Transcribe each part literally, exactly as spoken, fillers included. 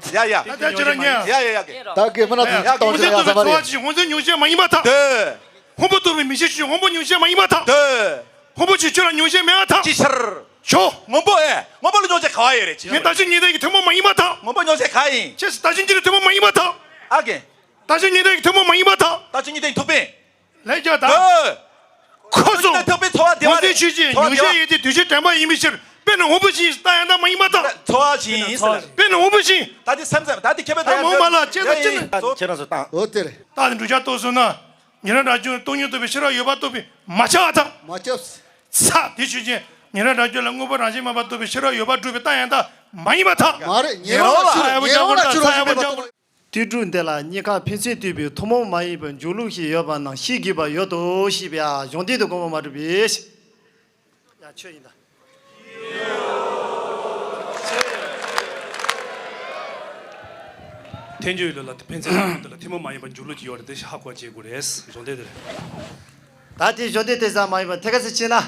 ཡ་ཡ། ད་ལྟ་ཁྱོད་རང་ཉན། ཡ་ཡ་ཡ་གི། ད་གི་མ་ན་ཡ་ཡ། ད་ཁྱོད་ཚོ་ཚོ་བ་ཅི་ཞིག་ཧོན་ཚོ་ཉུང་ཤས་མ་ཡིན་པ་དང་། དེ། ཧོན་པོ་ཐོབ་པའི་མི་ཤེས་ཤིག་ཧོན་པོ་ཉུང་ཤས་མ་ཡིན་པ་དང་། དེ། ཧོན་པོ་ཆེ་ཁྱོད་རང་ཉུང་ཤས་མེད་པ་དང་། ཅི་ཕྱིར། ཞོ། སྔོན་པོ་ཨེ། སྔོན་པོ་ལ་ཉུང་ཤས་ག་བ་ཡོད་རེད་ཅི། ངས་ད་ཅི་ཉིན་ལྟར་གྱི་ཐུན་མོང་མ་ཡིན་པ་དང་། སྔོན་པོ་ཉུང་ཤས་ག་ཡིན། ཁྱེད་ད་ཅི་ཉིན་ལྟར་ཐུན་མོང་མ་ཡིན་པ་དང་། ཨ་གི། ད་ཅི་ཉིན་ལྟར་གྱི་ཐུན་མོང་མ་ཡིན་པ་དང་། ད་ཅི་ཉིན་ལྟར་གྱི་ཐུག་པས། ལས་ཀྱང་དང་། ཨོ། ཁོ་ཚོ། ཐུག་པའི་འཚོ་བ་བདེ་བ་ཧོན་ཚོའི་རེད། ཆོས་ཅན། འཚོ་བ་ཉུང་ཤས་ཡོད་དེ་དུས་ཆེན་དྲན་པ་ཡིན་པའི་ཕྱིར། དཔེར་ན་ཧོན་པོ་ཞིག་ལྟ་ཡང་དག་མ་ཡིན་པ་དང་། འཚོ་བ་ཞིག་ཡིན་ཟེར། དཔེར་ན་ཧོན་པོ་ཞིག་ད་དེ་སེམས་ཙམ་ད་དེ་ཁྱད་པར་ད་ཡང་མོ་མ་ལ་ཅེ་ད་ཅི་ན། ཁྱེད་རང་ཚོ་བཏང་། ཨོ་དེ་རེད། ད་དེ་འགྲུལ་ཆ་ཏོག་སོང་ན། ཉེ་རང་རང་བྱུང་སྟོང་ཉིད་རྟོགས་པའི་ཤེས་རབ་ཡོད་པ་རྟོགས་པའི་མ་ཆགས་པ་དང་། མ་ཆགས། ཚ་དེ་ཆོས་ཅན། ཉེ་རང་རང་བྱུང་ལ་དངོས་པོ་རང་བཞིན་མ་པ་རྟོགས་པའི་ཤེས་རབ་ཡོད་པ་སྒྲུབ་པའི་རྟགས་ཡང་དག་མ་ཡིན་པ་དང་། མ་རེད། ཉེ་རང་ལ་ཉེ་རང་ལ་ཆོས་ཉེ་རང་ལ་ཆོས་ཉེ་རང་། དུས་དྲུག་འདི་ལ་གཉིས་ཀ་ཕན་ཚུན་ལྟོས་པའི་ཐུན་མོང་མ་ཡིན་པའི་འཇུག་ལུགས་ཤིག་ཡོད་པ་རྣམས་ཤེས་དགོས་པ་ཡོད་དོ་ཞེས་པའི་གཞུང་དོན་དུ་དགོངས་པ་མ་གྲུབ་པས། ཡ་ཆོས་ཡིན་ད། ཐལ་འགྱུར་ལ་ལ་ཕན་ཚུན་ལྟོས་པའི་ཐུན་མོང་མ་ཡིན་པའི་འཇུག་ལུགས་ཤིག་ཡོད་རེད་དེ་ཧ་གོ་བྱེད་དགོས་རེད། གཞུང་དོན་དེ་རེད། ད་དེ་གཞུང་དོན་དེ་ཙམ་མ་ཡིན་པར་ཐད་ཀ་ཚིག་ཕྱིན་ན།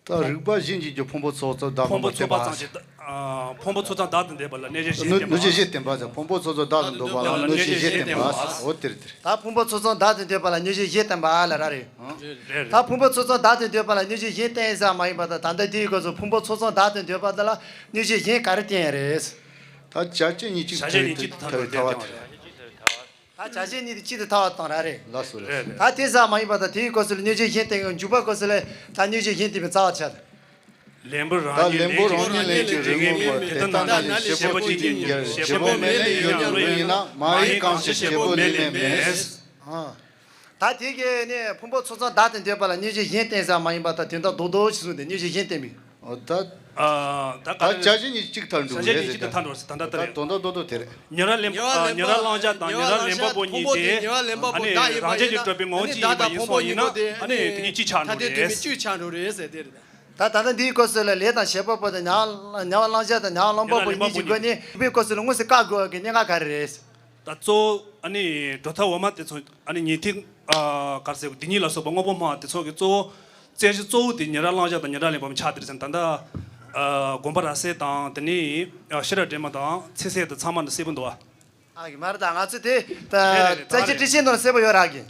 ད་རིགས་པ་གཞན་གྱིས་ཀྱང་ཕུང་པོ་ཚོགས་ཙམ་བདག་ཕུང་པོ་ཚོགས་པ་ཙམ་ཞིག་ཨ། ཕུང་པོ་ཚོགས་ཙམ་བདག་ཏུ་འདོད་པ་ལ་གནོད་བྱེད་གཞན་བསྟན་པ། གནོད་བྱེད་གཞན་བསྟན་པ་ཟེར། ཕུང་པོ་ཚོགས་ཙམ་བདག་ཏུ་འདོད་པ་ལ་གནོད་བྱེད་གཞན་བསྟན་པ། འོ་དེ་རེད་དེ་རེད། ད་ཕུང་པོ་ཚོགས་ཙམ་བདག་ཏུ་འདོད་པ་ལ་གནོད་བྱེད་གཞན་བསྟན་པ་ལ་ར་རེད། རེད་རེད། ད་ཕུང་པོ་ཚོགས་ཙམ་བདག་ཏུ་འདོད་པ་ལ་གནོད་བྱེད་གཞན་བསྟན་ཟེར་མ་ཡིན་པ་དང་ད་ལྟ་དེའི་སྐབས་སུ་ཕུང་པོ་ཚོགས་ཙམ་བདག་ཏུ་འདོད་པ་དེ་ལ་གནོད་བྱེད་གཞན་ག་རེ་བསྟན་རེད། ད་བྱ་བྱེད་གཉིས་གཅིག་བྱ་བྱེད་གཉིས་གཅིག་ཏུ་ཐལ་བའི་ཐལ་བ་དེ་རེད། ད་བྱ་བྱེད་གཉིས་དེ་གཅིག་ཏུ་ཐལ་བ་དང་ར་རེད། ལགས་སོ་ལགས་སོ། རེད་རེད། ད་དེ་ཙམ་མ་ཡིན་པ་དང་དེའི་སྐབས་སུ་ལ་གནོད་བྱེད་གཞན་བསྟན་ཡང་འཇུག་པའི་སྐབས་སུ་ལ་ད་གནོད་བྱེད་གཞན་བསྟན་པའི་རྩ་བ་ཆགས། ལན་པོ་རང་ཉིད་ལན་པོ་རང་ཉིད་ལན་གྱི་རིགས་ངོ་མ་དེ་ལྟ་ན་ནི་བྱེད་པོ་གཅིག་ཉིད་ཀྱང་བྱེད་པོ་མེད་ལས་ཡོད་ཀྱང་རུང་ཡིན་ན་མ་ཡི་གང་ཞིག་བྱེད་པོ་ལས་མེད་མེད། ད་དེ་གའི་ནི་ཕུང་པོ་ཚོགས་ཙམ་བདག་ཏུ་འདོད་པ་ལ་གནོད་བྱེད་གཞན་བསྟན་ཙམ་མ་ཡིན་པ་དང་དོན་དག་རྡོག་རྡོག་ཞིག་གསུངས་ཏེ་གནོད་བྱེད་གཞན་བསྟན་པའི། ཨོ་ད། ཨ། ད་ག་ད་རེ་བྱ་བྱེད་གཉིས་གཅིག་ཐལ་འགྲོ་བྱ་བྱེད་རེད་གཉིས་ཟེར་གཅིག་ཏུ་ད། ཐལ་འགྲོ་ཟེར་ད་ལྟ་ད་ད་རེད། དོན་དག་རྡོག་རྡོག་དེ་རེད། ཉེ་རང་ལེན་པོ་ཉེ་རང་བླང་བྱ་དང་ཉེ་རང་ལེན་པ་པོ་གཉིས་དེ་ཨ་ནི་རང་བྱས་ཀྱི་གྲུབ་པའི་ངོ་བོ་གཅིག་ཡིན་པ་ཡིན་སོང་ཡིན་ན་ཨ་ནི་དེ་གཉིས་གཅིག་ཆགས་འགྲོ་རེད། ཐ་དད་དོན་མིན་གཅིག་ཆགས་འགྲོ་རེད་ཟེར་དེ་རེད། ད་ད་ལྟ་འདིའི་སྐབས་སུ་ལ་ལས་དང་བྱེད་པ་པོ་དང་ཉེ་བ་བླང་བྱ་དང་ཉེ་བ་བླང་པ་པོ་གཉིས་ཀྱི་སྒོ་ནས་རིགས་པའི་སྐབས་སུ་ལ་དངོས་སུ་བཀག་དགོས་པ་གི་གནད་འགག་ག་རེ་རེད། ད་གཙོ་བོ་ཨ་ནི་གྲུབ་མཐའ་འོག་མ་དེ་ཚོ་ཨ་ནི་ཉན་ཐོས་ཨ་ག་རེ་ཟེར་དེ་གཉིས་ལ་སོགས་པ་དངོས་པོ་སྨྲ་བ་དེ་ཚོ་གི་གཙོ་བོ་བཙན་གཞི་གཙོ་བོ་དེ་ཉེ་རང་བླང་བྱ་དང་ཉེ་རང་ལེན་པ་པོ་ཆགས་དེ་རེད་ཟེར་ན་ད་ལྟ་ཨ་དགོན་པ་ར་སེ་དང་དེ་ནས་ཨ་ཤེས་རབ་སྒྲོན་མ་དང་ཚེ་གསལ་དང་ཚང་མ་ནི་གསལ་པོ་འདུག་ཨ། ཨ་གི་མ་རེད་ད་ང་ཚོ་དེ་ད་རེད་རེད་རེད་ད་བཙན་གཞི་རེད། ཊི་ཤི་ནང་གསལ་པོ་ཡོད་ར་གི།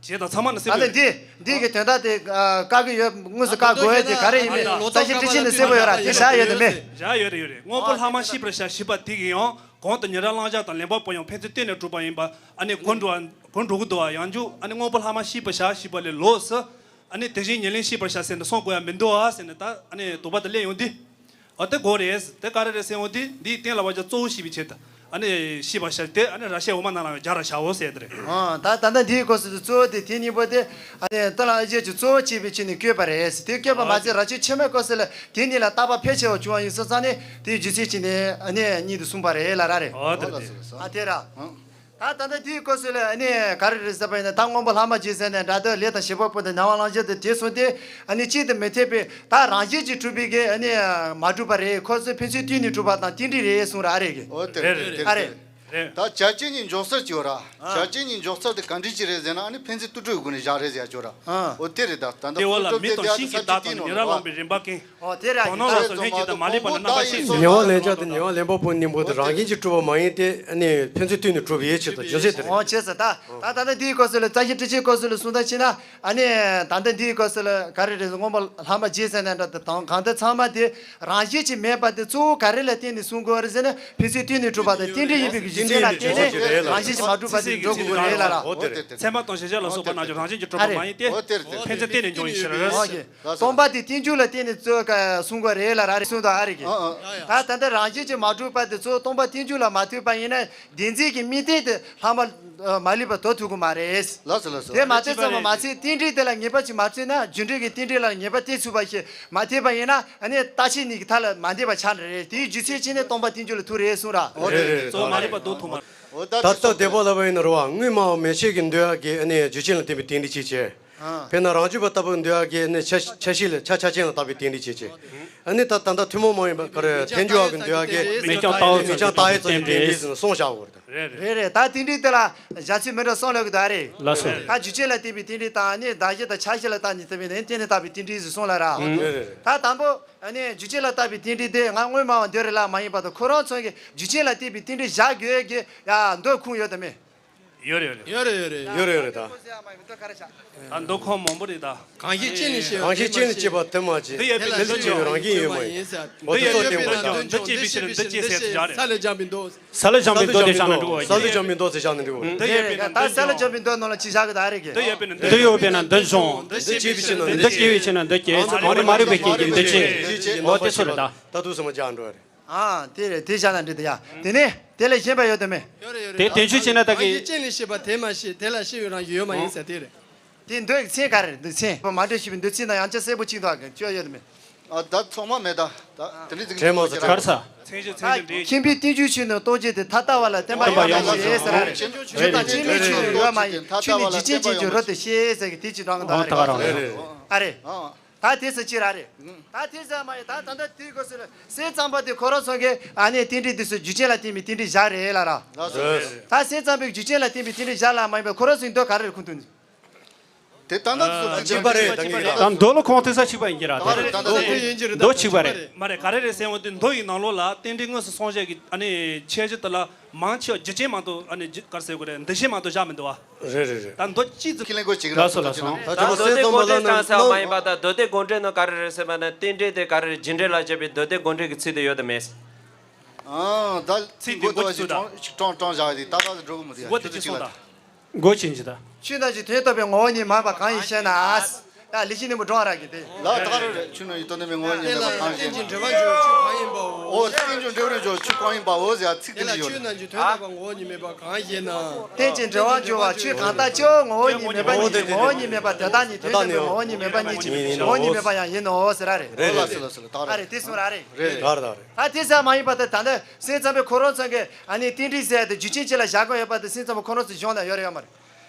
བྱས་ད་ཚང་མ་ནི་གསལ་ཨ་པོ་ནི་ཡོད་འདི་འདི་གི་དོན་དག་དེ་ཨ་བཀག་གི་ཡོད་དངོས་སུ་བཀག་དགོས་ཡོད་དེ་ག་རེ་ཡིན་མིན་བཙན་གཞི་ཊི་ཤི་ནང་གསལ་པོ་ཡོད་ར་དེ་བཞག་ཡོད་དེ་མེད། བཞག་ཡོད་རེད་ཡོད་རེད། དངོས་པོ་ལྷག་མ་ཤེས་པར་བྱ་ཞེས་པ་དེ་གི་ཡང་གོང་དུ་ཉེ་རང་བླང་བྱ་དང་ལེན་པ་པོ་ཡང་ཕན་ཚུན་བརྟེན་ནས་གྲུབ་པ་ཡིན་པ་ཨ་ནི་གོ་འགྲོ་གོ་འགྲོ་གི་འདུག་བ། ཡང་འཇུག་ཨ་ནི་དངོས་པོ་ལྷག་མ་ཤེས་པར་བྱ་ཞེས་པ་ལས་ལོགས་སུ་ཨ་ནི་དེ་བཞིན་ཉེར་ལེན་ཤེས་པར་བྱ་ཟེར་ནས་གསུང་དགོས་ཡ་མི་འདུག་བ་ཟེར་ནས་ད་ཨ་ནི་དོགས་པ་དེ་སླེབས་ཡོང་དུས། ཨ་དེ་དགོས་རེད། དེ་ག་རེ་རེད་ཟེར་འོང་དུས་འདིའི་སྟེང་ལ་བ་ཅག་གཙོ་བོ་ཤེས་པའི་ཆེད་དུ་ཨ་ནི་ཤེས་པར་བྱ་སྟེ་ཨ་ནི་ར་ཤའི་འོག་མ་ནང་ལ་རྒྱ་ར་བྱའོ་ཟེར་དེ་རེད། ཨ་ད་ད་ལྟ་འདིའི་སྐབས་སུ་གཙོ་བོ་དེ་དེ་གཉིས་པོ་དེ་ཨ་ནི་ཏཱ་ལ་ཨ་ཞེ་ཅིག་གཙོ་བོ་བྱས་པའི་ཆེད་ནས་བཀོད་པ་རེད། དེ་བཀོད་པ་མ་ཟད་ར་ཤའི་ཆེན་མོའི་སྐབས་སུ་ལ་དེ་གཉིས་ལ་བརྟག་པ་ཕལ་ཆེ་བ་བྱུང་བ་ཡིན་སོང་ཙང་ནས་དེའི་རྒྱུ་མཚན་ཅིག་ནས་ཨ་ནི་གཉིས་དུ་གསུངས་པ་རེད་ལ་ར་རེད། ཨོ་དེ་རེད་དེ་རེད། ཨ་དེ་ར། ད་ད་ལྟ་དེའི་སྐབས་སུ་ལ་ཨ་ནི་ག་རེ་རེད་ཟེར་བ་ཡིན་ན་ད་མངོན་པ་ལྷག་མ་ཅན་ཟེར་ནས་འདྲ་ལྟོས་ལས་དང་བྱེད་པ་པོ་དང་ཉེ་བར་བླང་བྱ་དང་དེ་གསུངས་ཏེ་ཨ་ནི་གཅིག་ཏུ་མི་འཐད་པའི་ད་རང་བཞིན་གྱིས་གྲུབ་པའི་གི་ཨ་ནི་མ་གྲུབ་པ་རེད། ཁོ་ཚོ་ཕན་ཚུན་བརྟེན་ནས་གྲུབ་པ་དང་རྟེན་འབྲེལ་རེད་གསུངས་ར་ཨ་རེད་གི། ཨོ་དེ་རེད་དེ་རེད། ཨ་རེད། རེད། ད་བྱ་བྱེད་གཉིས་འཇོག་ཚུལ་གཅིག་ཡོད་ར། ཨ། བྱ་བྱེད་གཉིས་འཇོག་ཚུལ་དེ་ག་འདྲ་ཅིག་རེད་ཟེར་ན་ཨ་ནི་ཕན་ཚུན་དུ་སྤྲོད་སྒོ་ནས་བཞག་རེད་ཟེར་ཡ་ཅོ་ར། ཨ། ཨོ་དེ་རེད་ད། ད་ལྟ་དེ་བ་ལ་མི་དང་ཤིང་གི་བདག་དང་ཉེ་རང་བླངས་པའི་རིམ་པ་ཀུན། ཨོ་དེ་རེད། དོ་སྣང་ལ་སོགས་ལྷན་ཅིག་ཏུ་མ་ལུས་པ་ནི་རྣམ་པ་ཤེས་ཟིན། ཉེ་བར་ལེན་བྱ་དང་ཉེ་བར་ལེན་པ་པོའི་གཉེན་པོ་དེ་རང་བཞིན་གྱིས་གྲུབ་པ་མ་ཡིན་ཏེ་ཨ་ནི་ཕན་ཚུན་བསྟུན་ནས་གྲུབ་པའི་ཆེད་དུ་རྒྱུ་མཚན་དེ་རེད། ཨོ་བྱས་ཙང་ད་ད་ལྟ་འདིའི་སྐབས་སུ་ལ་བཙན་གཞི་ཊི་ཤིའི་སྐབས་སུ་ལ་གསུང་སྟངས་བྱས་ན་ཨ་ནི་ད་ལྟ་འདིའི་སྐབས་སུ་ལ་ག་རེ་རེད། མངོན་པ་ལྷག་མ་ཅན་ཟེར་ནས་འདྲ་དང་གང་ལྟར་ཚང་མ་དེ་རང་བཞིན་གྱིས་མེད་པ་དེ་གཙོ་བོ་ག་རེ་ལ་བརྟེན་ནས་གསུང་དགོས་པ་རེད་ཟེར་ན་ཕན་ཚུན་བརྟེན་ནས་གྲུབ་པ་དང་རྟེན་འབྲེལ་ཡིན་པའི་གི་རྒྱུ་མཚན་ལ་བརྟེན་ནས་རང་བཞིན་གྱིས་མ་གྲུབ་པ་དེ་འཇོག་དགོས་ཀྱི་རེད་ལ་ར། ཨོ་དེ་རེད་དེ་རེད། ཚད་མ་དང་གཞལ་བྱ་ལ་སོགས་པ་རྣམས་ཀྱང་རང་བཞིན་གྱིས་གྲུབ་པ་མ་ཡིན་ཏེ། ཨོ་དེ་རེད་དེ་རེད། ཕན་ཚུན་བརྟེན་ནས་འབྱུང་བའི་ཕྱིར། ཨོ་ཀྱེ། སྟོང་པ་དེ་རྟེན་འབྱུང་ལ་བརྟེན་ནས་གཙོ་བོ་གསུང་དགོས་རེད་ལ་ར་རེད་གསུང་དང་ཨ་རེད་ཀྱི། ཨ་ཨ། ད་ད་ལྟ་རང་བཞིན་གྱིས་མ་གྲུབ་པ་དེ་གཙོ་བོ་སྟོང་པ་རྟེན་འབྱུང་ལ་མ་ཐུག་པ་ཡིན་ན་བདེན་འཛིན་གྱི་དམིགས་རྟེན་དེ་ལྷག་མ་མ་ལུས་པ་དོར་ཐུབ་ཀྱི་མ་རེད། ལགས་སོ་ལགས་སོ། དེ་མ་ཐེབས་ཙམ་པ་མ་ཚད་རྟེན་འབྲེལ་དེ་ལ་ངེས་པ་ཅིག་མ་ཚུད་ན་རྒྱུ་འབྲས་ཀྱི་རྟེན་འབྲེལ་ལ་ངེས་པ་དེ་ཚུད་པ་ཞིག་མ་ཐེབས་པ་ཡིན་ན་ཨ་ནི་རྟག་ཆད་གཉིས་ཀྱི་མཐའ་ལ་མ་འདས་པ་ཆགས་ནི་རེད། དེའི་རྒྱུ་མཚན་བྱས་ནས་སྟོང་པ་རྟེན་འབྱུང་ལ་ཐུག་རེད་གསུངས་ར། ཨོ་རེད་རེད་རེད། གཙོ་བོ་མ་རིག་པ་དོར་ཐུབ་མ་རེད། ཨོ་ད་ད་ལྟ་བདེ་བ་ལ་བ་ཡིན་ན་རེད་བ། དངོས་སྨྲ་བ་མན་ཆད་ཀྱིས་འདོད་ཡག་གི་ཨ་ནི་རྒྱུ་རྐྱེན་ལ་བརྟེན་པའི་རྟེན་འབྲེལ་ཅིག་བྱས། དཔེར་ན་རང་རྒྱུད་པ་ལྟ་བུ་འདོད་ཡག་གི་ནི་ཆ་ཆ་ཤས་ལ་ཆ་ཆ་ཅན་ལ་བཏགས་པའི་རྟེན་འབྲེལ་བྱེད་ཅེས། ཨ་ནི་ད་ད་ལྟ་ཐུན་མོང་མ་ཡིན་པ་ག་རེ་ཐལ་འགྱུར་བ་གི་འདོད་ཡག་གི་མིང་རྐྱང་བཏགས་ཡོད་ཚོ་མིང་རྐྱང་བཏགས་ཡོད་ཚོ་རྟེན་འབྲེལ་ཟེར་ནས་གསུངས་བཞག་ཡོད་རེད། རེད་རེད། ད་རྟེན་འབྲེལ་དེ་ལ་བཞག་ཚུལ་མི་འདྲ་གསུམ་ལབ་ཀྱི་འདུག་རེད། ལགས་སོ། ད་རྒྱུ་རྐྱེན་ལ་བརྟེན་པའི་རྟེན་འབྲེལ་དང་ནི་གདགས་གཞི་དང་ཆ་ཤས་ལ་བརྟེན་ནས་བརྟེན་པའི་ནི་རྟེན་ལ་བཏགས་པའི་རྟེན་འབྲེལ་ཟེར་གསུངས་ལ་ར། རེད་རེད། ད་དང་པོ་ཨ་ནི་རྒྱུ་རྐྱེན་ལ་བརྟེན་པའི་རྟེན་འབྲེལ་དེ་ང་སྔོན་མ་བ་འདོད་རེད་ལ་མ་ཡིན་པ་དང་ཁོ་རང་ཚོ་གི་རྒྱུ་རྐྱེན་ལ་བརྟེན་པའི་རྟེན་འབྲེལ་བཞག་དགོས་ཀྱི་ཡ་འདོད་ཁུངས་ཡོད་དམ་མེད། ཡོད་རེད་ཡོད་རེད། ཡོད་རེད་ཡོད་རེད། ཡོད་རེད་ཡོད་རེད་ད། ད་འདོད་ཁུངས་མང་པོ་རེད་ད། གང་ཞིག་ཅི་ནས་སྐྱེ་བ་གང་ཞིག་ཅི་ནས་སྐྱེ་བ་དེ་མ་སྐྱེས། འདི་ཡོད་པས་ན་འདི་འདི་ལ་སྐྱེ་བའི་རང་བཞིན་ཡོད་མ་ཡིན། འོ་དེ་ཚོ་སྟོན་དགོས་ད། འདི་སྐྱེས་པའི་ཕྱིར་འདི་སྐྱེས་ཟེར་དེ་བཞག་རེད། ས་ལས་འཇམ་པའི་མདོ། ས་ལས་འཇམ་པའི་མདོ་དེ་བཞག་ན་འགྲིག་གོ། ས་ལས་འཇམ་པའི་མདོ་དེ་བཞག་ན་འགྲིག་གོ། འདི་ཡོད་པས་ན་ད་འདི་ས་ལས་འཇམ་པའི་མདོ་ནང་ལ་ཅི་བཞག་གི་ད་རེད་གི། འདི་ཡོད་པས་ན་འདི་འབྱུང་། འདི་སྐྱེས་པའི་ཕྱིར་ན་འདི་འདི་སྐྱེས་པའི་ཕྱིར་ན་འདི་སྐྱེས། མ་རིག་མ་རིག་པའི་རྐྱེན་གྱིས་འདི་སྐྱེས། འོ་དེ་ཚོ་རེད་ད། ད་དུང་ས་མ་བཞག་འགྲོ་བ་རེད། ཨ་དེ་རེད། དེ་བཞག་ན་འགྲིག་ད་ཡ། དེ་ནས་དེ་ལས་གཞན་པ་ཡོད་དམ་མེད། ཡོད་རེད་ཡོད་རེད། དེ་དོན་ཆོས་ཅན་ན་ད་གི། རྐྱེན་ལས་སྐྱེས་པ་དེ་མ་ཤེས་དེ་ལ་སྐྱེ་བའི་རང་བཞིན་ཡོད་མ་ཡིན་ཟེར་དེ་རེད། དེ་མདོའི་མཚན་ག་རེ་རེད། འདོད་ཚིག་མ་འདྲེས་ཞེས་པའི་འདོད་ཚིག་ནང་ཡང་བསྐྱར་གསལ་པོ་གཅིག་འདུག་ག་ཅོ་ཡོད་མེད། ཨ་ད་ཚང་མ་མེད་ད། ད་དེ་འདྲའི་ཚིག་དྲན་མ་ཚོ་ག་རེ་ཟ། མཚན་གཞི་མཚན་གཞི་འདྲེས། ཁྱིམ་པའི་རྟེན་འབྱུང་ཆོས་ནི་རྟོག་བཅས་ཏེ། ཐ་དད་པ་ལ་བརྟེན་པ་ཡང་ཡང་ཞེས་ཟེར་ར་རེད། ཆོས་དང་སྐྱེ་མེད་ཆོས་ཡོད་མ་ཡིན། ཆོས་ནི་རྒྱུ་རྐྱེན་ཅན་གྱི་རོ་སྟེ་ཞེས་ཟེར་གི་དེ་ཅི་དྲང་གི་འདུག་ཨ་རེད། ཨ་རེད། ད་དེ་ཟེར་ཅི་ར་རེད། ད་དེ་ཟེར་མ་ཡིན། ད་ད་ལྟ་དེའི་སྐབས་སུ་ལ་སེམས་ཙམ་པ་དེ་ཁོ་རང་ཚོ་གི་ཨ་ནི་རྟེན་འབྲེལ་དེ་ཚོ་རྒྱུ་རྐྱེན་ལ་བརྟེན་པའི་རྟེན་འབྲེལ་བཞག་རེད་ལ་ར། ད་སེམས་ཙམ་པའི་རྒྱུ་རྐྱེན་ལ་བརྟེན་པའི་རྟེན་འབྲེལ་བཞག་ལ་མ་ཡིན་པའི་ཁོ་རང་ཚོའི་མདོ་ག་རེ་རེད་ཁུངས་ཐུབ་ནི། དེ་ད་ལྟ་ཚོ་གཅིག་པ་རེད། ད་ངེས་རེད། ད་མདོ་ལ་ཁུངས་ཐུབ་ས་གཅིག་པ་ཡིན་གྱི་ར། དེ་རེད། ད་ལྟ་ཚོ་ཡིན་གྱི་རེད། མདོ་གཅིག་པ་རེད། མ་རེད། ག་རེ་རེད་ཟེར་བ་དེ་མདོ་ཡི་ནང་ལོགས་ལ་རྟེན་འབྲེལ་དངོས་སུ་སངས་རྒྱས་ཀྱི་ཨ་ནི་ཁྱད་ཆོས་དེ་ལ་མང་ཆེ་བ་རྒྱུ་རྐྱེན་མ་གཏོགས་ཨ་ནི་རྒྱུ་ག་རེ་ཟེར་དགོས་རེད། འདུ་ཤེས་མ་གཏོགས་བཞག་མི་འདུག་བ། རེད་རེད་རེད། ད་མདོ་གཅིག་ཙམ། ཁས་ལེན་དགོས་གཅིག་རེད། ལགས་སོ་ལགས་སོ། ད་ད་ཅི་མདོ་སྡེ་དགོངས་འགྲེལ་བསྟན་ས་མ་ཡིན་པ་དང་མདོ་སྡེ་དགོངས་འགྲེལ་ནང་ག་རེ་རེད་ཟེར་བ་ན་རྟེན་འབྲེལ་དེ་ག་རེ་རེད། རྒྱུ་འབྲས་ལ་བྱེད་པའི་མདོ་སྡེ་དགོངས་འགྲེལ་གྱི་ཚིག་དེ་ཡོད་དམ་མེད། ཨ་ད་ཚིག་དེ་མགོ་ཅིག་ཚུགས་དང་། ཅིག་དྲང་དྲང་བཞག་དེ་ད་ད་འགྲོ་གི་མི་འདུག་ཡ། མགོ་དེ་ཆུ་ཚོད་ཅིག་ལ། མགོ་ཅིག་འཇི་ད། ཆོས་རྣམས་ཀྱི་དོན་རྟོགས་པའི་ངོ་བོ་ཉིད་མ་ཡིན་པ་གང་ཡིན་ཞེ་ན། ད་ལི་ཤི་ནི་མོ་འགྲོ་བ་ར་གི་དེ། ལ་ད་ག་རེ་རེད། ཆོས་རྣམས་ཀྱི་དོན་རྟོགས་པའི་ངོ་བོ་ཉིད་མ་ཡིན་པ་གང་ཞེ་ན། རྟེན་ཅིང་འབྲེལ་བར་འབྱུང་བ་ཆོས་གང་ཡིན་པའོ། ཨོ་རྟེན་ཅིང་འབྲེལ་བར་འབྱུང་བ་ཆོས་གང་ཡིན་པའོ་ཟེར་ཡ་ཚིག་དེ་འདྲ་ཡོད་རེད། ཆོས་རྣམས་ཀྱི་དོན་རྟོགས་པའི་ངོ་བོ་ཉིད་མེད་པ་གང་ཞེ་ན། རྟེན་ཅིང་འབྲེལ་བར་འབྱུང་བ་ཆོས་གང་ལྟར་སྐྱེའོ། ངོ་བོ་ཉིད་མེད་པ་ཉིད་ཀྱིས་ངོ་བོ་ཉིད་མེད་པ་དེ་དག་ནི་དོན་རྟོགས་པའི་ངོ་བོ་ཉིད་མེད་པ་ཉིད་ཀྱིས་ངོ་བོ་ཉིད་མེད་པ་ཡང་ཡིན་ནོ་ཟེར་ར་རེད། ཨོ་ལ་སི་ལ་སི་ལ་ད་ག་རེད། ཨ་རེད། དེ་གསུང་ར་རེད། རེད་ད་རེད་ད་རེད། ད་དེ་ཟེར་མ་ཡིན་པ་དེ་ད་ལྟ་སེམས་ཙམ་པའི་ཁོ་རང་ཚོ་གི་ཨ་ནི་རྟེན་འབྲེལ་ཟེར་ཡ་དེ་རྒྱུ་རྐྱེན་གཅིག་ལ་བཞག་དགོས་ཡོད་པ་དེ་སེམས་ཙམ་པའི་ཁོ་རང་ཚོའི་གཞུང་ན་ཡོད་རེད་ཡོད་མ་རེད།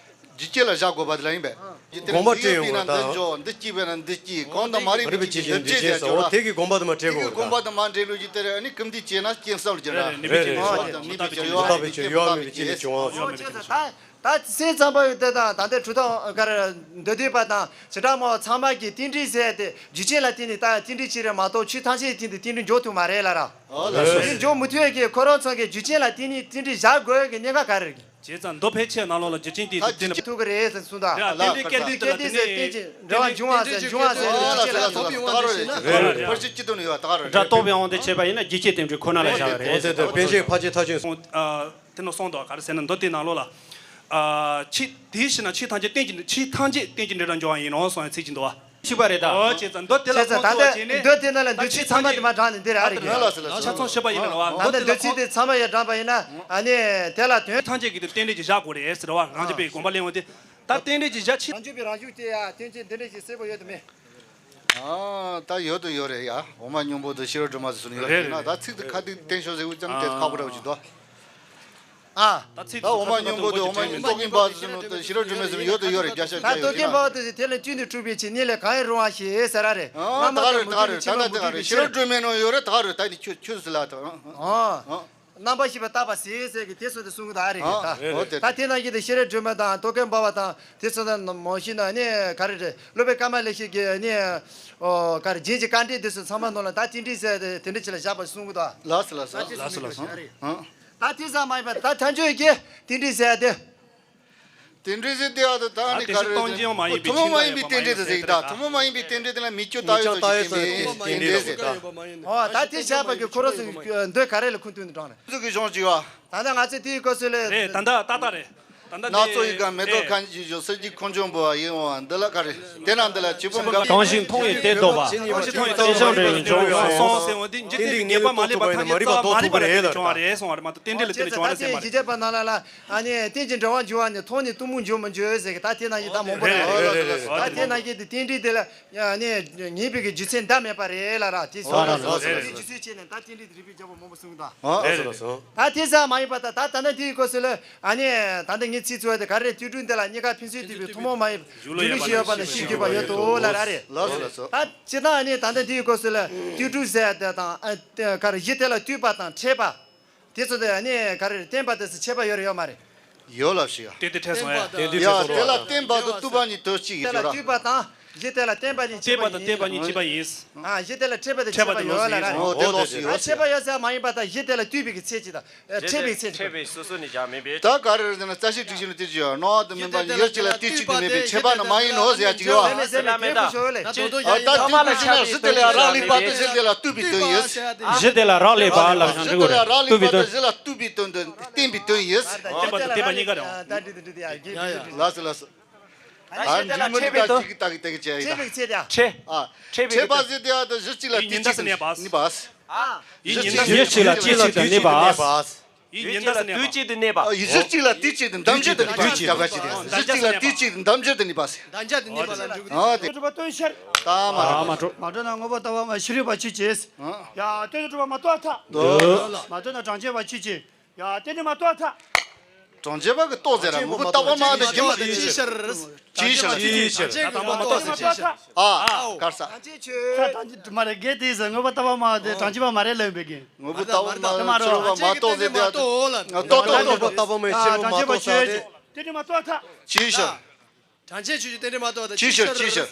རྒྱུ་རྐྱེན་ལ་བཞག་དགོས་པ་དེ་ལ་ཡིན་པས། དགོངས་པ་བྲལ་ཡོང་བ་དང་། འདི་སྐྱེས་པས་ན་འདི་སྐྱེས། གང་དང་མ་རིག་པའི་རྐྱེན་གྱིས་འདི་སྐྱེས་ཟེར་ཡོད་རེད། དེ་གི་དགོངས་པ་དེ་མ་བྲལ་དགོས་པ་དང་། དེ་གི་དགོངས་པ་དེ་མ་བྲལ་ལོས་ཀྱི་དེ་རེད། ཨ་ནི་ཀུན་བཏུས་བྱས་ན་རྐྱེན་བསམ་ལ་བྱེད་ར། རེད་རེད། མི་བྱེད་ནི་ཡོད་དང་མི་བྱེད་ནི་ཡོད་མི་བྱེད་ནི་ཡོད་མི་བྱེད་ནི་བྱུང་བ། ད་སེམས་ཙམ་པ་ཡོད་དེ་དང་ད་ལྟའི་གྲུབ་མཐའ་ག་རེ་མདོ་སྡེ་པ་དང་བྱེ་བྲག་སྨྲ་བ་ཚང་མ་གིས་རྟེན་འབྲེལ་ཟེར་ཏེ་རྒྱུ་རྐྱེན་ལ་བརྟེན་ནས་ད་རྟེན་འབྲེལ་གཅིག་རེད་མ་གཏོགས་ཆོས་ཐམས་ཅད་ཀྱི་སྟེང་དུ་རྟེན་འབྲེལ་འཇོག་ཐུབ་མ་རེད་ལ་ར། ཨོ་ལགས་སོ། རྟེན་འབྲེལ་འཇོག་མི་ཐུབ་ཡས་ཀྱི་ཁོ་རང་ཚོ་གིས་རྒྱུ་རྐྱེན་ལ་བརྟེན་ནས་རྟེན་འབྲེལ་བཞག་དགོས་ཀྱི་གནད་འགག་ག་རེ་རེད། བྱས་ཙང་མདོ་ཕལ་ཆེར་ནང་ལོགས་ལ་རྒྱུ་རྐྱེན་དེ་ད་རྟེན་འབྲེལ་ཐུག་གི་རེད་ཟེར་གསུངས་ད། རྟེན་འབྲེལ་སྐད་དོད་ལ་དེ་ནས་རྟེན་ཅིང་འབྲེལ་བ་འབྱུང་བ་ཟེར་འབྱུང་བ་ཟེར་རྒྱུ་རྐྱེན་ལ་ཐོབ་པའི་དབང་དུ་བྱས་ན། རེད་རེད་རེད། ཕར་ཕྱིན་སྐྱིད་དོན་ཡོད་ད་ག་རེད། སྒྲ་རྟོག་པའི་དབང་དུ་བྱས་པ་ཡིན་ན་རྒྱུ་རྐྱེན་རྟེན་འབྲེལ་ཁོ་ན་ལ་བཞག་པ་རེད། འོ་དེ་དེ་པཎ་ཆེན་ཕལ་ཆེར་ཐག་ཆོད་སོང་། དེ་ནས་གསུངས་འདུག་ག་རེ་ཟེར་ན་མདོ་དེའི་ནང་ལོགས་ལ། ཆོས་དེའི་ཕྱིར་ན་ཆོས་ཐམས་ཅད་རྟེན་གྱི་ཆོས་ཐམས་ཅད་རྟེན་གྱི་འབྲེལ་སྒྲར་འགྱུར་བ་ཡིན་ནོ་གསུངས་པའི་ཚིག་ཅིག་འདུག་བ། ཞིག་པ་རེད་ད། ཨོ་བྱས་ཙང་མདོ་དེ་ལ་བྱས་ཙང་ད་ཁོང་ཚོ་ལྟ་བྱས་ནས་མདོ་དེ་ནང་ལ་འདོད་ཆོས་ཚང་མ་དེ་མ་དྲངས་ནས་འདི་རེད་ཨ་རེད་གི། ཆ་ཚང་ཤོད་པ་ཡིན་ན་རེད་བ། ད་ལྟ་འདོད་ཆོས་དེ་ཚང་མ་ཡར་དྲངས་པ་ཡིན་ན་ཨ་ནི་དེ་ལ་དོན་ཐམས་ཅད་ཀྱི་དེ་རྟེན་འབྲེལ་གྱི་བཞག་དགོས་རེད་ཟེར་བ་རང་རྒྱུད་པའི་དགོངས་པ་གླེང་བ་དེ་ད་རྟེན་འབྲེལ་གྱི་བཞག་ཕྱིར། རང་རྒྱུད་པའི་རང་ཤུགས་དེ་ཡ་རྟེན་ཅིང་འདི་འདྲ་ཞིག་གསལ་པོ་ཡོད་དམ་མེད། ཨ་ད་ཡོད་དུ་ཡོད་རེད་ཡ། འོག་མ་སྙིང་པོ་དང་ཤེས་རབ་སྒྲོན་མ་ཟེར་ནས་ཡོད་རེད་ན་ད་ཚིག་དེ་ཁ་ཐུག་བསྟན་ཤོག་ཟེར་བུ་ཙམ་དེ་ཁག་པོ་འདྲ་བོ་ཅིག་འདུག་ཨ། ད་ཚིག་ད་འོག་མ་སྙིང་པོ་དེ་འོག་མ་རྟོག་གེ་འབར་བ་ཟེར་ནོ་དེ་ཤེས་རབ་སྒྲོན་མེ་ཟེར་ནོ་ཡོད་དུ་ཡོད་རེད། བརྒྱ་ཆ་ད་བརྒྱ་རྟོག་གེ་ཡོད་ན། འབར་བ་དེ་ཚེ་དེ་ལས་བསྐྱོན་དུ་སྤྲུལ་པའི་ཕྱིར་གཉིས་ལས་གང་ཡིན་རུང་བ་ཞེས་ཟེར་ར་རེད། ཨ་ད་ག་རེད་ད་ག་རེད། ད་ད་ད་ག་རེད། ཤེས་རབ་སྒྲོན་མེ་ནང་ཡོད་རེད། ད་ག་རེད། ད་ནི་ཁྱོད་ཁྱོད་ཟེར་ལ་ད། ཨ། རྣམ་པར་ཤེས་པ་བཏགས་པ་ཟེར་ཟེར་གི་དེ་ཚོ་དེ་གསུང་གི་ད་རེད་ད། ཨ་འོ་དེ་ད་དེ་ནང་བཞིན་དུ་ཤེས་རབ་སྒྲོན་མེ་དང་རྟོག་གེ་འབར་བ་དང་དེ་ཚོ་ད་མང་ཤོས་ན་ནི་ག་རེ་རེད། སློབ་དཔོན་ཀ་མ་ལ་ཤཱི་གི་ནི་ཨོ་ག་རེ་རྒྱན་གྱི་དཀའ་འགྲེལ་དེ་ཚོ་ཚང་མ་ནང་ལ་ད་རྟེན་འབྲེལ་ཟེར་དེ་དེ་འདྲ་ཅིག་ལ་བཞག་པ་གསུང་གི་ད། ལགས་སོ་ལགས་སོ། ད་དེ་ལགས་སོ་ལགས་སོ། ཨ། ད་དེ་ཙམ་མ་ཡིན་པར་ད་ཐམས་ཅད་ཀྱིས་རྟེན་འབྲེལ་ཟེར་ཡ་དེ། རྟེན་འབྲེལ་ཟེར་དེ་ཨ་ད་ད་ནི་ག་རེ་ཐུན་མོང་མ་ཡིན་པའི་རྟེན་འབྲེལ་དུ་ཟེར་གི་ད། ཐུན་མོང་མ་ཡིན་པའི་རྟེན་འབྲེལ་དེ་ལ་མི་སྐྱོ་ལྟ་བའི་ཚོ་རྟེན་འབྲེལ་ཟེར་ད། ཨོ་ད་དེ་བྱས་པ་གི་ཁོ་རང་ཚོ་འདོད་ག་རེ་ལ་ཁུངས་གཏུགས་ནས་དྲངས་ནས། ཚོ་གི་གཞུང་ཅིག་ཡོད། ད་ལྟ་ང་ཚོས་དེའི་སྐབས་སུ་ལས། རེད་ད་ལྟ་ཏག་ཏག་རེད། ད་ལྟ་སྣ་ཚོགས་ཡི་གེ་མེ་ཏོག་ཁ་འབྱེད་བཞིན། གསེར་གྱི་ཁུང་ཆུང་བུ་བ་ཡིན་འོང་འདི་ལ་ག་རེ། དེ་ན་འདི་ལ་བྱེད་པོ་འགའ། གང་ཞིག་མཐོང་བས་དེ་ལྡོག་པ། གང་ཞིག་མཐོང་བས་དེ་ལྡོག་པ། སོང་ཟེར་བ་འདི་འབྱུང་བ་སོང་ཟེར་བ་འདི་འཇིག་རྟེན་ངེས་པ་མ་ལུས་པ་ཐམས་ཅད་རྩ་བ་མ་རིག་པ་ལས་བྱུང་བ་རེད་གསུང་བ་རེད་མ་གཏོགས་རྟེན་འབྲེལ་ལ་བརྟེན་ནས་བྱུང་བ་རེད་ཟེར་མ་རེད། ད་དེ་ནི་གཞི་བྱས་པ་ནང་ལ་ལ་ཨ་ནི་རྟེན་ཅིང་འབྲེལ་བར་འབྱུང་བ་ནི་མཐོང་ནས་གཏི་མུག་འབྱུང་མི་འབྱུང་ཟེར་གི་ད་དེ་ནང་བཞིན་ད་མང་པོ་རེད། རེད་རེད་རེད། ད་དེ་ནང་བཞིན་དེ་རྟེན་འབྲེལ་དེ་ལ་ཨ་ནི་ངེས་པའི་གི་རྒྱུ་མཚན་འདའ་མེད་པ་རེད་ལ་ར་དེ་སོང་ར་རེད་རེད། རྒྱུ་མཚན་བྱས་ནས་ད་རྟེན་འབྲེལ་དེ་རིགས་པའི་རྒྱལ་པོ་མང་པོ་གསུངས་གི་ད། རེད་རེད། ད་དེ་ཙམ་མ་ཡིན་པ་ད་ད་ད་ནི་དེའི་སྐབས་སུ་ལ་ཨ་ནི་ད་ལྟ་ངས། ཚིག་གཙོ་བོ་དེ་ག་རེ། ལྟོས་གྲུབ་དེ་ལ་གཉིས་ཀ་ཕན་ཚུན་བསྟུན་པའི་ཐུན་མོང་མ་ཡིན་པའི་རྒྱུ་ལུགས་ཡོད་པ་ལ་ཤེས་དགོས་པ་ཡོད་དོ་ལབ་ར་རེད། ལགས་སོ་ལགས་སོ། ད་སྤྱིར་བཏང་ནི་ད་ལྟ་འདིའི་སྐབས་སུ་ལ་ལྟོས་གྲུབ་ཟེར་དེ་དང་ཨ་དེ་ག་རེ་གཞི་དེ་ལ་ལྟོས་པ་དང་འཕྲད་པ། དེ་ཚོ་དེ་ནི་ག་རེ་བརྟེན་པ་དེ་ཚོ་ཁྱད་པར་ཡོད་རེད་ཡོད་མ་རེད། ཡོད་ལབ་ཤིག་ཡ། དེ་དེ་འཕྲད་སོང་ཡ། དེ་དེ་ཡ་འཕྲད་སོང་དེ་ལ་བ། བརྟེན་པ་དང་ལྟོས་པ་གཉིས་དོན་གཅིག་ཡིན་དེ་ལ་ཟེར་བ། ལྟོས་པ་དང་གཞི་དེ་ལ་བརྟེན་པ་གཉིས་ལྟོས་པ་དང་བརྟེན་པ་གཉིས་ཁྱད་པར་ཡིན། ཨ་གཞི་དེ་ལ་འཕྲད་པ་དང་ཁྱད་པར་ཡོད་ལ་ར། འཕྲད་པ་དེ་ལོགས་སུ་ཡོད་ཨ་ཟེར་ཡོད་ཁྱད་པར་ཡོད་ཟེར་མ་ཡིན་པ་དང་གཞི་དེ་ལ་ལྟོས་པའི་གི་ཚད་ཅིག་དང་འཕྲད་པའི་ཚད་ཅིག་འཕྲད་པའི་སོ་སོ་ནི་བཞག་མིན་པས། ད་ག་རེ་རེད་ཟེར་ན་རྩ་ཤེ་ཊཱིཀ་ཤི་ནི་དེ་ཅིག་ཡོད་སྣང་བ་དང་མིན་པ་ནི་ཡོད་ཅིག་ལ་ལྟོས་གཅིག་ཏུ་མེད་པའི་ཁྱད་པར་ནི་མ་ཡིན་ནོ་ཟེར་ཡ་ཅིག་ཡོད། མེད་མེད་མེད་མེད། ད་ད་ལྟོས་གཅིག་ན་གཞི་དེ་ལ་རག་ལས་པ་དང་གཞི་དེ་ལ་ལྟོས་པའི་དོན་ཡིན། གཞི་དེ་ལ་རག་ལས་པ་ལབ་ཤང་འགྲིག་གོ་རེད། ལྟོས་པའི་དོན། གཞི་ལ་ལྟོས་པའི་དོན་དུ་བརྟེན་པའི་དོན་ཡིན། བརྟེན་པ་དང་བརྟེན་པ་གཉིས་ཀ་རེད། ལགས་སོ་ལགས་སོ། ཨ་འཇིགས་མི་འདུག་ད་ཅིག་ཏག་ཏག་ཅིག་ཡིན་ད། འཕྲད་པའི་ཚེ་དེ། འཕྲད་པ་ཟེར་དེ་ཨ་ད་གཞི་གཅིག་ལ་དུས་གཅིག་ཏུ་གནས་པ། གཞི་གཅིག་ལ་དུས་གཅིག་ཏུ་གནས་པ། ཡུལ་གཅིག་ལ་དུས་གཅིག་ཏུ་གནས་པ། ཡུལ་གཅིག་ལ་དུས་གཅིག་ཏུ་གནས་པ། ཡུལ་གཅིག་ལ་དུས་གཅིག་ཏུ་འདམ་འབྱར་དུ་གནས་པ། ཡུལ་གཅིག་ལ་དུས་གཅིག་ཏུ་འདམ་འབྱར་དུ་གནས་པ། འདམ་འབྱར་དུ་གནས་པ་ལ་འགྲོ་གི། ཨ་དེ། གྲུབ་པ་སྟོན་ཕྱིར། ད་མ་རེད། མ་འགྲོ། མ་འགྲོ་ན་དངོས་པོ་ལྟ་བ་མ་ཤེས་རིག་པ་ཆོས་ཅན། ཡ་སྟོན་གྲུབ་པ་མ་རྟོགས་ཐལ། འདུག་མ་རྟོགས་ན་གྲངས་ཅན་པ་ཆོས་ཅན། ཡ་རྟེན་འབྲེལ་མ་རྟོགས་ཐལ། གྲངས་ཅན་པ་གི་རྟོགས་ཟེར་ར་དངོས་པོ་ལྟ་བ་མ་དེ་རྒྱུ་མ་དེ་ཅི་ཕྱིར། ཅི་ཕྱིར། ཅི་ཕྱིར། ད་དང་པོ་མ་རྟོགས་ཟེར་ཅི་ཕྱིར། ཨ་གར་ས། ས་གྲངས་ཅན་མ་རེད་དགེ་དེ་ཟེར་དངོས་པོ་ལྟ་བ་མ་དེ་གྲངས་ཅན་པ་མ་རེད་ལབ་པའི་དགེ། དངོས་པོ་ལྟ་བ་མ་དེ་མ་རེད། ཕྱིར་བ་མ་རྟོགས་ཟེར་དེ་ལྟོས་ལྟོས་ལྟོས། དངོས་པོ་ལྟ་བ་མ་ཕྱིར་བ་མ་རྟོགས་ས་དེ། རྟེན་འབྲེལ་མ་རྟོགས་ཐལ། ཅི་ཕྱིར། གྲངས་ཅན་ཆོས་ཅན་རྟེན་འབྲེལ་མ་རྟོགས་ཐལ། ཅི་ཕྱིར་ཅི་ཕྱིར།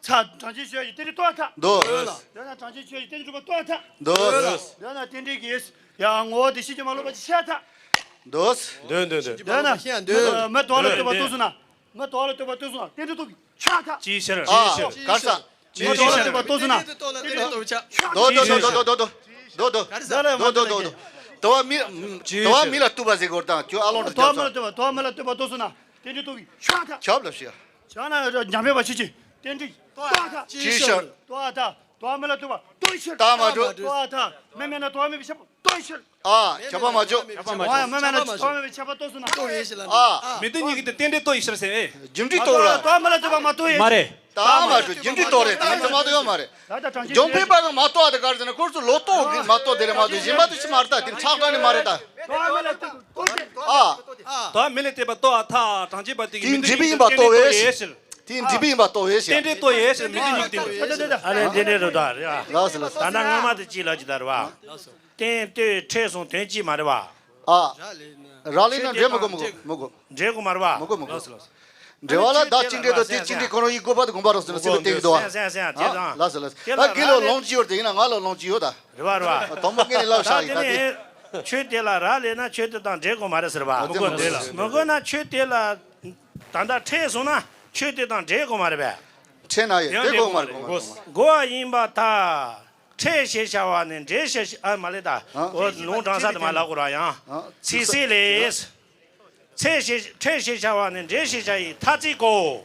ཚ། གྲངས་ཅན་ཆོས་ཅན་རྟེན་འབྲེལ་རྟོགས་ཐལ། འདོད། ཡོད་ན་གྲངས་ཅན་ཆོས་ཅན་རྟེན་འབྲེལ་གྲུབ་པ་རྟོགས་ཐལ། འདོད། ཡོད་ན་རྟེན་འབྲེལ་གྱིས་ཡང་ངོ་བོ་དེ་ཤེས་ཀྱང་མ་ལོག་པ་ཅིག་ཤེས་ཐལ། འདོད། འདོད་འདོད་འདོད། ཡོད་ན་མི་རྟོག་ལ་ལྟོས་པ་རྟོགས་སོང་ན། མི་རྟོག་ལ་ལྟོས་པ་རྟོགས་སོང་ན་རྟེན་འབྲེལ་རྟོགས་པའི་ཆགས་ཐལ། ཅི་ཕྱིར། ཨ་གར་ས། མི་རྟོག་ལ་ལྟོས་པ་རྟོགས་སོང་ན། རྟེན་འབྲེལ་རྟོགས་པའི་ཆགས། འདོད་འདོད་འདོད་འདོད། དོ་བ་མི་དོ་བ་མི་ལ་ལྟོས་པ་ཟེར་གོ་དང་ཁྱོད་ཨ་ལོང་དུ་དོ་བ་མི་ལ་ལྟོས་པ་དོ་བ་མི་ལ་ལྟོས་པ་རྟོགས་སོང་ན་རྟེན་འབྲེལ་རྟོགས་པའི་ཆགས་ཐལ། ཁྱབ་ལ་ཤི་ཡ། ཆགས་ན་འཇམ་དཔལ་བ་ཆོས་ཅན། རྟེན་འབྲེལ་རྟོགས་ཐལ། ཅི་ཕྱིར། རྟོགས་ཐལ། དོ་བ་མི་ལ་ལྟོས་པ་རྟོགས་ཕྱིར། ད་མ་འགྲོ། རྟོགས་ཐལ། མི་མེད་ན་དོ་བ་མེད་པའི་ཁྱབ་པ་རྟོགས་ཕྱིར། ཨ་ཁྱབ་པ་མ་བྱོས། ཁྱབ་པ་མ་བྱོས། མི་མེད་ན་དོ་བ་མེད་པའི་ཁྱབ་པ་རྟོགས་སོང་ན། ཨ་མི་དེ་གཉིས་ཀྱི་དེ་རྟེན་འབྲེལ་རྟོགས་ཡིན་ཕྱིར་ཟེར། རྒྱུ་འབྲས་རྟོགས་ར། དོ་བ་མི་ལ་ལྟོས་པ་མ་རྟོགས་ཡིན། མ་རེད། ད་མ་གྲུ་རྒྱུ་འབྲས་རྟོགས་རེད། ད་ཚོད་མ་གཏོགས་ཡོད་མ་རེད། ད་ལྟ་གྲངས་ཅན་འཇོམས་པའི་པ་གི་མ་གཏོགས་ཨ་དེ་ག་རེ་ཟེར་ན་ཁོར་ཚོ་ལོ་ཏོག་གི་མ་གཏོགས་དེ་རེད་མ་གཏོགས་གཞན་པ་དེ་ཅི་མ་རེད། ད་དེ་ཁྲག་དྲག་ནི་མ་རེད་ད། ཨ། ད་མི་ལ་ལྟོས་པ་རྟོགས་ཨ་ཐ་གྲངས་ཅན་པ་དེ་གི་དེའི་མི་འབྲས་པའི་ཡིན་པ་རྟོགས་པས། དེའི་འབྲས་པའི་ཡིན་པ་རྟོགས་པས། རྟེན་འབྲེལ་རྟོགས་ཡས་ཟེར་མི་དེ་གཉིས་ཀྱི་དེ་འདྲ། ཨ་ནི་འདི་འདྲས་རེད་ད་རེད་ཨ། ལགས་སོ་ལགས་སོ། ད་ལྟ་སྔོན་མ་དེ་ཅི་ལབ་ཀྱི་ད་རེད་བ། རྟེན་ལྟོས་འཕྲད་གསུམ་དོན་གཅིག་མ་རེད་བ། ཨ། རག་ལས་ན་འབྲེལ་མི་དགོས་མི་དགོས་མི་དགོས། འབྲེལ་དགོས་མ་རེད་བ། མི་དགོས་མི་དགོས། འབྲེལ་བ་ལ་བདག་གཅིག་འབྲེལ་དང་དེ་གཅིག་འབྲེལ་ཁོ་རང་ཡིན་དགོས་པ་དེ་དགོངས་པ་རག་སོང་ན་སེམས་པ་དེ་གི་འདུག་ཨ། ལགས་སོ་ལགས་སོ། ད་གི་ལོ་ལོང་ཅི་ཡོད་དེ་ཡིན་ན་ང་ལོ་ལོང་ཅི་ཡོད་ད། རེད་བ་རེད་བ། དང་པོ་ངས་ནི་ལབ་བཞག་ཡིན་ད་དེ། ཆོས་དེ་ལ་རག་ལས་ན་ཆོས་དེ་དང་འབྲེལ་དགོས་མ་རེད་ཟེར་བ། མི་དགོས་འབྲེལ་ལ། མི་དགོས་ན་ཆོས་དེ་ལ་ད་ལྟ་འཕྲད་སོང་ན་ཆོས་དེ་དང་འབྲེལ་དགོས་མ་རེད་པས། འཕྲད་ན་ཡོད་དེ་དགོས་མ་རེད་དགོས་མ་རེད། དགོས་པ་ཡིན་པར་ཐལ། འཕྲད་ཞེས་བྱ་བ་ནི་འབྲེལ་ཞེས་ཨ་མ་ལེ་ད། ཨ། འོ་ལུང་དྲང་ས་དུ་མ་ལབ་དགོས་ར་ཡང་། ཨ། ཚིག་གསལ་ལས། འཕྲད་ཞེས་འཕྲད་ཞེས་བྱ་བ་ནི་འབྲེལ་ཞེས་བྱ་ཡི་ཐ་ཚིག་གོ།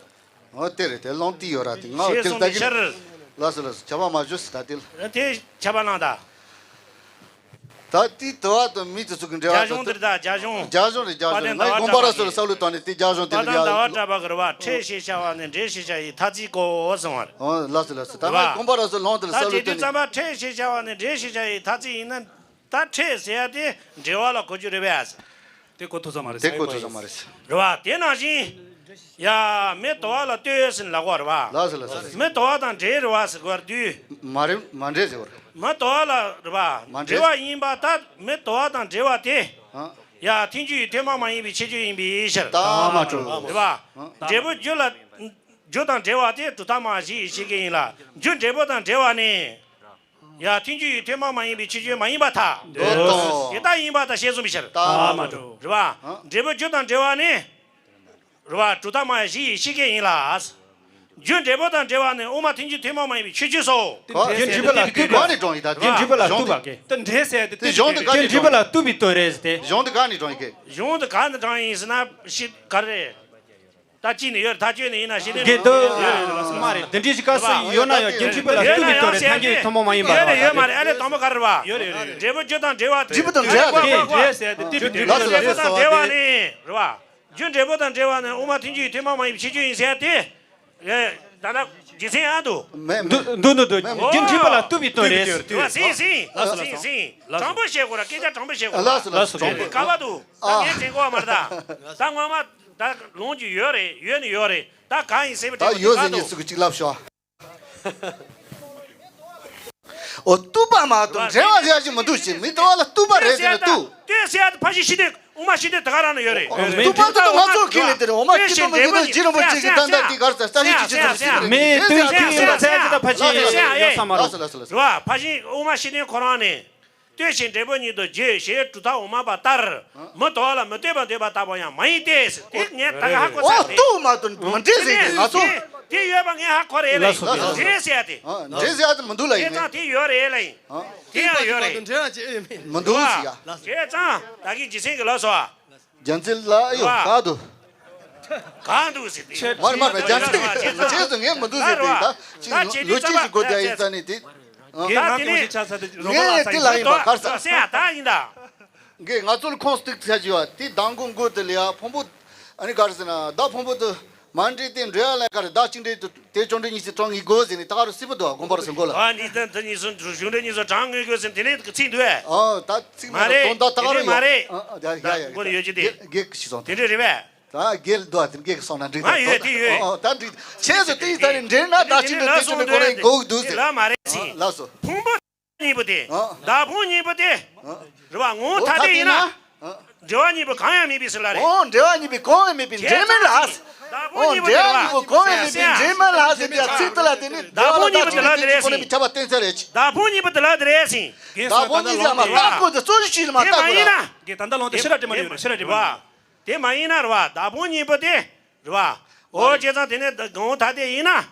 འོ་དེ་རེད་དེ་ལོང་ཏི་ཡོད་ར་དེ་ང་ཞེས་གསུངས་པའི་ཕྱིར། ལགས་སོ་ལགས་སོ། ཁྱབ་པ་མ་བྱོས་ད་དེ། དེ་ཁྱབ་པ་གནང་ད། ད་ཏི་དུ་བ་དང་མི་དེ་ཚོ་གི་འབྲེལ་བ་རྒྱ་གཞུང་འདིར་ད་རྒྱ་གཞུང་། རྒྱ་གཞུང་རེད་རྒྱ་གཞུང་རེད། ང་དགོངས་པ་རག་སོ་ལ་བསམ་བློ་བཏང་ནས་དེ་རྒྱ་གཞུང་དེ་ལ་ཡ། ད་ལྟ་ཟླ་བ་གྲགས་པ་གི་རེད་བ། འཕྲད་ཞེས་བྱ་བ་ནི་འབྲེལ་ཞེས་བྱ་ཡི་ཐ་ཚིག་གོ་གསུང་བ་རེད། ཨོ་ལགས་སོ་ལགས་སོ། ད་ང་དགོངས་པ་རག་སོ་ལོང་དེ་ལ་བསམ་བློ་བཏང་ནས། ད་དེ་དུས་ཙམ་པ་འཕྲད་ཞེས་བྱ་བ་ནི་འབྲེལ་ཞེས་བྱ་ཡི་ཐ་ཚིག་ཡིན་ན། ད་འཕྲད་ཟེར་ཡ་དེ་འབྲེལ་བ་ལ་གོ་རྒྱུ་རེད་པས། དེ་གོ་ཐུབ་ས་མ་རེད། དེ་གོ་ཐུབ་ས་མ་རེད། རེད་བ། དེ་ནང་བཞིན། ཡ། མི་དོ་བ་ལ་ལྟོས་ཟེར་ལབ་པ་རེད་བ། ལགས་སོ་ལགས་སོ། མི་དོ་བ་དང་འབྲེལ་རེད་བ་ཟེར་དགོས་པར་དུས། མ་རེད་མ་འབྲེལ་ཟེར་བ་རེད། མི་དོ་བ་ལ་རེད་བ། མ་འབྲེལ། འབྲེལ་བ་ཡིན་པར་ཐལ། མི་དོ་བ་དང་འབྲེལ་བ་དེ། ཨ། ཡ། ཐལ་འགྱུར་ཡུལ་ཐུན་མོང་མ་ཡིན་པའི་ཁྱད་ཆོས་ཡིན་པའི་ཕྱིར། ད་མ་གྲུ། རེད་བ། ཨ། འབྲས་བུ་རྒྱུ་ལ། རྒྱུ་དང་འབྲེལ་བ་དེ་གྲུབ་མཐའ་སྨྲ་བྱེད་ཀྱི་ཤེས་བྱེད་ཡིན་ལ། རྒྱུ་འབྲས་བུ་དང་འབྲེལ་བ་ནི། ཡ། ཐལ་འགྱུར་ཡུལ་ཐུན་མོང་མ་ཡིན་པའི་ཁྱད་ཆོས་མ་ཡིན་པར་ཐལ། འདོད་དོ། དེ་ལྟ་ཡིན་པར་ཐལ་ཞེས་གསུངས་པའི་ཕྱིར། ད་མ་གྲུ། རེད་བ། ཨ། འབྲས་བུ་རྒྱུ་དང་འབྲེལ་བ་ནི། རེད་བ། གྲུབ་མཐའ་སྨྲ་བྱེད་ཀྱི་ཤེས་བྱེད་ཡིན་ལ། རྒྱུ་འབྲས་བུ་དང་འབྲེལ་བ་ནི་དབུ་མ་ཐལ་འགྱུར་ཐུན་མོང་མ་ཡིན་པའི་ཁྱད་ཆོས་སོ། རྒྱུ་འབྲས་བུ་ལ་ལྟོས་པ་གང་ནས་དྲངས་ཡིན་ད། རྒྱུ་འབྲས་བུ་ལ་ལྟོས་པ་གི། དེ་འབྲས་ཟེར་དེ་དེ་གཞུང་དེ་ག་ནས་དྲངས་ཡིན། རྒྱུ་འབྲས་བུ་ལ་ལྟོས་པའི་དོན་རེད་ཟེར་ཏེ། གཞུང་དེ་ག་ནས་དྲངས་ཡིན་གི། གཞུང་དེ་ག་ནས་དྲངས་ཡིན་ཟེར་ན་ཤི་ག་རེ། ད་ཅི་ནས་ཡོད་རེད། ད་ཅི་ནས་ཡིན་ན་ཤི་ནས་དགེ་འདུན་མ་རེད། འདི་འདྲའི་ཞིག་ག་སུ་ཡོད་ན་ཡང་རྒྱུ་འབྲས་བུ་ལ་ལྟོས་པའི་དོན་རེད། ཐལ་འགྱུར་ཐུན་མོང་མ་ཡིན་པ་ཡོད་རེད། ཡོད་མ་རེད། ཨ་ནི་དང་པོ་ག་རེ་རེད་བ། ཡོད་རེད་ཡོད་རེད། འབྲས་བུ་རྒྱུ་དང་འབྲེལ་བ་དེ། འབྲས་བུ་དང་འབྲེལ་བ་དེ། འབྲས་ཟེར་དེ་ལྟོས་པའི་དོན་རེད། འབྲས་བུ་དང་འབྲེལ་བ་ནི་རེད་བ། རྒྱུ་འབྲས་བུ་དང་འབྲེལ་བ་ནི་དབུ་མ་ཐལ་འགྱུར་ཐུན་མོང་མ་ཡིན་པའི་ཁྱད་ཆོས་ཡིན་ཟེར་ཏེ། ད་ལྟ། རྗེ་བཙུན་ཨ་འདུག་མེད་མེད། འདུག་འདུག་འདུག་འདུག་མེད་མེད། རྒྱུ་མཐུན་པ་ལ་བཏུབ་པའི་དོན་རེད། ལགས་སོ་ལགས་སོ། ལགས་སོ་ལགས་སོ། སེང་སེང་། དྲང་པོ་བཤད་དགོས་ར། སྐད་ཆ་དྲང་པོ་བཤད་དགོས་ར། ལགས་སོ་ལགས་སོ། དྲང་པོ། ག་པ་འདུག་ད་ངས་དྲན་གོ་བ་མ་རེད་ད། ད་ངོ་མ་ད་ལོང་རྒྱུ་ཡོད་རེད། ཡོད་ནི་ཡོད་རེད། ད་གང་ཡིན་ཟེར་བ་དེ་ད་ཡོད་ཟེར་ནས་ཚིག་གཅིག་ལབ་ཤོག་ཨོ། བཏུབ་པ་མ་གཏོགས་འབྲེལ་བ་ཡག་ཞིག་མི་འདུག་ཅེས་མི་ལྟ་བ་ལ་བཏུབ་པ་རེད་ཟེར་ན་བཏུབ། ལྟོས་ཟེར་ཡ་ཕ་ཤི་ཤི་དེ་དབུ་མ་ཤི་དེ་ད་ག་རང་ན་ཡོད་རེད། ཨོ། བཏུབ་པ་ད་ང་ཚོ་ཁས་ལེན་དེ་རེད། འོ་མ་ཁྱི་དུ་མ་ཁྱི་དུ་རྗེ་རིན་པོ་ཆེ་གི་ད་ལྟ་དེ་གར་ས་ས་ཤི་ཅི་ཅི་ཚོ་ཤི་རེད། མི་ལྟོས་ཤིག་ཡིན་པ་ཚད་ཅི་ད་ཕ་ཤི་ཡོད་ས་མ་རེད། ལགས་སོ་ལགས་སོ་ལགས་སོ། རེད་བ། ཕ་ཤི་དབུ་མ་ཤི་དེ་ཁོ་རང་ནས། ལྟོས་ཤིག་འབྲས་བུ་ཉིད་དུ་བརྗོད་ཞེས་གྲུབ་མཐའ་འོག་མ་པ་ལྟར། མི་ལྟོ་བ་ལ་མི་ལྟོས་པ་འདོད་པ་ལྟ་བུ་ཡང་མ་ཡིན་ཏེ། དེ་ངས་ད་ག་ཧ་གོ་ཨོ་ཚར་ཏེ། ཏུ་མ་ཏུ་མི་འདྲེས་ཟེར་གི་ང་ཚོ། དེ་དེ་ཡོད་པ་ངས་ཧ་གོ་རེད་ལ་ཡིན། ལགས་སོ། འདྲེས་ཟེར་ཏེ། ཨ། འདྲེས་ཟེར་ཏེ་མི་འདུག་ལ་ཡིན་ནས། དེ་ཙང་དེ་ཡོད་རེད་ལ་ཡིན། ཨ། དེ་ཡང་ཡོད་རེད། མི་འདུག་ཟེར་ཡ། བྱས་ཙང་ད་གིན་རྗེ་བཙུན་གྱི་ལགས་སོ། རྒྱལ་མཚན་ལ་ཡོད་ག་འདུག་གང་འདུག་ཟེར་ཏེ། མར་མར་བས་རྒྱལ་མཚན་གྱི་རྗེས་སུ་ངས་མི་འདུག་ཟེར་ཏེ་ད་ཅི་ལོ་ཅི་ཞིག་དགོས་བསྡད་ཡིན་ས་ནས་དེ། ད་དེ་ནས་ངས་དེ་ལ་ཡིན་པ་གར་ས། སེ་ཡ་ད་ཡིན་ད། ངས་ང་ཚོ་ལ་ཁོང་སྟེགས་ཚད་ཅིག་ཡོད་དེ་མདང་དགོང་མགོ་དེ་ལ་ཡ་ཕུང་པོ། ཨ་ནི་གར་ཟེར་ན་ད་ཕུང་པོ་དུ་མ་འདྲེས་ཏེ་འགྲོ་ཡ་ལ་གར་ཟླ་གཅིག་འདྲེས་དུ་དེ་བཅོ་འདྲེ་གཉིས་སུ་གྲངས་ངེས་དགོས་ཟེར་ནས་ད་གར་སྲིད་པ་དུ་དགོན་པར་སོང་གོ་ལ། ཨ་ནི་ད་འདི་གཉིས་སུ་བཅོ་འདྲེ་གཉིས་སུ་གྲངས་ངེས་དགོས་ཟེར་དེ་ནས་ཚིག་འདུག་ཨེ། ཨ་ད་ཚིག་མ་མ་རེད། དོན་དག་ད་གར་ཡོད། མ་རེད། ཨ་ཨ་ཡ་ཡ་ཡ་མགོ་ལ་ཡོད་ཀྱི་དེ། དགེ་གི་ཞིག་སོང་དེ་འདྲ་རེད་པས། ད་རྒྱལ་རྡོ་དེ་རྒྱལ་གི་སོང་ན་འགྲིག་ད་ཡོད་དེ་ཡོད། ཨོ་ད་འགྲིག་ཁྱེད་ཚོ་དེ་ཡི་ད་ནི་འདྲེན་ན་ད་ཅི་འདྲ་དེ་ཚོ་ནི་གོ་རེ་གོ་གི་འདུག་ཟེར། ལ་མ་རེད་ཟིན། ལགས་སོ། ཕུང་པོ་གཉིས་པོ་དེ། ཨ། བདག་ཕུང་གཉིས་པོ་དེ། ཨ། རེད་བ། ངོ་བོ་ཐ་དད་ཡིན་ན། འབྲེལ་བ་གཉིས་པོ་གང་ཡང་མེད་པའི་ཕྱིར་ལ་རེད། ཨོ་འབྲེལ་བ་གཉིས་པོ་གང་ཡང་མེད་པའི་འབྲེལ་མེད་ལ། ཨོ་འབྲེལ་བ་གཉིས་པོ་གང་ཡང་མེད་པའི་འབྲེལ་མེད་ལ་ཟེར་ཏེ་ཚིག་དེ་ལ་དེ་ནི་བདག་ཕུང་གཉིས་པོ་དེ་ལ་དེ་རེད་ཟིན། ཁྱབ་པ་བསྟན་ཚར་རེད། བདག་ཕུང་གཉིས་པོ་དེ་ལ་དེ་རེད་ཟིན། བདག་ཕུང་གཉིས་པོ་དེ་ལ་མ་བཏགས་གོ་དེ་གཙོ་ཆེ་ཆེ་ལ་མ་བཏགས་གོ་ལ། དེ་མ་ཡིན་ན། དེ་ད་ལྟ་ལོང་དེ་ཤི་ར་དྲི་མ་ཡོད་རེད། ཤི་ར་དྲི་མ། དེ་མ་ཡིན་ན་རེད་བ། བདག་ཕུང་གཉིས་པོ་དེ་རེད་བ། འོ་བྱས་ཙང་དེ་ནས་ངོ་བོ་ཐ་དད་ཡིན་ན།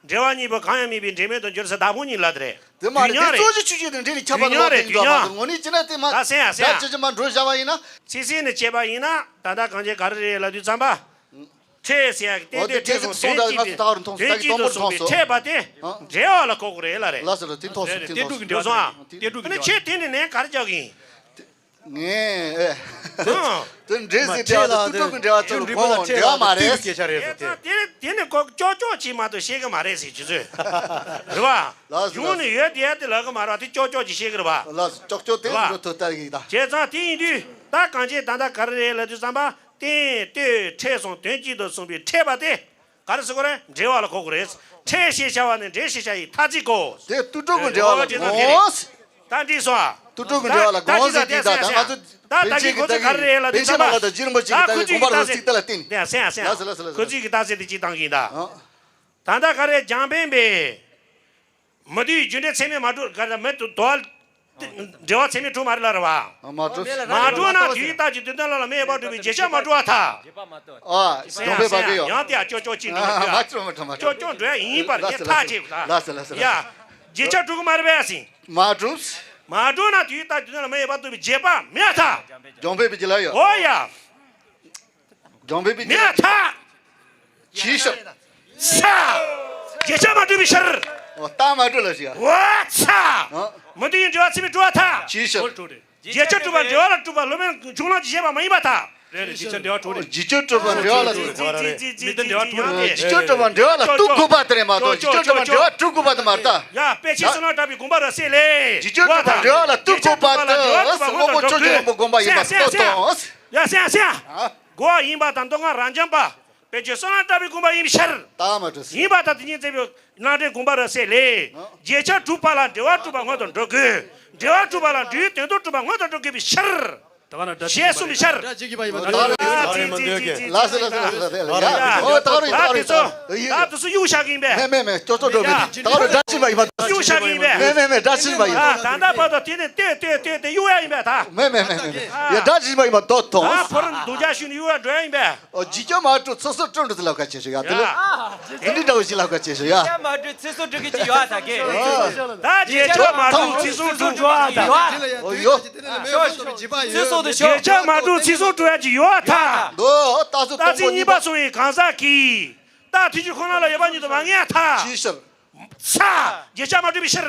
འབྲེལ་བ་གཉིས་པོ་གང་ཡང་མེད་པའི་འབྲེལ་མེད་དུ་འགྱུར་ཟེར་བདག་ཕུང་གཉིས་ལ་དེ་རེད། དེ་མ་རེད། དེ་གཙོ་ཆེ་ཆུ་ཆུ་དེ་འདྲེ་ནི་ཁྱབ་པ་ལོག་དེ་འདྲ་མ་གཏོགས་ངོ་ནི་ཅི་ན་དེ་མ་ད་སེང་ཡ་སེང་ཡ། ད་ཅི་ཅི་མ་འགྲོ་བཞག་པ་ཡིན་ན། ཚིག་ཟིན་ནས་བྱས་པ་ཡིན་ན་ད་ལྟ་གང་བྱས་ག་རེ་རེད་ལབ་དུས་ཙམ་པ། ཕྲད་ཟེར་ཡ་གི་རྟེན་འབྲེལ་ཕྲད་སོང་དོན་གཅིག་དེ་དོན་གཅིག་ཏུ་སོང་བའི་ཕྲད་པ་དེ་འབྲེལ་བ་ལ་གོ་དགོས་རེད་ལ་རེད། ལགས་སོ་ལགས་དེ་ཐོག་སོང་དེ་ཐོག་སོང་། ཨ་ནི་ཁྱེད་དེ་ནི་ནས་ག་རེ་རྒྱག་གི་ཡིན། ངས་ཨེ། ཨང་། དེ་འདྲེ་ཟེར་དེ་ལ་དུ་ཀྲུག་གི་འབྲེལ་བ་དེ་ལ་གོང་འབྲེལ་བ་མ་རེད། དེ་ཚ་དེ་དེ་ནི་ཀོ་ཀྱོག་ཀྱོག་ཅིག་མ་གཏོགས་ཤེས་གི་མ་རེད་ཟེར་ཁྱེད་ཚོས། རེད་བ། ལགས་སོ། གཞུང་ནས་ཡོད་དེ་ཡ་དེ་ལབ་གི་མ་རེད་བ། དེ་ཀྱོག་ཀྱོག་ཅིག་ཤེས་གི་རེད་བ། ལགས་སོ་ཀྱོག་ཀྱོག་དེ་རེད་བ། འགྲོ་ཐུབ་ལྟ་གི་ད། བྱས་ཙང་དེ་ཡིན་དུས་ད་གང་ཅི་ད་ལྟ་ག་རེ་རེད་ལབ་དུས་ཙམ་པ། རྟེན་ལྟོས་ཕྲད་སོང་དོན་གཅིག་ཏུ་སོང་བའི་ཕྲད་པ་དེ། ག་རེ་ཟེར་དགོས་རེད། འབྲེལ་བ་ལ་གོ་དགོས་རེད། ཕྲད་ཞེས་བྱ་བ་ནི་འབྲེལ་ཞེས་བྱ་ཡི་ཐ་ཚིག་གོ། དེ་ཏུ་ཀྲུག་གི་འབྲེལ་བ་ལ་གོ། ད་འགྲིག་སོང་ཨ། ཏུ་ཀྲུག་གི་འབྲེལ་བ་ལ་གོ་ཟེར་དེ་ད་ད་ང་ཚོ་ད་ད་གི་གོ་ཚོད་ག་རེ་རེད་ལ་དེ་ད་ད་ད་ཇི་རིན་པོ་ཆེ་གི་ད་གོ་པ་རོ་ཚིག་ད་ལ་བརྟེན། ད་སེང་སེང་། ལགས་སོ་ལགས་སོ་ལགས་སོ། ཁོ་ཚོས་གི་ད་ཟེར་དེ་ཅི་བཏང་གི་ཡིན་ད། ད་ད་ག་རེ་རྒྱང་འཕེན་པས། མི་དུས་རྒྱུ་འབྲས་ཚད་མས་མ་གྲུབ་ག་རེ་མི་དུ་དོ། འབྲེལ་བ་ཚད་མས་གྲུབ་མ་རེད་ལ་རེད་བ། མ་གྲུབ། མ་གྲུབ་ན་དུས་རྟག་གི་དུས་གཏན་ལ་ལ་མེ་ཡོད་པར་གྲུབ་པའི་བརྗོད་བྱ་མ་གྲུབ་པར་ཐལ། ཨ། གྱོང་འཕེན་པ་གི་ཡོད། ཡང་དེ་ཡང་ཀྱོག་ཀྱོག་ཅིག་འགྲོ་མ་གྱོག་ཀྱོག་འགྲོ་ཡ་ཡིན་པར་ངས་ཐག་བཅད་པ་ལ། ལགས་སོ་ལགས་སོ། ཡ། བརྗོད་བྱ་གྲུབ་གི་མ་རེད་པས་ཟིན། མ་གྲུབ། མ་གྲུབ་ན་དུས་རྟག་གི་དུས་གཏན་ལ་མེ་ཡོད་པར་གྲུབ་པའི་བརྗོད་པ་མེད་ཐལ། གྱོང་འཕེན་པའི་རྒྱུ་ལ་ཡོད། ཨོ་ཡ། གྱོང་འཕེན་པའི་མེད་ཐལ། ཇི་ཤོད། ས། བརྗོད་བྱ་མ་གྲུབ་པའི་ཕྱིར། འོ་ད་མ་གྲུབ་ལ་ཞིག་འོ་ཚ། ཨ། མི་དུ་ཡི་འབྲེལ་བ་ཚད་མས་གྲུབ་པར་ཐལ། ཇི་ཤོད། བརྗོད་བྱ་གྲུབ་པ་འབྲེལ་བ་ལ་གྲུབ་པ་སློབ་དཔོན་ཆུང་ལ་ཇི་བཤད་པ་མ་ཡིན་པར་ཐལ། རེད་རེད། བརྗོད་བྱ་འབྲེལ་བ་གྲུབ་རེད། བརྗོད་བྱ་གྲུབ་པ་འབྲེལ་བ་ལ་གྲུབ་པ་རེད། མི་དུ་འབྲེལ་བ་གྲུབ་རེད། བརྗོད་བྱ་གྲུབ་པ་འབྲེལ་བ་ལ་གྲུབ་དགོས་པ་དེ་རེད་མ་གཏོགས་བརྗོད་བྱ་གྲུབ་པ་འབྲེལ་བ་གྲུབ་དགོས་པ་དེ་མ་རེད་ད། ཡ་དཔེ་ཆའི་བསོད་ནམས་གྲགས་པའི་དགོངས་པ་རབ་གསལ་ལས། བརྗོད་བྱ་གྲུབ་པ་འབྲེལ་བ་ལ་གྲུབ་དགོས་པ་དེ་དངོས་པོ་ཕྱོགས་ཀྱི་དབང་པོ་དགོངས་པ་ཡིན་པ་རྟོགས་དང་། ཡ་སེང་སེང་། གོ་བ་ཡིན་པ་དང་མདོ་སྔགས་རབ་འབྱམས་པ། དཔེ་ཆའི་བསོད་ནམས་གྲགས་པའི་དགོངས་པ་ཡིན་པའི་ཕྱིར། ད་མ་གྲུབ་ཟེར། ཡིན་པར་ཐལ། དེ་ཉིད་མཛད་པའི་སྣ་འདྲེན་དགོངས་པ་རབ་གསལ་ལས། བརྗོད་བྱ་གྲུབ་པ་ལ་འབྲེལ་བ་གྲུབ་པ་སྔོན་དུ་འགྲོ་དགོས། འབྲེལ་བ་གྲུབ་པ་ལ་འབྲེལ་ཡུལ་དོན་ལྡོག་གྲུབ་པ་སྔོན་དུ་འགྲོ་དགོས་པའི་ཕྱིར། ཞེས་གསུངས་པའི་ཕྱིར། ད་ག་ན་སྒྲ་ཇི་བཞིན་པ་ཡིན་པ་རྟོགས་དང་། ལགས་སོ་ལགས་སོ་ལགས་སོ་ལགས་སོ། ཡ། ཨོ་ད་རུང་ད་རུང་ད་རུང་། ད་དུ་སུ་གཡུག་བཞག་གི་ཡིན་པས། མེད་མེད་མེད། ཅོག་ཅོག་འགྲོ་མེད། ད་རུང་སྒྲ་ཇི་བཞིན་པ་ཡིན་པ་རྟོགས། གཡུག་བཞག་གི་ཡིན་པས། མེད་མེད་མེད། སྒྲ་ཇི་བཞིན་པ་ཡིན། ད་ད་བར་དུ་དེ་ནས་ལྟོས་ལྟོས་ལྟོས་ལྟོས་གཡུག་ཡ་ཡིན་པས་ད། མེད་མེད་མེད་མེད། ཡ་སྒྲ་ཇི་བཞིན་པ་ཡིན་པ་རྟོགས་དང་། ད་ཕོ་རོ་རྡོ་རྒྱག་ཤུལ་ནས་གཡུག་ཡ་འགྲོ་ཡ་ཡིན་པས། ཨོ་བརྗོད་བྱ་མ་གྲུབ་ཚིག་སོགས་གྲུབ་འགྲོ་ཟེར་ལབ་ཁ་ཆེ་ཤོས་ཡ། དེ་ལ་དེ་འདྲ་འདྲ་བོ་ཞིག་ལབ་ཁ་ཆེ་ཤོས་ཡ། བརྗོད་བྱ་མ་གྲུབ་ཚིག་སོགས་གྲུབ་ཀྱི་ཅིག་ཡོད་ཨ་ད་གེ། ད་བརྗོད་བྱ་མ་གྲུབ་ཚིག་སོགས་གྲུབ་ཀྱི་ཡོད་ཨ་ད། ཨོ་ཡོད། ཚིག་སོགས་དེ་ཤོད། བརྗོད་བྱ་མ་གྲུབ་ཚིག་སོགས་གྲུབ་ཡ་ཅིག་ཡོད་ཨ་ད། འདོད་རྟགས་ཚུལ་སྟོང་པོ་གཉིས་པ་སོང་བའི་གང་ཟག་གིས་རྟགས་ཐུན་གཅིག་ཁོ་ན་ལ་ཡོད་པ་ཉིད་དུ་མ་ངེས་ཨ་ད། ཅིའི་ཕྱིར། ས། བརྗོད་བྱ་མ་གྲུབ་པའི་ཕྱིར།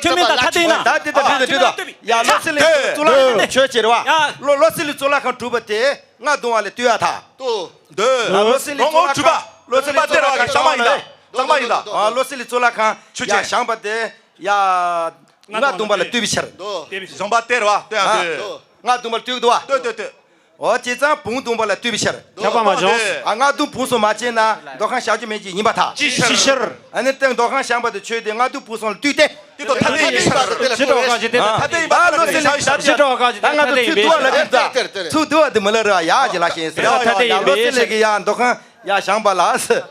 ཐོན་མིན་དང་ཐ་དད་ཡིན་ན། ད་དེ་ད་དེ་ད་དེ་ད་ཡ་བློ་གསལ་གླིང་གཙུག་ལག་ཁང་ཆོས་ཅེས་རེད་བ། ཡ། བློ་བློ་གསལ་གླིང་གཙུག་ལག་ཁང་གྲུབ་པ་དེ་རྔ་རྡུང་བ་ལས་བཏུས་ཡ་ད། ཏོ། འདོད། ཨ་བློ་གསལ་གླིང་གཙུག་ལག་ཁང་། བློ་གསལ་གླིང་གཙུག་ལག་ཁང་བཞེངས་པ་ནི། གཙང་མ་ཡིན་ད། ཨ་བློ་གསལ་གླིང་གཙུག་ལག་ཁང་ཡ་བཞེངས་པ་དེ་ཡ་རྔ་རྡུང་བ་ལས་བཏུས་པའི་ཕྱིར། ཏོ། བཞེངས་པ་དེ་རེད་བ་ལྟོས་ཡ་ཨ་ལྟོས། རྔ་རྡུང་བ་ལས་བཏུས་འདུག་བ། ལྟོས་ལྟོས་ལྟོས། འོ་བྱས་ཙང་བུང་བཏུང་བ་ལ་ལྟོས་པའི་ཕྱིར། ཁྱབ་པ་མ་བྱུང་། ཨ་སྔ་བཏུང་བུང་གསུམ་མ་བྱས་ན་མདོ་ཁམས་བྱ་རྒྱུ་མེད་ཅེས་ཡིན་པར་ཐལ། ཅིའི་ཕྱིར། ཨ་ནི་སྟེང་མདོ་ཁམས་བྱམས་པ་དེ་ཆོས་དེ་སྔ་བཏུང་བུང་གསུམ་ལ་ལྟོས་ཏེ། དེ་དང་ཐ་དད་ཡིན་ཕྱིར། ཇི་ལྟ་བ་གང་ཞིག་དེ་ལྟར་ཐ་དད་ཡིན་པ། ལོ་སི་ལེ་ཇི་ལྟ་བ་གང་ཞིག་དེ་ལྟར་ཐ་དད་ཡིན་པས། ཚུར་བསྡུ་བ་དེ་མི་ལ་རེ་བ་ཡག་ཅིག་ལ་ཤེས་ཟེར། ཐ་དད་ཡིན་པས། ལོ་སི་ལེ་གི་ཡ་མདོ་ཁམས་ཡ་བྱམས་པ་ལ་ཟེར།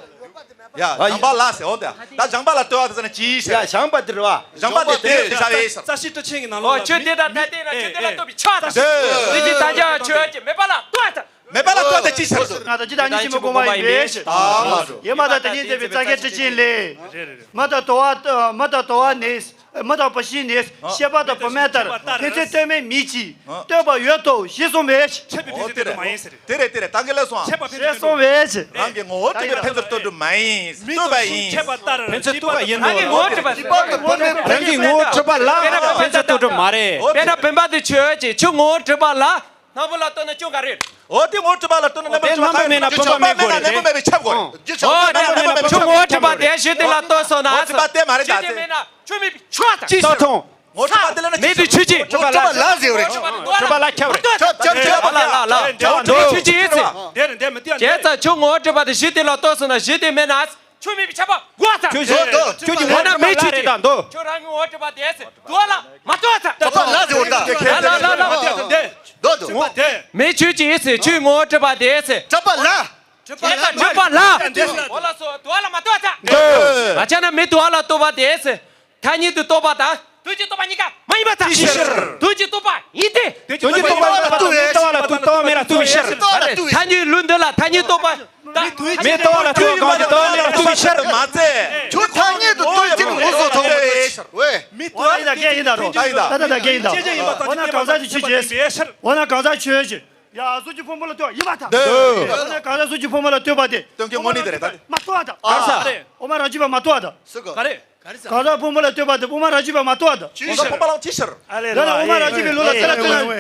ཡ་བྱམས་པ་ལ་ཟེར། འོ་དེ་ད་བྱམས་པ་ལ་ལྟོས་པ་དེ་ཟེར་ན་ཅི་ཟེར། ཡ་བྱམས་པ་དེ་རེད་བ། བྱམས་པ་དེ་དེ་རེད་ཟེར་བས་ཟེར། རྩ་ཤེ་སྤྲོ་ཆེན་གྱི་ནང་ལོགས་ལ། ཆོས་དེ་དང་ཐ་དད་ན་ཆོས་དེ་ལ་ལྟོས་པའི་ཕྱིར་དང་། དེ་ཅི་ད་ཅི་ཆོས་ཅི་མེད་པ་ལ་ལྟོས་ཟེར། མེད་པ་ལ་ལྟོས་ཏེ་ཅི་ཟེར། ང་དང་ཇི་ལྟར་ཉིད་ཀྱི་མི་གོ་བ་ཡིན་པས། ཡེ་མ་དང་དེ་ཉིད་འདས་པའི་རྩ་ཤེ་སྤྲོ་ཆེན་ལས། མི་དང་དུ་བ་མི་དང་དུ་བ་ནི། མི་དང་བུད་ཤིང་ནི། ཤེས་པ་དང་བུད་མེད་ལྟར་ཕན་ཚུན་ལྟོས་མེད་མིན་གྱི་ལྟོས་པ་ཡོད་དོ་ཞེས་གསུངས་པས། འཆད་པའི་ཕན་ཚུན་ལྟོས་གྲུབ་མ་ཡིན་ཟེར། དེ་རེད་དེ་རེད། ད་གིན་ལ་སོང་། འཆད་པ་ཕན་ཚུན་ལྟོས་གྲུབ་མ་ཡིན། རང་གི་ངོ་བོ་གྲུབ་པའི་ཕན་ཚུན་ལྟོས་གྲུབ་མ་ཡིན། ལྟོས་པ་ཡིན། འཆད་པ་ལྟར་ཕན་ཚུན་ལྟོས་པ་ཡིན་ནོ། རང་གི་ངོ་བོ་གྲུབ་པ། རང་གི་ངོ་བོ་གྲུབ་པ་ལ་ཕན་ཚུན་ལྟོས་གྲུབ་མ་རེད། དཔེར་ན་བུམ་པ་དེ་ཆོས་ཅན། ཁྱོད་ངོ་བོ་གྲུབ་པ་ལ། སྣམ་བུ་ལ་ལྟོས་ན་ཅུང་ག་རེ། འོ་དེ་ངོ་བོ་གྲུབ་པ་ལ་ལྟོས་ན་རྣམ་པར་ཆོས་མེད་ན་ཕན་པ་མེད་དགོས་རེད། ཆོས་མེད་ན་རྣམ་པར་མེད་པའི་ཆོས་དགོས་རེད། འོ་དེ་ཁྱོད་ངོ་བོ་གྲུབ་པ་དེ་ཞིག་དེ་ལ་ལྟོས་སོང་ན། ངོ་བོ་གྲུབ་པ་དེ་མ་རེད་ད། ཞིག་དེ་མེད་ན་ཆོས་མེད་པའི་ཆོས་དང་། ཅི་ལྟར་མཐོང་། ངོ་བོ་གྲུབ་པ་དེ་ལ་ན་མེད་དུ་ཆོས་ཅན། ངོ་བོ་གྲུབ་པ་ལ་ཟེར་བ་རེད། གྲུབ་པ་ལ་ཁྱབ་རེད། ཁྱབ་ཁྱབ་ཁྱབ་ལ་ལ་ལ་ལ། ངོ་བོ་གྲུབ་པ་ཆོས་ཅན་ཡིན་ཟེར། དེ་རེད་དེ་མི་དེ་ཡང་། བྱས་ཙང་ཁྱོད་ངོ་བོ་གྲུབ་པ་དེ་ཞིག་དེ་ལ་ལྟོས་སོང་ན་ཞིག་དེ་མེད་ན། ཆོས་མེད་པའི་ཁྱབ་པ་དགོས་ས། ཁྱོད་ཁྱོད་ཁྱོད་ཀྱི་ངོ་བོ་གྲུབ་པ་ལ་རེད་ད་འདོད། ཁྱོད་རང་གི་ངོ་བོ་གྲུབ་པ་དེ་ཟེར། དུ་བ་ལ་མ་ལྟོས་ས། ད་ལ་ལ་ཟེར་བ་ད། ལ་ལ་ལ་ལ། འདོད་འདོད། མེད་ཆོས་ཅན་ཟེར། ཁྱོད་ངོ་བོ་གྲུབ་པ་དེ་ཟེར། གྲུབ་པ་ལ། གྲུབ་པ་ལ། འོ་ལ་སོ་དུ་བ་ལ་མ་ལྟོས་ས། འདོད། ཨ་ཅག་ན་མེད་དུ་བ་ལ་ལྟོས་པ་དེ་ཟེར། ཐ་སྙད་དུ་ལྟོས་པ་དང་། དོན་གྱིས་རྟོགས་པ་གཉིས་ཀ་མ་ཡིན་པར་ཐལ། ཅིའི་ཕྱིར། དོན་གྱིས་རྟོགས་པ་ཡིན་ཏེ། དོན་གྱིས་རྟོགས་པ་ལ་ལྟོས་པའི་ཕྱིར། ལྟོས་པ་ལ་ལྟོས་པའི་ཕྱིར། ཐ་སྙད་ལུགས་འདི་ལ་ཐ་སྙད་རྟོགས་པ། མེད་ལྟོས་པ་ལ་ལྟོས་པ་གང་ཞིག་ལྟོས་པ་ལ་ལྟོས་པའི་ཕྱིར། མ་ཚད། ཁྱོད་ཐ་སྙད་དུ་ལྟོས་ཀྱི་ངོ་སོ་ཐོག་མ་རེད། ཝེ། མི་ལྟོས་པ་ཡིན་ད་གན་ཡིན་ད་རོ། ད་ད་ད་གན་ཡིན་ད། འོ་ན་གང་ཟག་ཅིག་ཆོས་ཅན། འོ་ན་གང་ཟག་ཆོས་ཅན། ཡ་གཟུགས་ཀྱི་ཕུང་པོ་ལ་ལྟོས་ཡིན་པར་ཐལ། འདོད། འོ་ན་གང་ཟག་གཟུགས་ཀྱི་ཕུང་པོ་ལ་ལྟོས་པ་དེ། སྟོན་ཀའི་དངོས་གནས་དེ་རེད་ད། མ་ལྟོས་པར་ཐལ། ག་རེ་ཟེར། དབུ་མ་རང་རྒྱུད་པས་མ་ལྟོས་པར་ཐལ། སུ་ག་ག་རེ། གང་ཟག་ཕུང་པོ་ལ་ལྟོས་པ་དེ་དབུ་མ་རང་རྒྱུད་པས་མ་ལྟོས་པར་ཐལ། ཅི་ཕྱིར། ཕུང་པོ་ལ་ཅི་ཕྱིར། ཨ་ལས་ལ་ལ་ཕུང་པོ་ལ་ཅི་ཕྱིར་ལོ་ལ་ལྟོས་ལ་ལྟོས་ལ།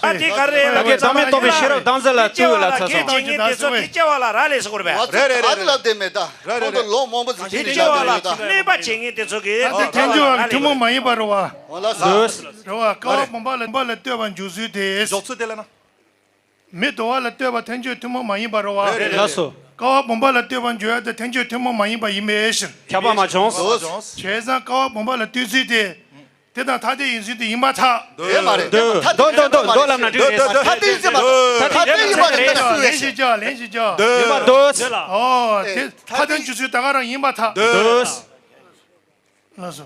ཨ་དེ་ག་རེ་རེད། ད་གིན་བདག་མེད་རྟོགས་པའི་ཤེས་རབ་དམ་ཚིག་ལ་ལྟོས་ལ་ཚ་སོང་། ལྷན་ཅིག་སྐྱེས་པ་ལ་རག་ལས་ཟེར་དགོས་པས། རེད་རེད་རེད་རེད། ད་ལ་དེ་མེད་ད། རེད་རེད་རེད། ལོ་མང་པོ་ཟིན་ལྷན་ཅིག་སྐྱེས་པ་ལ་གནོད་པ་བྱེད་མཁན་དེ་ཚོ་གིས་ད་དེ་ཐལ་འགྱུར་བ་ཐུན་མོང་མ་ཡིན་པ་རེད་བ། འོ་ལ་ཟེར། རེད་བ། ཀ་བ་བུམ་པ་ལ་བུམ་པ་ལ་ལྟོས་པ་འཇོག་ཚུལ་དེ། འཇོག་ཚུལ་དེ་ལ་ན། མེ་དུ་བ་ལ་ལྟོས་པ་ཐལ་འགྱུར་ཐུན་མོང་མ་ཡིན་པ་རེད་བ། རེད་རེད། ལགས་སོ། ཀ་བ་བུམ་པ་ལ་ལྟོས་པ་འཇོག་ཡ་དེ་ཐལ་འགྱུར་ཐུན་མོང་མ་ཡིན་པ་ཡིན་པའི་ཕྱིར། ཁྱབ་པ་མ་བྱུང་། བྱས་ཙང་ཀ་བ་བུམ་པ་ལ་ལྟོས་ཚུལ་དེ། དེ་དང་ཐ་དད་ཡིན་ཚུལ་དེ་ཡིན་པར་ཐལ། དེ་མ་རེད། འདོད་འདོད་འདོད་འདོད་ལབ་ན་འགྲིག་རེད། ཐ་དད་ཡིན་ཚུལ་མ་རེད། ཐ་དད་ཡིན་པ་དེ་ལྟ་སུ་ཡོད་ལན་ཞིག་བྱ་ལན་ཞིག་བྱ། ཡིན་པ་འདོད། ཨོ་དེ་ཐ་དད་འཇོག་ཚུལ་ད་ག་རང་ཡིན་པར་ཐལ། འདོད། ལགས་སོ།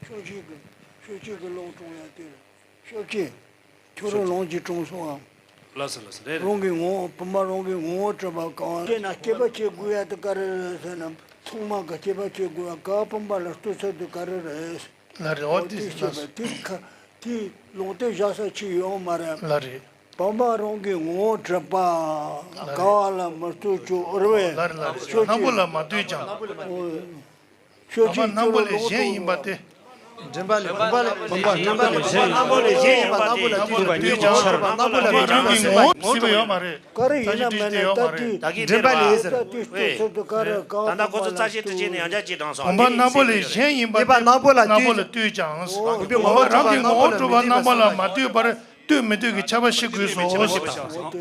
ཕྱོགས་གཅིག་གི་ཕྱོགས་གཅིག་གི་ལོག་གྲོང་ཡང་དེར་ཕྱོགས་གཅིག་ཁྱོད་རང་ལོངས་ཀྱིས་གྲོངས་སོང་ངམ། ལགས་སོ་ལགས་སོ། རེད་རེད། རང་གི་ངོ་བོ་བུམ་པ་རང་གི་ངོ་བོ་གྲུབ་པ་གང་སྐྱེས་ན་སྐྱེས་པ་སྐྱེ་དགོས་ཡ་དེ་ག་རེ་རེད་ཟེར་ན་ཚང་མ་གི་སྐྱེས་པ་སྐྱེ་དགོས་ཡ་ཀ་བ་བུམ་པ་ལ་ལྟོས་ཚུལ་དེ་ག་རེ་རེད། ལགས་རེད། འོ་དེ་ལགས་སོ། དེ་ཁ་དེ་ལུང་བསྟན་བཞག་ས་ཅིག་ཡོད་མ་རེད། ལགས་རེད། བུམ་པ་རང་གི་ངོ་བོ་གྲུབ་པ། ལགས་རེད། ཀ་བ་ལ་མི་ལྟོས་ཀྱང་འོར་བས། ལགས་རེད་ལགས་རེད། སྣམ་བུ་ལ་མ་ལྟོས་ཀྱང་། ཕྱོགས་བུམ་པ་སྣམ་བུ་ལས་གཞན་ཡིན་པ་སྟེ། མགྲིན་པ་ལས་བུམ་པ་ལས་བུམ་པ་སྣམ་བུ་ལས་གཞན་ཡིན་པ་སྣམ་བུ་ལ་ལྟོས་ཀྱང་། བུམ་པ་རང་གི་ངོ་བོ་སྲིད་པ་ཡོད་མ་རེད། ག་རེ་ཡིན་ན་མིན་ན་ད་དེ་མགྲིན་པ་ལས་ཟེར། ད་ལྟ་ཁོ་ཚོ་རྩ་ཤེ་སྤྲོ་ཆེན་ནས་ཡང་བསྐྱར་ཅིག་དྲངས་སོང་། བུམ་པ་སྣམ་བུ་ལས་གཞན་ཡིན་པ་སྟེ། སྣམ་བུ་ལ་ལྟོས་ཀྱང་། བུམ་པ་རང་གི་ངོ་བོ་གྲུབ་པ་སྣམ་བུ་ལ་མ་ལྟོས་པར་ལྟོས་མི་ལྟོས་ཀྱི་ཁྱབ་པ་ཤེས་དགོས་སོ།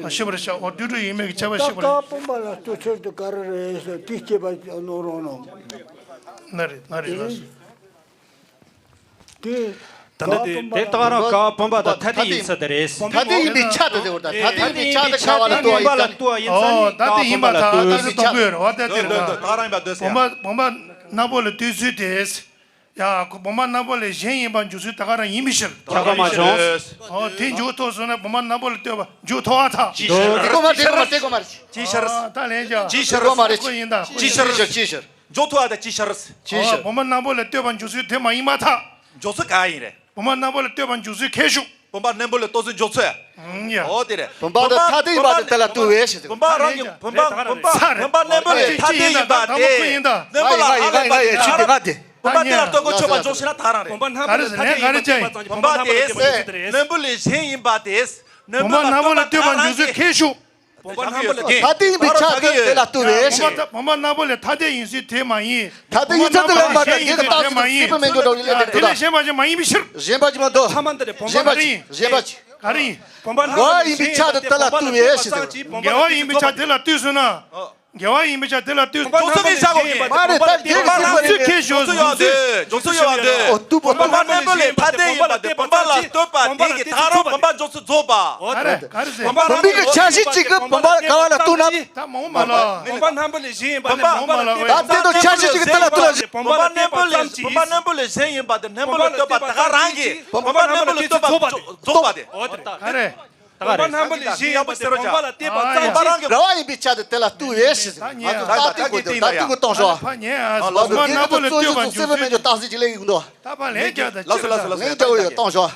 ཤེས་པར་བྱའོ། དུད་འགྲོ་ཡིན་མིན་གྱི་ཁྱབ་པ་ཤེས་པར། ཀ་བ་བུམ་པ་ལ་ལྟོས་ཚུལ་དེ་ག་རེ་རེད་ཟེར་དེ་སྐྱེས་པ་ནོར་རོགས་གནང་། ན་རེ་ན་རེ་ལགས་སོ། དེ་ད་ལྟ་དེ་དེ་ལྟ་རང་ཀ་བ་བུམ་པ་དང་ཐ་དད་ཡིན་ཚུལ་དེ་རེད། ཐ་དད་ཡིན་པའི་ཆ་དེ་ཟེར་བ་དང་ཐ་དད་ཡིན་པའི་ཆ་དེ་ཀ་བ་ལ་ལྟོས་པ་ཡིན་ཚུལ། ཨོ་ད་དེ་ཡིན་པ་ད་ད་དེ་གཏོང་དགོས་རེད་བ། ད་དེ་རེད་ད། བུམ་པ་བུམ་པ་སྣམ་བུ་ལ་ལྟོས་ཚུལ་དེ། ཡ་ཁོ་བུམ་པ་སྣམ་བུ་ལས་གཞན་ཡིན་པ་འཇོག་ཚུལ་ད་ག་རང་ཡིན་པའི་ཕྱིར། ཁྱབ་པ་མ་བྱུང་། ཨོ་དེ་འཇོག་ཐུབ་སོང་ན་བུམ་པ་སྣམ་བུ་ལ་ལྟོས་པ་འཇོག་ཐུབ་པར་ཐལ། ཅི་ཕྱིར། དེ་གོ་མ་དེ་གོ་མ་དེ་གོ་མ་རེད། ཅི་ཕྱིར། ཨ་ད་ལན་ཅི། ཅི་ཕྱིར། གོ་མ་རེད། ཁོ་ཡིན་ད། ཅི་ཕྱིར། ཅི་ཕྱིར། འཇོག་ཐུབ་པ་དང་ཅི་ཕྱིར། ཅི་ཕྱིར། ཨོ་བུམ་པ་སྣམ་བུ་ལ་ལྟོས་པ་འཇོག་ཚུལ་དེ་མ་ཡིན་པར་ཐལ། འཇོག་ཚུལ་ག་ཡིན་རེད། བུམ་པ་སྣམ་བུ་ལ་ལྟོས་པ་འཇོག་ཚུལ་ཁྱད་ཞུགས། བུམ་པ་སྣམ་བུ་ལ་ལྟོས་ཚུལ་འཇོག་ཚུལ། ཡ། བུམ་པ་དང་ཐ་དད་ཡིན་པ་དེ་དེ་ལ་ལྟོས་པས་ཞེས། བུམ་པ་རང་གི་བུམ་པ་བུམ་པ་བུམ་པ་སྣམ་བུ་ལས་ཐ་དད་ཡིན་པ་དེ། སྣམ་བུ་ལ་ཨ་ལ་ཡིན་པ་དེ། བུམ་པ་དེ་ལ་ལྟོས་གོ་ཆོད་པ་འཇོག་ཤེས་ན་ད་རང་རེད། བུམ་པ་སྣམ་བུ་ལས་ཐ་དད་ཡིན་པ་དེ། བུམ་པ་དེ་སྣམ་བུ་ལས་གཞན་ཡིན་པ་དེ། བུམ་པ་སྣམ་བུ་ལ་ལྟོས་པ་འཇོག་ཚུལ་ཁྱད་ཞུགས། བུམ་པ་རྣམ་པ་ལས་ཐ་དད་ཡིན་པའི་ཆ་དེ་དེ་ལ་ལྟོས་པས་ཞེས། བུམ་པ་བུམ་པ་རྣམ་པ་ལས་ཐ་དད་ཡིན་ཚུལ་དེ་མ་ཡིན། ཐ་དད་ཡིན་ཚུལ་དེ་ལ་མ་ལྟོས་གེགས་རྟགས་ཅན་གྱི་སྲིད་པའི་མིང་གི་འགྲོ་བའི་ལས་དེ་དེ་ལས་གཞན་པ་ཅིག་མ་ཡིན་པའི་ཕྱིར། གཞན་པ་ཅིག་མ་གཏོགས། བུམ་པ་འདི་ལས་བུམ་པ་གཞན་པ་ཅིག་གཞན་པ་ཅིག་ག་རེ་ཡིན། བུམ་པ་རྣམ་པ་ལས་གཞན་ཡིན་པ་དེ་བུམ་པ་ལ་ལྟོས་པས་ཞེས་ཟེར། འགལ་བ་ཡིན་པའི་ཆ་དེ་ལ་ལྟོས་སོང་ན། འགལ་བ་ཡིན་པའི་ཆ་དེ་ལ་ལྟོས། འགྲོ་སོང་གི་ཆ་གོ་གི་མ་རེད། ད་གེགས་ཀྱི་སྲིད་པ་ནི་འཇོག་ཚུལ་ཡོད་དེ། འཇོག་ཚུལ་ཡོད་དེ། འོ་བུམ་པ་རྣམ་པ་ལས་གཞན་ཡིན་པ་དེ་བུམ་པ་ལ་ལྟོས་པ་དེ་གི་ད་རུང་བུམ་པ་འཇོག་ཚུལ་རྫོགས་པ། ག་རེ་ག་རེ་ཟེར། བུམ་པའི་ཆ་ཤས་གཅིག་གི་བུམ་པ་ག་བ་ལ་ལྟོས་ན། ད་མ་འོངས་པ་ལ། བུམ་པ་རྣམ་པ་ལས་གཞན་ཡིན་པ་དེ་བུམ་པ་ལ་ལྟོས་པ་ད་དེ་དང་ཆ་ཤས་གཅིག་གི་དེ་ལ་ལྟོས་ན། བུམ་པ་རྣམ་པ་ལས་བུམ་པ་རྣམ་པ་ལས་གཞན་ཡིན་པ་དེ་རྣམ་པ་ལ་ལྟོས་པ་ད་ག་རང་གི་བུམ་པ་རྣམ་པ་ལ་ལྟོས་པ་རྫོགས་པ་དེ། ག་རེ། བུམ་པ་རྣམ་པ་ལས་གཞན་ཡིན་པ་དེ་བུམ་པ་ལ་ལྟོས་པ་ཙམ་གྱིས། ར་བ་ཡིན་པའི་ཆ་དེ་དེ་ལ་ལྟོས་པས་ཞེས་ཟེར། ང་ཚོ་ད་ལྟ་དེ་གོ་དེ་ད་ལྟ་གོ་གཏོང་ཤོག་ཕ་ཉན་ཨ། ལགས་སོ། བུམ་པ་རྣམ་པ་ལས་ལྟོས་པ་འཇོག་ཚུལ་སྲིད་པའི་མིང་འཇོག་རྟགས་གསལ་གྱི་ལས་ཡིན་འདུག་ད་ཕ་ལན་རྒྱག་ད་ལགས་སོ་ལགས་སོ་ལགས་སོ། ལན་རྒྱག་ཡོད་གཏོང་ཤོག་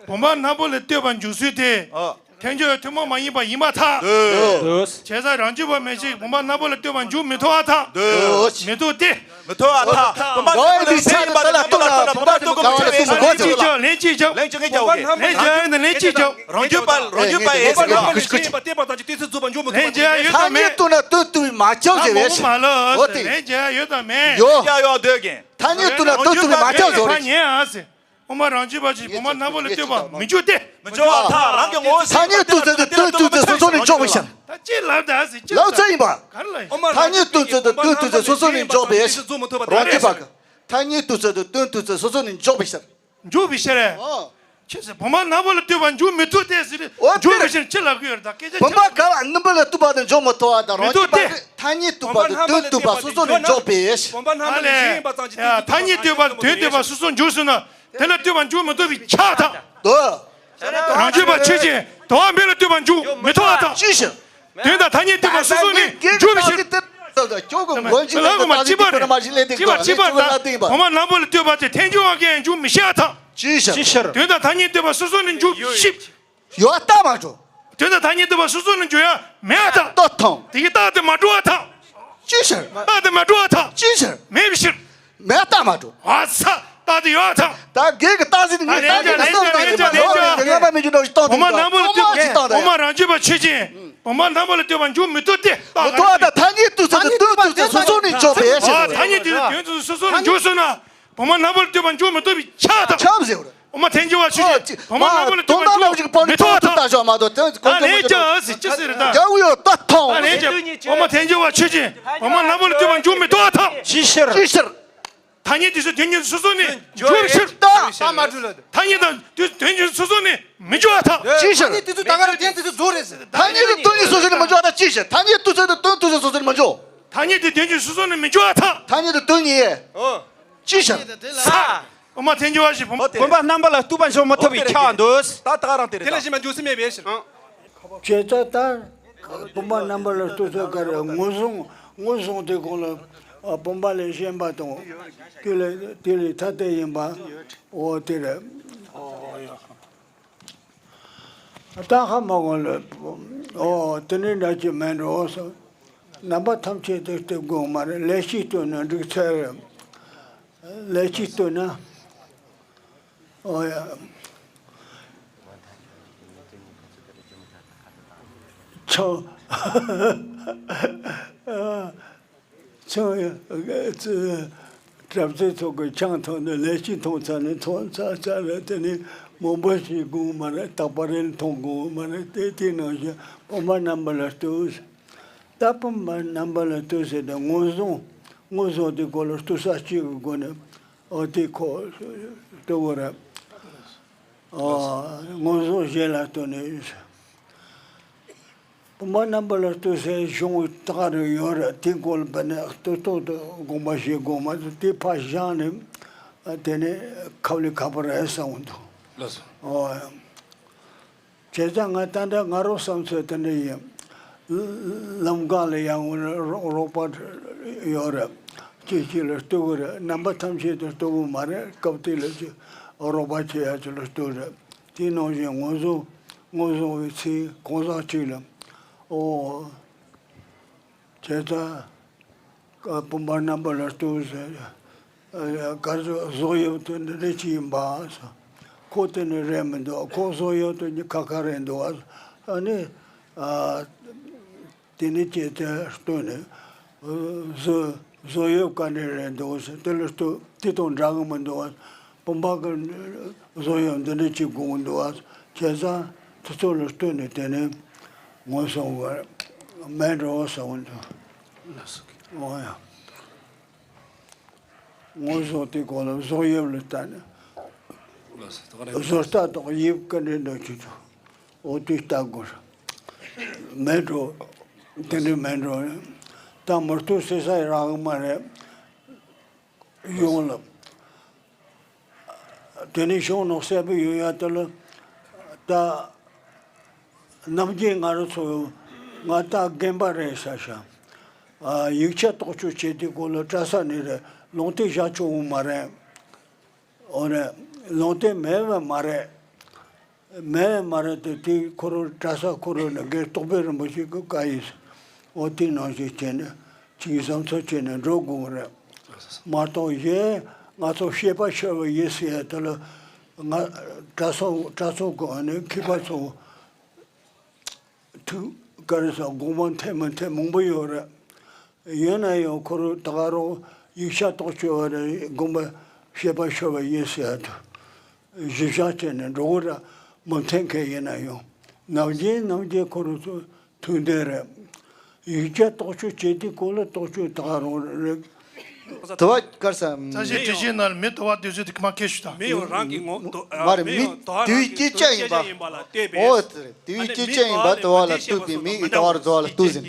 བུམ་པ་རྣམ་པ་ལས་ལྟོས་པ་འཇོག་ཚུལ་དེ། ཨ། ཐལ་འགྱུར་ཐུན་མོང་མ་ཡིན་པ་ཡིན་པར་ཐལ། འདོད། བྱས་ཙང་རང་རྒྱུད་པ་མན་ཆད་བུམ་པ་རྣམ་པ་ལ་ལྟོས་པ་འཇོག་མི་ཐུབ་པར་ཐལ། འདོད། མི་ཐུབ་སྟེ། མི་ཐུབ་པར་ཐལ། བུམ་པ་རྣམ་པ་ལས་གཞན་ཡིན་པ་དེ་རྣམ་པ་ལ་ལྟོས་པ་འཇོག་མི་ཐུབ་པ་དེ་ལན་གཅིག་བརྒྱབ། ལན་གཅིག་བརྒྱབ། ལན་གཅིག་བརྒྱབ། ལན་གཅིག་བརྒྱབ། རང་རྒྱུད་པ་རང་རྒྱུད་པ་ཡིན་ཟེར་ན། བུམ་པ་རྣམ་པ་ལས་གཞན་ཡིན་པ་ལྟོས་པ་ཙམ་གྱིས་ལྟོས་ཚུལ་རྫོགས་པ་འཇོག་མི་ཐུབ་པ་དེ། ལན་གཅིག་ཡོད་དམ་མེད། ཐ་སྙད་བཏོན་ན་ལྟོས་ཐུབ་པའི་མ་ཁྱབ་ཟེར་བས་ཟེར། འོ་དེ། ལན་གཅིག་ཡོད་དམ་མེད། ཡོད། ཡ་ཡོད་འདོད་ཀྱིན། ཐ་སྙད་བཏོན་ན་ལྟོས་ཐུབ་པའི་མ་ཁྱབ་ཟེར་བས། ཕ་ཉན་ཨ་ཟེར། དབུ་མ་རང་རྒྱུད་པ་ཅིག་བུམ་པ་རྣམ་པ་ལ་ལྟོས་པ་མི་འཇོག་སྟེ། མི་འཇོག་པར་ཐལ། རང་གི་ངོ་བོ་ཐ་སྙད་བཏོན་ཚུལ་དེ་སྟོན་ཚུལ་དེ་སོ་སོ་ནས་འཇོག་པའི་ཕྱིར། ད་ཅི་ལབ་ད་ཟེར་ཅི་ལབ་ཚར་ཡིན་པ། ག་རེ་ལབ་ཡིན། ཐ་སྙད་བཏོན་ཚུལ་དེ་སྟོན་ཚུལ་དེ་སོ་སོ་ནས་འཇོག་པའི་ཕྱིར། རང་རྒྱུད་པ་གི་ཐ་སྙད་བཏོན་ཚུལ་དེ་སྟོན་ཚུལ་དེ་སོ་སོ་ནས་འཇོག་པའི་ཕྱིར། འཇོག་པའི་ཕྱིར། ཨོ། ཅི་ཟེར། བུམ་པ་རྣམ་པ་ལ་ལྟོས་པ་འཇོག་མི་ཐུབ་སྟེ་ཟེར། འོ་འཇོག་པའི་ཕྱིར་ཅི་ལབ་ཀྱི་ཡོད་རེད། ད་སྐད་ཆ་བུམ་པ་ག་བ་རྣམ་པ་ལ་ལྟོས་པ་དེ་འཇོག་མི་ཐུབ་པ་དང་། མི་རང་རྒྱུད་པ་ཐལ། ཐ་སྙད་བཏོན་པ་དེ་སྟོན་ཐུབ་པ་སོ་སོ་ནས་འཇོག་པའི་ཕྱིར། བུམ་པ་རྣམ་པ་ལས་གཞན་ཡིན་པ་ཙམ་གྱིས་ཐ་སྙད་བཏོན་པ་དེ་སྟོན་ཐུབ་པ་སོ་སོ་འཇོག་སོང་ན། དེ་ལ་ལྟོས་པ་འཇོག་མི་ཐུབ་པའི་ཆ་དང་། འདོད། རང་རྒྱུད་པ་ཆོས་ཅན། དོ་བ་མེད་ལ་ལྟོས་པ་འཇོག་མི་ཐུབ་པ་དང་། ཅི་ཕྱིར། དོན་དང་ཐ་སྙད་བསྟུན་པ་སོ་སོ་ནས་འཇོག་པའི་ཕྱིར། ཁྱོད་ཀྱི་ངོ་ལ་གཅིག་པ་རེད། གཅིག་པ་གཅིག་པ་ལྟ། བུམ་པ་རྣམ་པ་ལ་ལྟོས་པ་དེ་ཐལ་འགྱུར་བ་གང་ཡང་འཇོག་མི་ཤེས་པར་ཐལ། ཅི་ཕྱིར། དོན་དང་ཐ་སྙད་བསྟུན་པ་སོ་སོ་ནས་འཇོག་ཤེས། ཡོད་རྟགས་མ་གྲུབ། དོན་དང་ཐ་སྙད་བསྟུན་པ་སོ་སོ་ནས་འཇོག་ཡ་མེད་པར་ཐལ། རྟགས་མཐོང་། དེ་གི་རྟགས་དེ་མ་གྲུབ་པར་ཐལ། ཅི་ཕྱིར། རྟགས་དེ་མ་གྲུབ་པར་ཐལ། ཅི་ཕྱིར། མེད་པའི་ཕྱིར། མེད་རྟགས་མ་གྲུབ། ཨ་ཚ། རྟགས་དེ་ཡོད་ཐལ། ད་གེགས་ཀྱི་རྟགས་ཟེར་དེ་ངས་རྟགས་དེ་ངས་བསམ་བཏང་ཡོད་ཀྱང་ངས་རྟགས་དེ་ངས་མ་མི་འཇུག་འདྲ་ཞིག་བཏང་། བུམ་པ་རྣམ་པ་ལ་ལྟོས་པ། བུམ་པ་རང་རྒྱུད་པ་ཆོས་ཅན། བུམ་པ་རྣམ་པ་ལ་ལྟོས་པ་འཇོག་མི་ཐུབ་སྟེ། མི་ཐུབ་པ་དང་ཐ་སྙད་བསྟུན་ཚུལ་དེ་སྟོན་ཚུལ་དེ་སོ་སོ་ནས་འཇོག་པའི་ཕྱིར། ཐ་སྙད་བསྟུན་ཚུལ་སོ་སོ་ནས་འཇོག་སོང་ན། བུམ་པ་རྣམ་པ་ལ་ལྟོས་པ་འཇོག་མི་ཐུབ་པའི་ཆ་དང་། ཁྱབ་ཟེར་བ་རེད། དབུ་མ་ཐལ་འགྱུར་བ་ཆོས་ཅན། བུམ་པ་རྣམ་པ་ལ་ལྟོས་པ་འཇོག་མི་ཐུབ་པར་ཐལ། ད་ལན་རྒྱག་ཨ་ཟེར་ཅི་ཟེར་ད། རྒྱག་ཡོད་ད་ཐོང་། ད་ལན་རྒྱག་བུམ་པ་ཐལ་འགྱུར་བ་ཆོས་ཅན། བུམ་པ་རྣམ་པ་ལ་ལྟོས་པ་འཇོག་མི་ཐུབ་པར་ཐལ། ཅི་ཕྱིར། ཐ་སྙད་དེ་ཚོ་དོན་གཉིས་སོ་སོ་ནས་འཇོག་པའི་ཕྱིར། ད་ད་མ་གྲུབ་ལ། ཐ་སྙད་དང་དོན་གཉིས་སོ་སོ་ནས་མི་འཇོག་པར་ཐལ། ཅི་ཕྱིར། ཐ་སྙད་དེ་ཚོ་ད་ག་རང་དོན་དེ་ཚོ་རྫོགས་རེད་ཟེར། ཐ་སྙད་དེ་དོན་གཉིས་སོ་སོ་ནས་མི་འཇོག་ད་ཅི་ཕྱིར། ཐ་སྙད་དེ་ཚོ་དོན་དེ་ཚོ་སོ་སོ་ནས་མི་འཇོག་ཐ་སྙད་དེ་དོན་གཉིས་སོ་སོ་ནས་མི་འཇོག་པར་ཐལ། ཐ་སྙད་དེ་དོན་གཉིས། ཨོ། ཅི་ཕྱིར། ས། བུམ་པ་ཐལ་འགྱུར་བ་ཞེས་བུམ། བུམ་པ་རྣམ་པ་ལ་ལྟོས་པ་འཇོག་མི་ཐུབ་པའི་ཆ་འདོད། ད་ད་ག་རང་དེ་རེད། དེ་ལ་གཞན་པ་འཇོག་ས་མེད་པའི་ཕྱིར། བྱས་ཙང་ད་བུམ་པ་རྣམ་པ་ལ་ལྟོས་ཚུལ་ག་རེ། ངོས་བཟུང་ངོས་བཟུང་དེ་གོང་ལ་བུམ་པ་ལས་གཞན་པ་དང་། དེ་ལས་དེ་ལས་ཐ་དད་ཡིན་པ། འོ་དེ་རེད། ད་ཧ་མ་གོ་ལ། ཨོ་དེ་འདྲའི་འདྲ་ཅིག་མེད་འགྲོ་སོ། རྣམ་པ་ཐམས་ཅད་དུ་སྟོན་དགོས་མ་རེད། ལས་གཅིག་སྟོན་ན་འགྲིག་ཚར་རེད། ལས་གཅིག་སྟོན་ན། ཨོ་ཡ། ཆང་། ཆང་། གྲྭ་བཙུན་ཚོ་གིས་ཆང་འཐུང་ནས་ལས་གཅིག་འཐུང་ཚར་ནས་འཐུང་ཚར་ཚར་རེད། དེ་ནས་མང་པོ་ཞིག་དགོས་མ་རེད། རྟག་པ་རེ་འཐུང་དགོས་མ་རེད། དེ་དེ་ནང་བཞིན་བུམ་པ་རྣམ་པ་ལ་ལྟོས། ད་བུམ་པ་རྣམ་པ་ལ་ལྟོས་ཟེར་ཏེ་ངོས་བཟུང་ངོས་བཟུང་དེ་སྐོར་ལ་ལྟོས་ས་གཅིག་གི་སྒོ་ནས་ཨོ་དེ་ཁོ་ལྟོས་དགོས་རེད། ཨོ་ངོས་བཟུང་གཞན་ལ་ལྟོས་ནས། བུམ་པ་རྣམ་པ་ལ་ལྟོས་སའི་གཞུང་དག་རེ་ཡོད་རེད། དེའི་སྐོར་ལ་བབས་ནས་ལྟོས་ལྟོས་དུ་དགོངས་པ་བཞེས་དགོས་མ་གཏོགས་དེ་ཕར་བཞག་ནས་དེ་ནས་ཁབ་ལས་ཁ་པར་རེད་བསམ་འདུག་ལགས་སོ། ཨོ། བྱས་ཙང་ང་ད་ལྟ་ང་རང་བསམ་ཚུལ་དེ་འདྲ་ཡིན། ལམ་སྒང་ལ་ཡང་རོགས་པ་ཡོད་རེད། གཅིག་གཅིག་ལ་ལྟོས་དགོས་རེད། རྣམ་པ་ཐམས་ཅད་དུ་ལྟོས་དགོས་མ་རེད། སྐབས་དེ་ལ་ཅིག་རོགས་པ་བྱེད་ཡ་ཅིག་ལ་ལྟོས་རེད། དེའི་ནང་བཞིན་ངོས་བཟུང་ངོས་བཟུང་བའི་ཚེ་གང་ཟག་གཅིག་ལ། ཨོ། བྱས་ཙང་། བུམ་པ་རྣམ་པ་ལ་ལྟོས་ཟེར། གར་བཟོ་བཟོ་དབྱིབས་དེ་འདི་འདྲ་ཅིག་ཡིན་པ། ཁོ་དེ་ནི་རེད་མི་འདུག་ཁོ་བཟོ་དབྱིབས་དེ་ནི་ཁ་ཁ་རེད་འདུག་ཨ་ནི། ཨ། དེ་ནས་ཁྱེད་ཚོས་སྟོན་ནས། བཟོ་བཟོ་དབྱིབས་ག་འདྲ་རེད་འདུག་ཟེར། དེ་ལ་ལྟོས། དེ་དང་འདྲ་གི་མི་འདུག་བ། བུམ་པ་གི་བཟོ་དབྱིབས་འདི་འདྲ་ཅིག་དགོས་འདུག་བ། བྱས་ཙང་དེ་ཚོ་ལ་ལྟོས་ནས། དེ་ནས་ངོ་སོང་བར་མེད་འགྲོ་བ་ཟེར་བ་འདུག་འོ་ཡ། ངོ་བཟུང་དེ་གོ་ལ་བཟོ་དབྱིབས་ལ་ལྟ་ནས། བཟོ་ལྟ་དང་དབྱིབས་ག་འདྲ་འདྲ་ཅིག་འདུག་འོ་དེ་ལྟ་དགོས། མེད་འགྲོ། དེ་འདྲ་མེད་འགྲོ། ད་མུ་མཐུད་བྱེད་ས་རག་གི་མ་རེད། ཡོང་ལ། དེ་ནས་ཤོང་ནོག་སེ་བུ་ཡོད་ཡ། དེ་ལ་ད་ནམ་རྒྱུན་ང་རང་ཚོ་ང་ད་རྒན་པ་རེད་ཤག་ཤག་ཨ། ཡིག་ཆ་རྟོག་དཔྱོད་བྱེད་དུས་སྐོར་ལ་གྲྭ་ས་ནས་རེད། ལུང་བསྟན་བཞག་ཆོག་གི་མ་རེད། འོ་རེད། ལུང་བསྟན་མེད་པ་མ་རེད། མེད་མ་རེད་དེ། དེ་ཁོ་རང་གྲྭ་ས་ཁོ་རང་ནས་དགེ་རྟོགས་པའི་རིན་པོ་ཆེ་གི་བཀའ་ཡིན། འོ་དེ་ནང་བཞིན་བྱས་ནས་ཅིག་བསམ་ཚུལ་བྱས་ནས་འགྲོ་དགོས་རེད། མ་གཏོགས་གཞན་ང་ཚོ་བཤད་པ་ཤོར་བ་ཡིན་ཟེར་ཡ་དེ་ལ། ང་གྲྭ་ཚང་གྲྭ་ཚང་གི་ཨ་ནི་མཁས་པ་ཚོ་ཐུགས་ག་རེ་ཟེར། དགོངས་པ་འཐད་མི་འཐད་མང་པོ་ཡོད་རེད། ཡིན་ན་ཡང་ཁོ་རང་ད་ག་རང་ཡིག་ཆ་རྟོག་དཔྱོད་པ་རེད། དགོངས་པ་བཞེས་པ་ཤོར་བ་ཡིན་ཟེར་ཡ་དུ་གཞི་བཞག་བྱས་ནས་འགྲོ་གི་རེད། མི་མཐུན་མཁན་ཡིན་ན་ཡང་། ནམ་རྒྱུན་ནམ་རྒྱུན་ཁོ་རང་ཚོ་མཐུན་ལྡན་རེད། ཡིག་ཆ་རྟོག་དཔྱོད་བྱེད་དུས་སྐོར་ལ་རྟོག་དཔྱོད་ད་ག་རང་རེད། དུ་བ་དཀར་ས། ས་གཞི་དྲི་ཞིམ་ནང་མི་དུ་བ་དུས་ཚོད་དུ་མ་ཁེལ་ཞུ་དང་། མི་ཡང་རང་གི་ངོ་དུ། མ་རེད། མི་དུ་བའི་སྐྱེད་བྱ་ཡིན་པ། ཨོ་དེ་རེད། དུ་བའི་སྐྱེད་བྱ་ཡིན་པ་དུ་བ་ལ་ལྟོས་པའི་མི་ཡི་དུ་བ་རུ་དུ་བ་ལ་ལྟོས་ཟིན།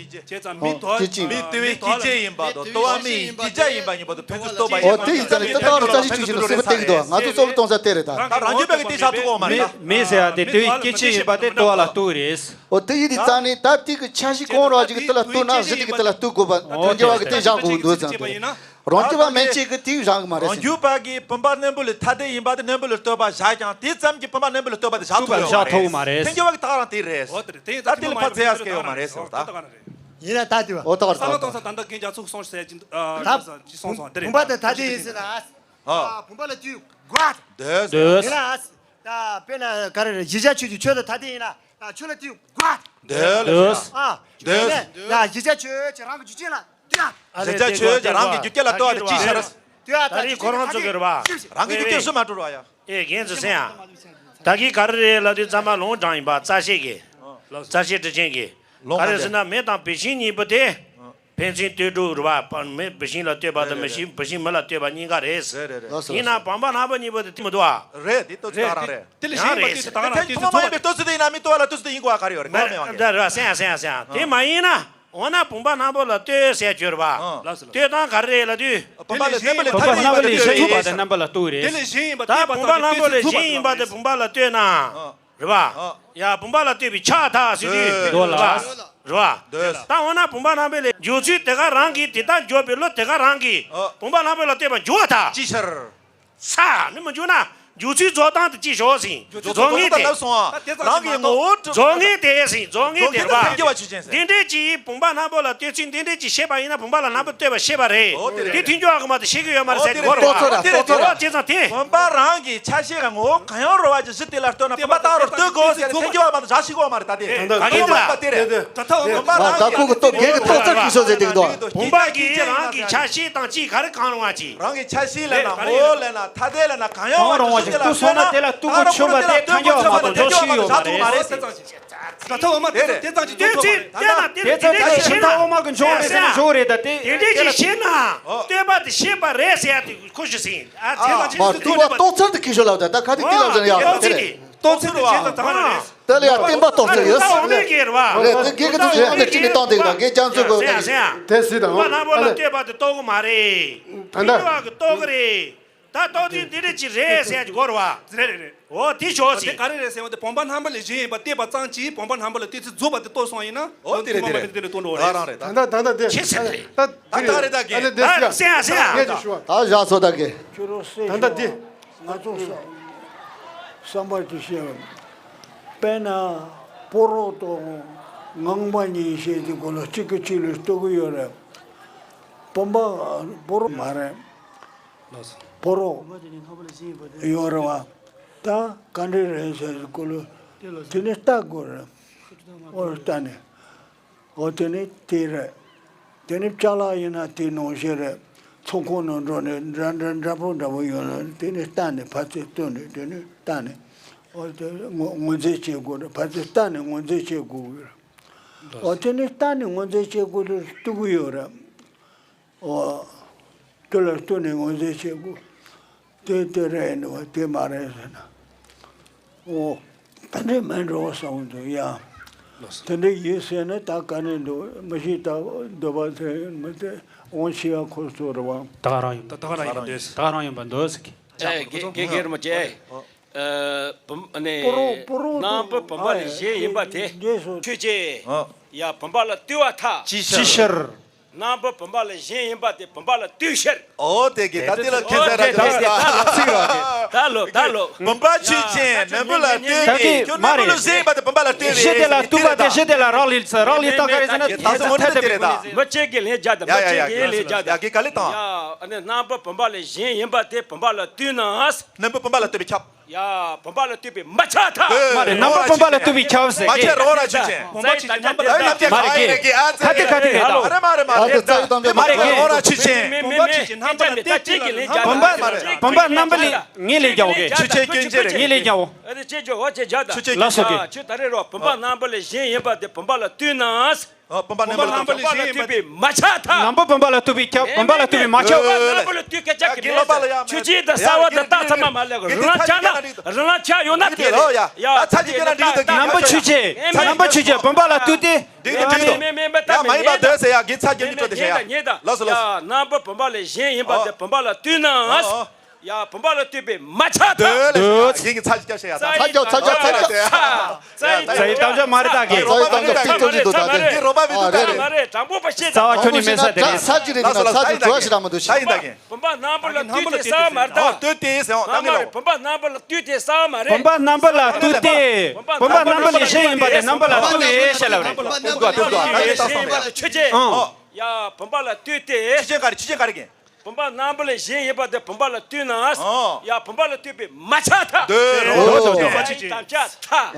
ཨོ་སྐྱེད་བྱ་ཡིན་པ། མི་དུ་བའི་སྐྱེད་བྱ་ཡིན་པ་དང་དུ་བ་མི་ཡི་སྐྱེད་བྱ་ཡིན་པ་གཉིས་པོ་དུ་ཕན་ཚུན་ལྟོས་པ་ཡིན། ཨོ་དེ་ཡིན་ཙང་ནི་དུ་བ་རུ་ས་གཞི་དྲི་ཞིམ་ལ་སེམས་པ་གཏད་ཀྱི་འདུག་ང་ཚོ་སོགས་གཏོང་ས་དེ་རེད་ད། ད་རང་རྒྱུད་པའི་གི་དེ་བཞག་ཐུབ་ཀྱི་ཡོད་མ་རེད་ད། མི་ཟེར་ཡ་དེ་དུ་བའི་སྐྱེད་བྱ་ཡིན་པ་དེ་དུ་བ་ལ་ལྟོས་རེད། ཨོ་དེ་ཡིན་དུས་ཙང་ནི་ད་དེ་གི་ཆ་ཤས་གང་རུང་ཅིག་གི་དེ་ལ་ལྟོས་ན་གཞི་དེ་གི་དེ་ལ་ལྟོས་དགོས་པ། ཨོ་ཐོན་རྒྱ་བ་གི་དེ་བཞག་དགོས་འདུག་ཙང་དེ་རེད། རང་རྒྱུད་པ་མན་ཆད་ཀྱི་དེའི་རང་གི་མ་རེད་ཟེར། རང་རྒྱུད་པ་གི་བུམ་པ་རྣོན་པོ་ལས་ཐ་དད་ཡིན་པ་དེ་རྣོན་པོ་ལས་ལྟོས་པ་བཞག་ཀྱང་དེ་ཙམ་གྱི་བུམ་པ་རྣོན་པོ་ལས་ལྟོས་པ་དེ་བཞག་ཐུབ་ཀྱི་ཡོད་མ་རེད། ཐོན་རྒྱ་བ་གི་ད་རང་དེ་རེད། ད་དེ་ལས་ཕར་ཚེ་ཡ་སྐྱེ་ཡོད་མ་རེད་ཟེར་བ་ད། ཡིན་ན་ད་དེ་བ། ཨོ་ད་བར་ད་བར་ད། ད་ད་གིན་རྒྱ་ཚུགས་སོང་ཟེར་གྱིན་ཨ་ད་ཅི་སོང་སོང་དེ་བུམ་པ་རེད། དེ་ཐ་དད་ཡིན་ཟེར་ན་ཨ། ཨ་བུམ་པ་ལ་དུས་དགོས། འདོད། ཡིན་ན་ཨ། ད་དཔེར་ན་ག་རེ་རེད། གཞི་བྱ་ཆོས་ཀྱི་ཆོས་ལ་ཐ་དད་ཡིན་ན་ཨ་ཆོས་ལ་དུས་དགོས། འདོད། ཨ་འདོད། ད་གཞི་བྱ་ཆོས་ཀྱི་རང་གི་རྒྱུ་རྐྱེན་ལ་དུས་ཨ། གཞི་བྱ་ཆོས་ཀྱི་རང་གི་རྒྱུ་རྐྱེན་ལ་ལྟོས་པ་དེ་ཅི་ཤར། དུས་ཨ་ད་ད་རེས་ཁོ་རང་ཚོ་གི་རེད་བ། རང་གི་རྒྱུ་རྐྱེན་སུ་མ་འགྲོ་ར་ཡ། ཨེ་རྒན་ཚོ་སེམས་ཡ། ད་གིན་ག་རེ་རེད་ལབ་དུས་ཚང་མ་ལུང་དྲངས་ཡིན་པ། རྩ་ཤེ་གི། རྩ་ཤེ་དྲི་ཅན་གི། ལུང་ག་རེ་ཟེར་ན་མེ་དང་བུད་ཤིང་གཉིས་པོ་དེ། ཕན་ཚུན་ལྟོས་གྲུབ་རེད་བ། མེ་བུད་ཤིང་ལ་ལྟོས་པ་དང་། མེ་བུད་ཤིང་མི་ལ་ལྟོས་པ་གཉིས་ཀ་རེད། རེད་རེད་རེད། ཡིན་ན་བུམ་པ་ནག་པོ་གཉིས་པོ་དེ་དེ་མི་འདུག་ཨ། རེད། དེ་ལྟོས་ཚུལ་ད་རང་རེད། དེ་ལས་གཞན་ཡིན་པ་དེ་ཚོ་ད་རང་རེད། ཐུན་མོང་མ་ཡིན་པའི་ལྟོས་ཚུལ་དེ་ཡིན་ན་མི་ལྟོས་པ་ལ་ལྟོས་ཚུལ་དེ་ཡིན་དགོས་པ་ག་རེ་ཡོད་རེད། ངོ་མ་མེད་པ་གི། རེད་རེད། སེམས་ཡ་སེམས་ཡ་སེམས་ཡ། དེ་མ་ཡིན་ན། འོ་ན་བུམ་པ་ནག་པོ་ལ་ལྟོས་ཟེར་གྱུར་པ། ལགས་སོ་ལགས་སོ། ལྟོས་སྟངས་ག་རེ་རེད་ལབ་དུས། བུམ་པ་ལས་བུམ་པ་ནག་པོ་ལས་གཞན་ཡིན་པ་དེ་རྣམ་པ་ལ་ལྟོས་རེད། དེ་ལས་གཞན་ཡིན་པ་ད་བུམ་པ་ནག་པོ་ལས་གཞན་ཡིན་པ་དེ་བུམ་པ་ལ་ལྟོས་ན། རེད་པ། ཡ་བུམ་པ་ལ་ལྟོས་པའི་ཆགས་ཐག་ཟེར་དུས། འདོད་ལ། རེད་པ། ད་འོ་ན་བུམ་པ་ནག་པོ་ལས་འཇོག་ཚུལ་དེ་ག་རང་གིས། དེ་ལྟར་འཇོག་པའི་བློ་དེ་ག་རང་གིས། བུམ་པ་ནག་པོ་ལ་ལྟོས་པ་འཇོག་ཐག་ཅི་ཕྱིར། ས་ནི་མི་འཇུག་ན། འཇོག་ཚུལ་རྫོགས་སྟངས་དེ་ཅི་ཞོག་ཟིན། རྫོགས་ངེས་དེ། རང་གི་ངོ་བོ་རྫོགས་ངེས་དེ་ཟིན། རྫོགས་ངེས་དེ་རེད་པ། འདི་འདྲས་ཀྱི་བུམ་པ་ནག་པོ་ལ་ལྟོས་ཚུལ་འདི་འདྲས་ཀྱི་ཤེས་པ་ཡིན་ན་བུམ་པ་ལ་ནག་པོ་ལྟོས་པ་ཤེས་པ་རེད། དེ་མཐུན་འགྱུར་བ་གི་མ་དེ་ཤེས་ཀྱི་ཡོད་མ་རེད་ཟེར་གི་རེད་པ། རྟོགས་ཚོད་ར། རྟོགས་ཚོད་ར། བྱས་ཙང་དེ། བུམ་པ་རང་གི་ཆ་ཤས་ཀྱི་ངོ་བོ་གང་ཡང་རུང་བ་ཅིག་གཞི་དེ་ལ་ལྟོས་ན་བུམ་པ་ལྟ་བུར་ལྟོས་དགོས་ཟེར་ནས་མཐུན་འགྱུར་བ་མ་དེ་བཞག་ཤེས་ཀྱི་ཡོད་མ་རེད་ད་དེ། ག་གི་ད། དེ་རེད། ད་ད་བུམ་པ་རང་གི་ད་ཁོ་གི་སྟོབས་རྒྱས་ཀྱི་རྟོགས་ཚོད་ཀྱི་ཤོག་ཟེར་དེ་གི་འདུག་བུམ་པ་གི་རང་གི་ཆ་ཤས་དང་ཅི་ག་རེ་གང་རུང་བ་ཅིག་རང་གི་ཆ་ཤས་ལབ་ན་ངོ་བོ་ལབ་ན་ཐ་དད་ལབ་ན་གང་ཡང་རུང་བ་ཞིག་ལྟོས་སོང་ན་དེ་ལ་ལྟོས་གོ་ཆོད་པ་དེ་ཐལ་འགྱུར་བ་མ་གཏོགས་འཇོག་ཤེས་ཡོད་མ་རེད། ད་ཐོག་མ་དེ་ཚོ་དེ་ཙམ་གྱི་དེ་ཚོ་དེ་ཚོ་དེ་ཚོ་ཤེས་ན། དེ་ཚོ་དེ་ཚོ་ཤེས་ན་དེ་འདྲས་ཀྱི་ཤེས་ན་ལྟོས་པ་དེ་ཤེས་པ་རེད་ཟེར་ཡ་དེ་ཁོ་ཞུ་ཟིན། ཨ་དེ་ཙམ་གྱི་མ་ལྟོས་པ་རྟོགས་ཚར་དེ་ཁྱི་ཤོ་ལབ་ད་ད་ཁ་དེ་དེ་ལབ་ཟེར་ཡ་ཨ་དེ་རེད། ལྟོས་ཚར་དེ་ཁྱི་ལབ་ཟེར་ཡ་ཨ་དེ་རེད། དེ་ལ་ཡང་བསྟན་པ་རྟོགས་ཚར་ཡོད། ད་འོ་མའི་གེ་རེད་བ། རེད་དེ་གེ་གེ་དེ་ཚོ་ཡང་ནས་ཅི་ནས་བཏང་དེ་ག་གེ་ཅང་ཚོད་གོ་ཟེར་ཡ་ཟེར་ཡ། དེ་སྲིད་དང་བུམ་པ་ནག་པོ་ལ་ལྟོས་པ་དེ་རྟོགས་གི་མ་རེད། ད་ལྟ་ཐུན་མོང་གི་རྟོགས་གི་རེད། ད་རྟོགས་དུས་འདི་འདྲ་ཅིག་རེད་ཟེར་ཡ་ཅིག་གོ་རེད་བ། རེད་རེད་རེད། འོ་དེ་ཞོག་ཅིག་དེ་ག་རེ་རེད་ཟེར་བ་དེ་བུམ་པ་སྣམ་བུ་ལས་གཞན་ཡིན་པ་བལྟས་པ་ཙམ་གྱིས་བུམ་པ་སྣམ་བུ་ལ་ལྟོས་ཚུལ་རྫོགས་པ་དེ་རྟོགས་སོང་ཡིན་ན། འོ་དེ་རེད་དེ་རེད། ད་རང་རེད་ད། ད་ད་ད་ད་དེ་ཆེ་ཟེར་རེད། ད་ད་ད་རེད་ད་གེ། ཨ་ནི་དེ་ད་སེ་ཡ་སེ་ཡ། ངས་ཅིག་ཞུ་བ། ད་བཞག་སོ་ད་གེ། ཁྱོད་རང་སེ་ད་ད་དེ། ང་ཚོ་བསམ་པ་ཅིག་བཤད་པ། དཔེར་ན་ཕོ་རོག་དང་ངང་པ་གཉིས་བཤད་དུས་སྐོར་ལ་གཅིག་གིས་གཅིག་ལ་ལྟོས་གི་ཡོད་རེད། བུམ་པ་ཕོ་རོག་མ་རེད། ཕོ་རོག་ཡོད་རེད་བ། ད་ག་འདྲ་རེད་ཟེར་དུས་སྐོར་ལ་དེ་ནས་ལྟ་དགོས་རེད། འོ་ལྟ་ནས། འོ་དེ་ནི་དེ་རེད། དེ་ནི་ཅ་ལག་ཡིན་ན་དེ་ནང་བཞིན་རེད། ཚོང་ཁང་ནང་འགྲོ་ནས་འདྲ་འདྲ་འདྲ་པོ་འདྲ་པོ་ཡོད་ན་དེ་ནི་བལྟས་ནས་ཕར་ཚུར་བསྟུན་ནས་དེ་ནི་བལྟས་ནས། འོ་དེ་ངོས་ངོས་འཛིན་བྱེད་དགོས་རེད། ཕར་ཚུར་བལྟས་ནས་ངོས་འཛིན་བྱེད་དགོས་ཀྱི་རེད། འོ་དེ་ནི་བལྟས་ནས་ངོས་འཛིན་བྱེད་དགོས་རེད། ལྟོས་ཀྱི་ཡོད་རེད། འོ། དེ་ལ་ལྟོས་ནས་ངོས་འཛིན་བྱེད་དགོས། དེ་དེ་རེད་འདུག་བ། དེ་མ་རེད་ཟེར་ན། འོ། དེ་འདྲས་མིན་འགྲོ་བསམ་འདུག་ཡ། དེ་འདྲས་ཡིན་ཟེར་ན་ད་ག་ནས་འདུག་མི་ཤེས། ད་འདོད་པ་དེ་མི་དེ་དབང་ཆེ་བ་ཁོ་ཚོ་རེད་བ། ད་ག་རང་ཡིན། ད་ག་རང་ཡིན་པ་འདོད། ད་ག་རང་ཡིན་པ་འདོད་ཟེར་གི། ཨེ། དགེ་དགེ་རྒན་རིན་པོ་ཆེ། ཨ་ནི། སྤུ་རོ་སྤུ་རོ་སྣམ་བུ་བུམ་པ་ལས་གཞན་ཡིན་པ་དེ། རྗེས་སུ་ཆོས་ཅན། ཡ། བུམ་པ་ལ་ལྟོས་པར་ཐལ། ཅིའི་ཕྱིར། སྣམ་བུ་བུམ་པ་ལས་གཞན་ཡིན་པ་དེ་བུམ་པ་ལ་ལྟོས་ཕྱིར། ཨོ་དེ་གི་ད་དེ་ལ་ཁྱད་མཚར་ར་ཅིག་ད་ལོ་ད་ལོ། བུམ་པ་ཆོས་ཅན། སྣམ་བུ་ལ་ལྟོས་ཏེ། ཁྱོད་སྣམ་བུ་ལས་གཞན་ཡིན་པ་དེ་བུམ་པ་ལ་ལྟོས་པས། གཞི་དེ་ལ་ལྟོས་པ་དེ་གཞི་དེ་ལ་རག་ལས་ཚེ་རག་ལས་ད་ག་རེ་ཟེར་ན། ད་སོ་མོ་ནི་དེ་རེད་ད། མི་གཅིག་གིས་ལན་རྒྱག་དང་། མི་གཅིག་གིས་ལན་རྒྱག་དང་། ཡ་གི་ག་ལེ་དང་། ཡ། ཨ་ནི་སྣམ་བུ་བུམ་པ་ལས་གཞན་ཡིན་པ་དེ་བུམ་པ་ལ་ལྟོས་ན། སྣམ་བུ་བུམ་པ་ལ་ལྟོས་པས་ཁྱབ། ཡ། བུམ་པ་ལ་ལྟོས་པས་མ་ཁྱབ་ཐལ། མ་རེད། སྣམ་བུ་བུམ་པ་ལ་ལྟོས་པས་ཁྱབ་ཟེར་མ་གི། ཁྱབ་རོགས་ར་ཆོས་ཅན། བུམ་པ་ཆོས་ཅན། སྣམ་བུ་ལ་ལྟོས་པས་མ་ཁྱབ་ཟེར་གི། ཨ་ཙི། ཁ་ཏེ་ཁ་ཏེ་རེད་ད། མ་རེད་མ་རེད་མ་རེད། ཨ་ཙི། ཙི་ཙི་ཙི། མ་རེད་གི། རོགས་ར་ཆོས་ཅན། བུམ་པ་ཆོས་ཅན། སྣམ་བུ་ལ་ལྟོས་ཏེ། བུམ་པ་བུམ་པ་སྣམ་བུ་ལས་ངས་ལས་རྒྱག་གི། ཆོས་ཅན་སྐྱོན་བརྗོད་རེད། ངས་ལས་རྒྱག་འོ། ཨ་ཙི། ཅེས་བརྗོད་འོ་ཅེས་བརྗོད་ད། ཆོས་ཅན། ལགས་སོ་གི། ཨ། ཁྱོད་ད་རེད་རོགས། བུམ་པ་སྣམ་བུ་ལས་གཞན་ཡིན་པ་དེ་བུམ་པ་ལ་ལྟོས་ན། ཨ། བུམ་པ་སྣམ་བུ་ལ་ལྟོས་པས་མ་ཁྱབ་ཐལ། སྣམ་བུ་བུམ་པ་ལ་ལྟོས་པས་ཁྱབ། བུམ་པ་ལ་ལྟོས་པས་མ་ཁྱབ། བུམ་པ་སྣམ་བུ་ལ་ལྟོས་སྐད་ཆ་གི་མེད་ཟེར། ཆོས་ཅན་དང་གསལ་བ་དང་རྟགས་ཚང་མ་མ་ལེགས། རང་ལ་ཆགས་ན། རང་ལ་ཆགས་ཡོད་ན་དེ་རེད། ཡ། ད་ཚ་གཅིག་སྐྱོན་ན་འགྲིག་འདུག་སྣམ་བུ་ཆོས་ཅན། སྣམ་བུ་ཆོས་ཅན། བུམ་པ་ལ་ལྟོས་ཏེ། འགྲིག་འདུག་འགྲིག་འདུག་ཡ། མ་ཡིན་པ་འདོད་ཟེར་ཡ། གི་ཚ་གཅིག་འགྲིག་འགྲོ་དེ་བྱས་ཡ། ལགས་སོ་ལགས་སོ། ཡ། སྣམ་བུ་བུམ་པ་ལས་གཞན་ཡིན་པ་དེ་བུམ་པ་ལ་ལྟོས་ན། ཡ། བུམ་པ་ལ་ལྟོས་པས་མ་ཁྱབ་ཐལ། འདོད་ལེ། ཡིན་གྱི། ཚ་གཅིག་སྐྱོན་བྱས་ཡ། ད་ཚ་གཅིག་ཚ་གཅིག་ཚ་གཅིག་རྩ་བའི་གཏམ་བཤད་མ་རེད་ད་གི། རྩ་བའི་གཏམ་བཤད་ཏིག་ཏིག་ཅིག་འདུག་ད་དེ། རོགས་པ་མི་འདུག་ད་དེ། མ་རེད། དྲང་པོ་པ་བཤད་ད། རྩ་བ་ཁྱོད་ནི་མེད་ས་དེ་རེད། ཚ་གཅིག་རེད། ད་ཚ་གཅིག་འགྲོ་བ་ཞིག་རང་མི་འདུག་ཤི། ད་ཡིན་ད་གི། བུམ་པ་སྣམ་བུ་ལ་ལྟོས་ཏེ་གསལ་བ་མ་རེད་ད། ཨོ། ལྟོས་ཏེ་ཟེར་ཨོ། ད་མ་རེད། བུམ་པ་སྣམ་བུ་ལ་ལྟོས་ཏེ་གསལ་བ་མ་རེད། བུམ་པ་སྣམ་བུ་ལ་ལྟོས་ཏེ། བུམ་པ་སྣམ་བུ་ལས་གཞན་ཡིན་པ་དེ་སྣམ་བུ་ལ་ལྟོས་པས་ཞེས་ལབ་རེད། ལྟོས་དགོས། ལྟོས་དགོས། ད་ལྟོས་དགོས། ཆོས་ཅན། ཨོ། ཡ། བུམ་པ་ལ་ལྟོས་ཏེ། ཆོས་ཅན་ག་རེ། ཆོས་ཅན་ག་རེ་གི། བུམ་པ་སྣམ་བུ་ལས་གཞན་ཡིན་པ་དེ་བུམ་པ་ལ་ལྟོས་ན། ཨོ། ཡ། བུམ་པ་ལ་ལྟོས་པས་མ་ཁྱབ་ཐལ། འདོད་རོགས། འདོད་རོགས། ད་ཅི་ཅི། ད་ཅི་ཅི། ད་ཅི་ཅི།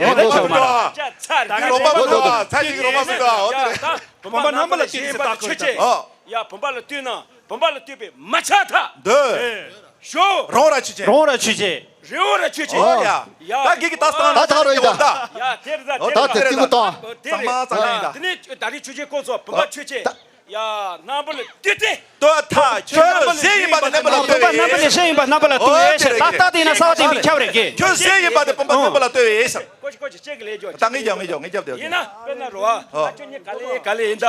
རོགས་པ་མི་འདུག་ཨ། ཚ་གཅིག་རོགས་པ་མི་འདུག་ཨ། འོ་དེ་རེད། ད་བུམ་པ་སྣམ་བུ་ལ་ལྟོས་ཟེར་ད་ཁོ་ཅི། ཨོ། ཡ། བུམ་པ་ལ་ལྟོས་ན་བུམ་པ་ལ་ལྟོས་པས་མ་ཁྱབ་ཐལ། འདོད། ཞོ། རོགས་ར་ཆོས་ཅན། རོགས་ར་ཆོས་ཅན། རེའུ་ར་ཆོས་ཅན། ཨོ་ཡ། ཡ། ད་གི་གི་ད་སྟངས་ད་ཐག་རོ་ཡིན་ད། ཡ། དེ་རེད་ད། ཨོ། ད་དེ་ཏིག་ཏིག་བཏང་། དེ་རེད། ཚང་མ་ཚང་མ་ཡིན་ད། དེ་ནས་ད་རེས་ཆོས་ཅན་ཁོ་ཚོ་བུམ་པ་ཆོས་ཅན། ཡ། སྣམ་བུ་ལ་ལྟོས་ཏེ། ལྟོས་ཐལ། ཁྱོད་གཞན་ཡིན་པ་དེ་སྣམ་བུ་ལ་ལྟོས་པས། བུམ་པ་སྣམ་བུ་ལས་གཞན་ཡིན་པ་སྣམ་བུ་ལ་ལྟོས་པས་ཟེར། ད་ལྟ་དེ་ཡིན་ན་གསལ་བ་དེ་ཡིན་པས་ཁྱབ་རེད་གི། ཁྱོད་གཞན་ཡིན་པ་དེ་བུམ་པ་སྣམ་བུ་ལ་ལྟོས་པས་ཟེར། ཀོ་ཅི་ཀོ་ཅི་ཅེས་ཀྱི་ལས་ཀྱོ་ཅི། ད་ངས་རྒྱབ་ངས་རྒྱབ་ངས་རྒྱབ་དེ། ཡིན་ན་དཔེར་ན་རོ། ཨ། ཨོ། ད་ཁྱོད་གཉིས་ག་ལེ་ག་ལེ་ཡིན་ད།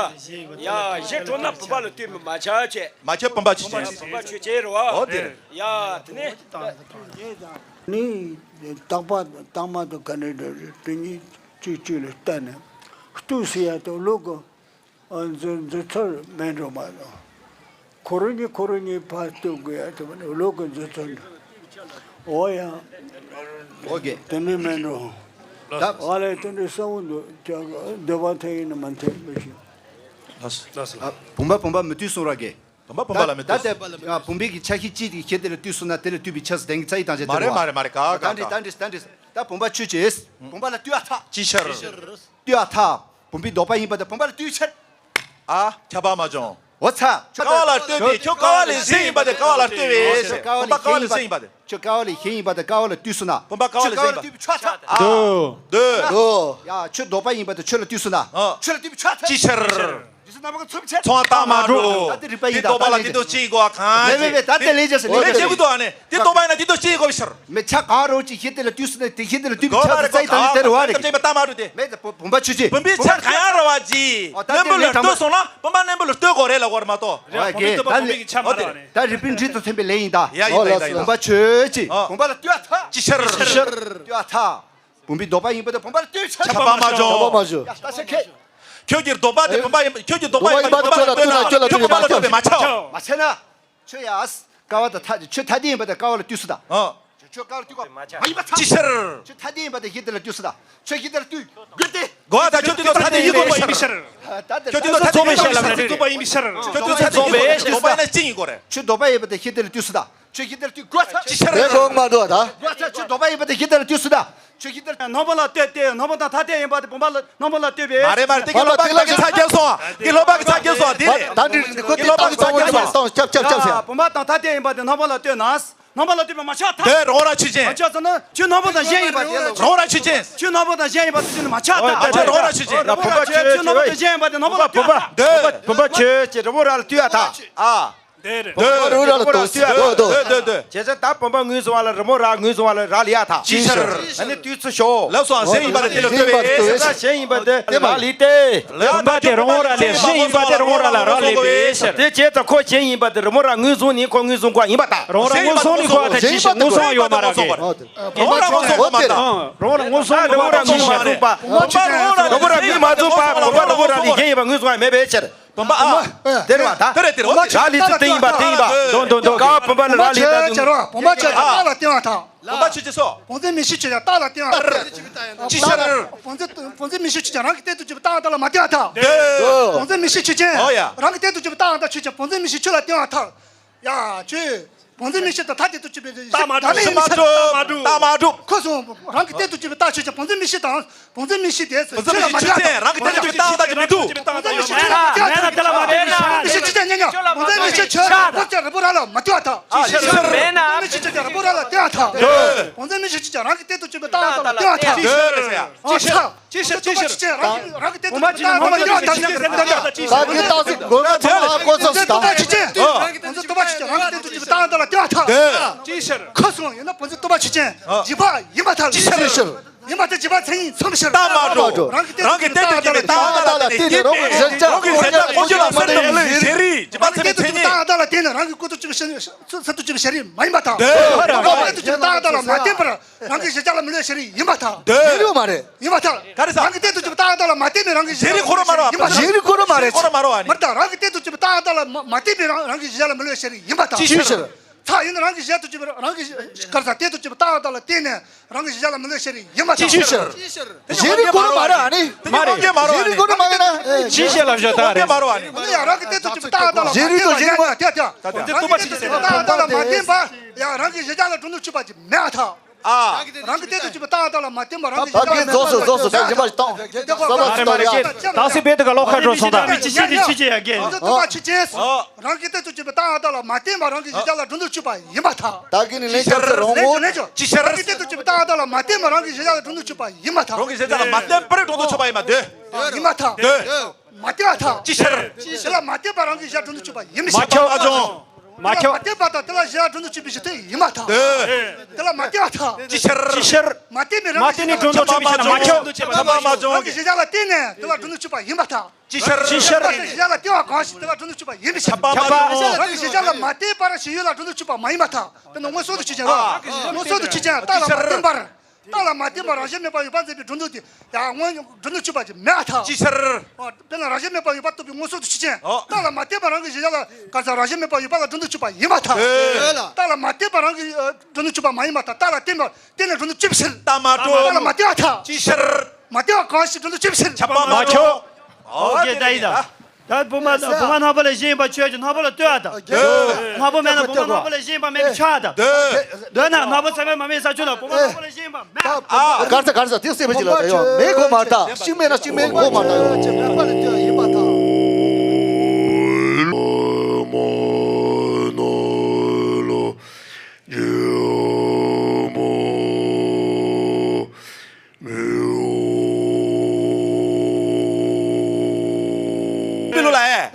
ཡ། གཞི་གྲོང་ན་བུམ་པ་ལ་ལྟོས་པས་མ་ཁྱབ་ཅེས། མ་ཁྱབ། བུམ་པ་ཆོས་ཅན། བུམ་པ་ཆོས་ཅན་རོ། ཨོ་དེ་རེད། ཡ། དེ་ནས། ནི། རྟག་པ་དང་མ་དང་ག་ནས་འདྲ་རེད། དེ་གཉིས་གཅིག་གཅིག་ལ་བལྟས་ནས་ལྟོས་ཟེར་ཡ་དང་ལུག་གི། ཨ། མཛུབ་མཛུབ་ཚུགས་མེད་འགྲོ་མ་གཏོགས། ཁོ་རང་གཉིས་ཁོ་རང་གཉིས་ཕར་ལྟོས་དགོས་ཡ་དེ་བ་ནི་ལུག་གི་མཛུབ་ཚུགས་འགྲོ། འོ་ཡ། ཨོ་ཀེ། དེ་འདྲ་མེད་འགྲོ། ད། ཨ་ལས་དེ་འདྲ་གསལ་བོ་འདུག་ཀྱང་འདོད་པ་འཐད་ཡིན་ན་མ་འཐད་མི་ཤེས། ལགས་སོ། ལགས་སོ། ཨ། བུམ་པ་བུམ་པ་མི་ལྟོས་གསུང་ར་གེ། བུམ་པ་བུམ་པ་ལ་མི་ལྟོས། ད་ད་བུམ་པའི་གི་ཆ་ཤས་གཅིག་དེ་གཞི་དེ་ལ་ལྟོས་སོང་ན་དེ་ལ་ལྟོས་པས་ཁྱབ་ཟེར་དེང་གི་རྩ་བའི་གཏམ་བཤད་མ་རེད་མ་རེད། ག་ག་ད་འདྲི་ད་འདྲི་ད་འདྲི། ད་བུམ་པ་ཆོས་ཅན། བུམ་པ་ལ་ལྟོས་པས་ཁྱབ། ཅིའི་ཕྱིར། ལྟོས་པས་ཁྱབ། བུམ་པའི་ལྡོག་པ་ཡིན་པ་དེ་བུམ་པ་ལ་ལྟོས་ཕྱིར། ཨ། ཁྱབ་པ་མ་བྱུང་། འོ་ཚ། ཁྱོད་ཀ་བ་ལ་ལྟོས་པས། ཁྱོད་ཀ་བ་ལས་གཞན་ཡིན་པ་དེ་ཀ་བ་ལ་ལྟོས་པས། བུམ་པ་ཀ་བ་ལས་གཞན་ཡིན་པ་དེ། ཁྱོད་ཀ་བ་ལས་གཞན་ཡིན་པ་དེ་ཀ་བ་ལ་ལྟོས་སོང་ན། བུམ་པ་ཀ་བ་ལས་གཞན་ཡིན་པ། ཁྱོད་ཀ་བ་ལ་ལྟོས་པས་ཁྱབ་ཐལ། ཨ། འདོད། འདོད། ཡ། ཁྱོད་ལྡོག་པ་ཡིན་པ་དེ་ཁྱོད་ལ་ལྟོས་སོང་ན། ཨ། ཁྱོད་ལ་ལྟོས་པས་ཁྱབ་ཐལ། ཅིའི་ཕྱིར། རྗེས་སུ་རྣམ་པ་ཀུན་མཚུངས་ཕྱིར། མཚུངས་པ་རྟགས་མ་གྲུབ། ད་དེ་རིགས་པ་ཡིན་ད། དེ་ལྡོག་པ་ལ་དེ་ལྡོག་ཅི་དགོས་གང་། མེད་མེད་མེད། ད་དེ་ལས་རྒྱུ་ཟེར་ལས་རྒྱུ་ཟེར། དེ་ལྡོག་པ་ཡིན་ན་དེ་ལྡོག་ཅི་དགོས་ཕྱིར། མི་ཆ་གང་རུང་གཅིག་གཞི་དེ་ལ་ལྟོས་སོང་ན་དེ་གཞི་དེ་ལ་ལྟོས་པས་ཁྱབ་ཟེར་རྩ་ཡི་དང་དེ་རེད་བ་རེད། རྟགས་མ་གྲུབ་དེ། མེད་ད་བུམ་པ་ཆོས་ཅན། བུམ་པའི་ཆ་གང་ཡང་ར་བ་གྱིས། ཨོ་ད་དེ་ལས་སྣམ་བུ་ལ་ལྟོས་སོང་ན་བུམ་པ་སྣམ་བུ་ལ་ལྟོས་དགོས་རེད་ལབ་དགོས་རེད་མ་གཏོགས། རེད་བ་གེ། ད་ལྟོས་པ་བུམ་པའི་གི་ཆ་མ་རེད་བ་རེད། ད་རིགས་པའི་འབྲས་དང་མཐུན་པའི་ལན་ཡིན་ད། ཡ་ཡིན་ད་ཡིན་ད་ཡིན་ད། བུམ་པ་ཆོས་ཅན། ཨོ། བུམ་པ་ལ་ལྟོས་པས་ཁྱབ། ཅིའི་ཕྱིར། ལྟོས་པས་ཁྱབ། བུམ་པའི་ལྡོག་པ་ཡིན་པ་དེ་བུམ་པ་ལ་ལྟོས་ཕྱིར། ཁྱབ་པ་མ་བྱུང་། ཁྱབ་པ་མ་བྱུང་། ཡ་ད་ཤེས་ཁེ། ཁྱོད་ཀྱི་ལྡོག་པ་དེ་བུམ་པ་ཡིན། ཁྱོད་ཀྱི་ལྡོག་པ་ཡིན་པ་དེ་བུམ་པ་ལ་ལྟོས་ན་ཁྱོད་ལ་ལྟོས་པས་མ་ཁྱབ། མ་ཁྱབ་ན། ཁྱོད་ཡ། ཀ་བ་དང་ཐ་ཁྱོད་ཐ་དད་ཡིན་པ་དེ་ཀ་བ་ལ་ལྟོས་སོང་ད། ཨོ། ཁྱོད་ག་རེ་བཏུལ་ག་མ་ཡིན་པ་ཚ། ཅི་ཕྱིར། ཁྱོད་ཐ་དད་ཡིན་པ་དེ་གཞི་དེ་ལ་བཏུལ་སྲིད་ད། ཁྱོད་གཞི་དེ་ལ་བཏུལ་དགོས་ཏེ། གོ་བ་ད་ཁྱོད་བཏུལ་ན་ཐ་དད་ཡིན་པ་ཡིན་པའི་ཕྱིར། ད་དེ་ཁྱོད་བཏུལ་ན་ཐ་དད་ཡིན་པ་ཡིན་པའི་ཕྱིར། ཁྱོད་བཏུལ་ན་རྫོགས་པའི་ཕྱིར། ཁྱོད་བཏུལ་ན་རྫོགས་པ་ཡིན་ན་ཅི་ཡིན་གོ་རེད། ཁྱོད་ལྡོག་པ་ཡིན་པ་དེ་གཞི་དེ་ལ་བཏུལ་སྲིད་ད། ཁྱོད་གཞི་དེ་ལ་བཏུལ་དགོས་ཚ། ཅི་ཕྱིར། དེ་གོ་མ་འདུག་ད། དགོས་ཚ། ཁྱོད་ལྡོག་པ་ཡིན་པ་དེ་གཞི་དེ་ལ་བཏུལ་སྲིད་ད། ཁྱོད་གཞི་དེ་ལ། སྣང་བ་ལ་ལྟོས་ཏེ་སྣང་བ་དང་ཐ་དད་ཡིན་པ་དེ་བུམ་པ་ལ་སྣང་བ་ལ་ལྟོས་པས། མ་རེད་མ་རེད། དེ་གི་སློབ་པ་གི་ཚ་རྒྱབ་སོང་། དེ་སློབ་པ་གི་ཚ་རྒྱབ་སོང་དེ་རེད། ད་འདི་འདི་ཁོ་དེ་ལྟ་བུ་ཚ་རྒྱབ་སོང་། ཁྱབ་ཁྱབ་ཁྱབ་ཟེར། བུམ་པ་དང་ཐ་དད་ཡིན་པ་དེ་སྣང་བ་ལ་ལྟོས་ན། སྣང་བ་ལ་ལྟོས་པས་མ་ཆགས་ཐལ། དེ་རང་ར་ཆོས་ཅན། མ་ཆགས་ཟེར་ན་ཁྱོད་སྣང་བ་དང་གཞན་ཡིན་པ་དེ་ལ། རང་ར་ཆོས་ཅན། ཁྱོད་སྣང་བ་དང་གཞན་ཡིན་པ་དེ་ནི་མ་ཆགས་ཐལ། ཨོ་ད་ཁྱོད་རང་ར་ཆོས་ཅན། བུམ་པ་ཁྱོད་ཁྱོད་སྣང་བ་དང་གཞན་ཡིན་པ་དེ་སྣང་བ་ལ་ལྟོས་ཐལ། བུམ་པ་བུམ་པ་ཁྱོད་ཀྱི་རི་བོ་ར་ལ་ལྟོས་ཡ་ཐལ། ཨ། དེ་རེད། དེ་རི་བོ་ར་ལ་ལྟོས་ཟེར། དེ་དེ་དེ་དེ། བྱས་ཙང་ད་བུམ་པ་ངོས་བཟུང་བ་ལ་རི་མོ་ར་ངོས་བཟུང་བ་ལ་ར་ལ་ཡ་ཐལ། ཅི་ཕྱིར། ཨ་ནི་ལྟོས་ཚུལ་ཤོག་ལབ་སོང་། གཞན་ཡིན་པ་ལ་དེ་ལ་ལྟོས་པས། གཞན་ཡིན་པ་དེ་ར་ལས་ཏེ། བུམ་པ་དེ་རི་མོ་ར་ལས། གཞན་ཡིན་པ་དེ་རི་མོ་ར་ལ་རག་ལས་པའི་ཕྱིར། དེ་བྱས་ཙང་ཁོ་གཞན་ཡིན་པ་དེ་རི་མོ་ར་ངོས་བཟུང་ནས་ཁོ་ངོས་བཟུང་དགོས་ཡིན་པ་དང་། རང་ར་ངོས་བཟུང་ནས་ཁོ་ཐེ་ཅི་ཞིག་ངོས་བཟུང་ཡོད་མ་རག་གི། རང་ར་ངོས་བཟུང་དགོས་མ་དང་། རང་ར་ངོས་བཟུང་རི་མོ་ར་ངོས་མ་བཟུང་པ། རི་མོ་ར་ངོས་མ་བཟུང་པ། བུམ་པ་རི་མོ་ར་ལས་གཞན་ཡིན་པ་ངོས་བཟུང་བ་མེད་པའི་ཕྱིར། བུམ་པ་ཨ། དེ་རེད་བ་ད། དེ་རེད་དེ་རེད། ར་ལས་ཚིག་དེ་ཡིན་པ་དེ་ཡིན་པ། འདུག་འདུག་འདུག་ག་བུམ་པ་ལ་ར་ལས་ད་འདུག་བུམ་པ་ཁྱོད་རྟགས་ལ་བརྟེན་པ་དང་། བུམ་པ་ཁྱོད་ཀྱི་སོ། བུམ་འཛིན་མིག་ཤེས་ཁྱོད་ཀྱི་རྟགས་ལ་བརྟེན་པ་དང་། ཅི་ཕྱིར། བུམ་འཛིན་བུམ་འཛིན་མིག་ཤེས་ཁྱོད་ཀྱི་རང་གི་གཏན་དུ་གྱུར་པའི་རྟགས་དང་ལ་མ་བརྟེན་པ་དང་། འདུག་བུམ་འཛིན་མིག་ཤེས་ཁྱོད་ཀྱི་ཨོ་ཡ། རང་གི་གཏན་དུ་གྱུར་པའི་རྟགས་དང་ཁྱོད་ཀྱི་བུམ་འཛིན་མིག་ཤེས་ཁྱོད་ལ་བརྟེན་པ་དང་། ཡ་ཁྱོད། བུམ་འཛིན་མིག་ཤེས་དང་ཐ་དད་དུ་གྱུར་པའི་རྟགས་མ་གྲུབ། རྟགས་མ་གྲུབ། རྟགས་མ་གྲུབ། ཁོ་སོང་། རང་གི་གཏན་དུ་གྱུར་པའི་རྟགས་ཁྱོད་ཀྱི་བུམ་འཛིན་མིག་ཤེས་དང་། བུམ་འཛིན་མིག་ཤེས་དེ་ཁྱོད་ལ་མ་བརྟེན་པ་དང་། རང་གི་གཏན་དུ་གྱུར་པའི་རྟགས་དང་མི་འདུག་བུམ་འཛིན་མིག་ཤེས་ཁྱོད་ལ་མ་བརྟེན་པ་དང་། མིག་ཤེས་ཅི་ཅན་ཉན་ཉན། བུམ་འཛིན་མིག་ཤེས་ཁྱོད་རང་གི་རི་བོ་ར་ལ་མ་བརྟེན་པ་དང་། ཅི་ཕྱིར། མིག་ཤེས་ཁྱོད་ཀྱི་རི་བོ་ར་ལ་བརྟེན་པ་དང་། བུམ་འཛིན་མིག་ཤེས་ཁྱོད་ཀྱི་རང་གི་གཏན་དུ་གྱུར་པའི་རྟགས་དང་ལ་བརྟེན་པ་དང་། ཅི་ཕྱིར། ཨོ་ཆ། ཅི་ཕྱིར་ཅི་ཕྱིར་ཅི་ཕྱིར། རང་གི་རང་གི་གཏན་དུ་གྱུར་པའི་རྟགས་དང་ལ་བརྟེན་པ་དང་། ད་གི་རྟགས་སུ་དགོས་པ་ཚང་མ་ཀོ་ཚོགས་སུ་དང་། བུམ་འཛིན་རྟོག་པ་ཆོས་ཅན་རང་གི་གཏན་དུ་གྱུར་པའི་རྟགས་དང་ལ་བརྟེན་པ་དང་། ཅི་ཕྱིར། ཁོ་སོང་ཡིན་ན་བུམ་འཛིན་རྟོག་པ་ཆོས་ཅན་འཇིག་པ་ཡིན་པ་ཐལ། ཅི་ཕྱིར། ཡིན་པ་དེ་འཇིག་པ་མཚན་ཉིད་མཚོན་པའི་ཕྱིར། རྟགས་མ་གྲུབ། རང་གི་གཏན་དུ་གྱུར་པའི་རྟགས་དང་ལ་བརྟེན་ནས་རང་གི་གཞལ་བྱ་ཀུན་གཞི་ལ་སེམས་ལ་ལུས་ཞེས་རིག་འཇིག་པ་མཚན་ཉིད། རྟགས་དང་ལ་བརྟེན་ནས་རང་གི་ཀུན་ཏུ་གྱུར་པའི་ཕྱིར། སེམས་སུ་གྱུར་པའི་ཤེས་རིག་མ་ཡིན་པ་དང་། འདོད། རང་གི་གཏན་དུ་གྱུར་པའི་རྟགས་དང་ལ་མ་བརྟེན་པར་རང་གི་གཞལ་བྱ་ལ་མི་ལུས་ཤེས་རིག་ཡིན་པ་དང་། འདོད། ཡོད་མ་རེད། ཡིན་པ་དང་། ག་རེ་ཟེར། རང་གི་གཏན་དུ་གྱུར་པའི་རྟགས་དང་ལ་མ་བརྟེན་པའི་རང་གི་གཞལ་བྱ་ལ་མི་ལུས་ཤེས་རིག་ཡིན་པ་དང་། ཤེས་རིག་ཁོ་རང་མ་རེད། ཤེས་རིག་ཁོ་རང་མ་རེད། མ་རེད་དང་། རང་གི་གཏན་དུ་གྱུར་པའི་རྟགས་དང་ལ་མ་མ་བརྟེན་པའི་རང་རང་གི་གཞལ་བྱ་ལ་མི་ལུས་ཤེས་རིག་ཡིན་པ་དང་། ཅི་ཕྱིར། ཚ་ཡིན་ན་རང་གི་གཞལ་དུ་གྱུར་པའི་རང་གི་ག་རེ་ཟེར་གཏན་དུ་གྱུར་པའི་རྟགས་དང་ལ་བརྟེན་ནས་རང་གི་གཞལ་བྱ་ལ་མི་ལུས་ཤེས་རིག་ཡིན་པ་དང་། ཅི་ཕྱིར། ཤེས་རིག་ཁོ་རང་མ་རེད། ཨ་ནི། མ་རེད། ཤེས་རིག་ཁོ་རང་མ་རེད་ན། ཅི་ཕྱིར་ལབ་ཤོག་ད་རེད། ཡ་རང་གི་གཏན་དུ་གྱུར་པའི་རྟགས་དང་ལ་མ་བརྟེན་པ། ཤེས་རིག་ཁོ་རང་མ་རེད། ཨ་ནི། རྟགས་དང་ལ་མ་བརྟེན་པ། ཡ་རང་གི་གཞལ་བྱ་ལ་གྲུབ་འབྲས་ཆུད་པ་ཅིག་མེད་པ་དང་། ཨ། རང་གི་གཏན་དུ་གྱུར་པའི་རྟགས་དང་ལ་མ་བརྟེན་པར་རང་གི་གཞལ་བྱ་ལ་མི་ལུས་ཤེས་རིག་ཡིན་པ་དང་། མ་རེད་མ་རེད། ད་སི་བེད་ག་ལོག་ཁ་འགྲོ་སོང་ད། ཅི་ཅི་ཅི་ཅི་ཅི་ཡ་གེ། རང་གི་གཏན་དུ་གྱུར་པའི་རྟགས་དང་ལ་མ་བརྟེན་པར་རང་གི་གཞལ་བྱ་ལ་གྲུབ་འབྲས་ཆུད་པ་ཡིན་པ་དང་། ད་གིན་ནི་ལན་ཆགས་ཚེ་རང་ངོ་། ཅི་ཕྱིར། རང་གི་གཏན་དུ་གྱུར་པའི་རྟགས་དང་ལ་མ་བརྟེན་པར་རང་གི་གཞལ་བྱ་ལ་གྲུབ་འབྲས་ཆུད་པ་ཡིན་པ་དང་། རང་གི་གཞལ་བྱ་ལ་མ་བརྟེན་པར་གྲུབ་འབྲས་ཆུད་པ་ཡིན་པ་འདོད། ཡིན་པ་དང་། འདོད། མ་བརྟེན་པ་དང་། ཅི་ཕྱིར། དེ་ལ་མ་བརྟེན་པར་རང་གི་གཞལ་བྱ་གྲུབ་འབྲས་ཆུད་པ་ཡིན་པའི་ཕྱིར། མ་ཁྱབ། མ་ཁྱབ། དེ་ལ་མ་བརྟེན་པ་དང་དེ་ལ་གཞལ་བྱ་གྲུབ་འབྲས་ཆུད་པའི་ཕྱིར་དེ་ཡིན་པ་དང་། འདོད། དེ་ལ་མ་བརྟེན་པ་དང་། ཅི་ཕྱིར། ཅི་ཕྱིར། མ་བརྟེན་པའི་རང་གི་མ་བརྟེན་ནས་གྲུབ་འབྲས་ཆུད་པའི་ཕྱིར་མ་ཁྱབ། ཁྱབ་པ་མ་བྱུང་། རང་གི་གཞལ་བྱ་ལ་བརྟེན་ནས་དེ་ལ་གྲུབ་འབྲས་ཆུད་པ་ཡིན་པ་དང་། ཅི་ཕྱིར། ཅི་ཕྱིར། རང་གི་གཞལ་བྱ་ལ་བརྟེན་པ་གང་ཞིག་དེ་ལ་གྲུབ་འབྲས་ཆུད་པ་ཡིན་པའི་ཕྱིར། ཁྱབ་པ་མ་བྱུང་། རང་གི་གཞལ་བྱ་ལ་མ་བརྟེན་པར་གཞན་ཡུལ་ལ་གྲུབ་འབྲས་ཆུད་པ་མ་ཡིན་པ་དང་། དེ་ནི་མངོན་སུམ་དུ་ཆོས་ཅན། མངོན་སུམ་དུ་ཆོས་ཅན། རྟགས་ལ་མ་བརྟེན་པར། རྟགས་ལ་མ་བརྟེན་པར་རང་བཞིན་མེད་པར་ཡོད་པ་འཛིན་པའི་གྲུབ་འབྲས་དེ་ཡང་སྔོན་གྲུབ་འབྲས་ཆུད་པ་ཅིག་མེད་པ་དང་། ཅི་ཕྱིར། དཔེར་ན་རང་བཞིན་མེད་པར་ཡོད་པ་རྟོགས་པའི་མངོན་སུམ་དུ་ཆོས་ཅན། ཨོ། རྟགས་ལ་མ་བརྟེན་པར་རང་གི་གཞལ་བྱ་ལ་ག་རེ་ཟེར། རང་བཞིན་མེད་པར་ཡོད་པ་ལ་གྲུབ་འབྲས་ཆུད་པ་ཡིན་པ་དང་། ཨེ། རྟགས་ལ་མ་བརྟེན་པར་རང་གི་ཨ་གྲུབ་འབྲས་ཆུད་པ་མ་ཡིན་པ་དང་། རྟགས་ལ་བརྟེན་པར་བརྟེན་ནས་གྲུབ་འབྲས་ཆུད་པའི་ཕྱིར། རྟགས་མ་གྲུབ། རྟགས་ལ་མ་བརྟེན་པ་དང་། ཅི་ཕྱིར། མ་བརྟེན་པ་གང་ཞིག་གྲུབ་འབྲས་ཆུད་པའི་ཕྱིར། ཁྱབ་པ་མ་བྱུང་། ཨོ་ཀེ། ད་ཡིན་ད། ད་བུམ་པ་བུམ་པ་སྣང་བ་ལ་གཞན་ཡིན་པ་ཆོས་ཀྱི་སྣང་བ་ལ་ལྟོས་པ་དང་། འདོད། སྣང་བ་མེད་ན་བུམ་པ་སྣང་བ་ལ་གཞན་ཡིན་པ་མེད་པས་ཆགས་པ་དང་། འདོད། འདོད་ན་སྣང་བ་ཚད་མས་མ་དམིགས་ས་ཆོས་ལ་བུམ་པ་སྣང་བ་ལ་གཞན་ཡིན་པ་མེད། ཨ། ག་རེ་ཟེར་ག་རེ་ཟེར། དེ་སེམས་ཀྱི་ལ་ཡང་མེད་གོ་མ་ད། གཅིག་མེད་ན་གཅིག་མེད་གོ་མ་ད་ཡང་། ཅེས་མེད་པ་ལ་ལྟོས་ཡིན་པ་དང་།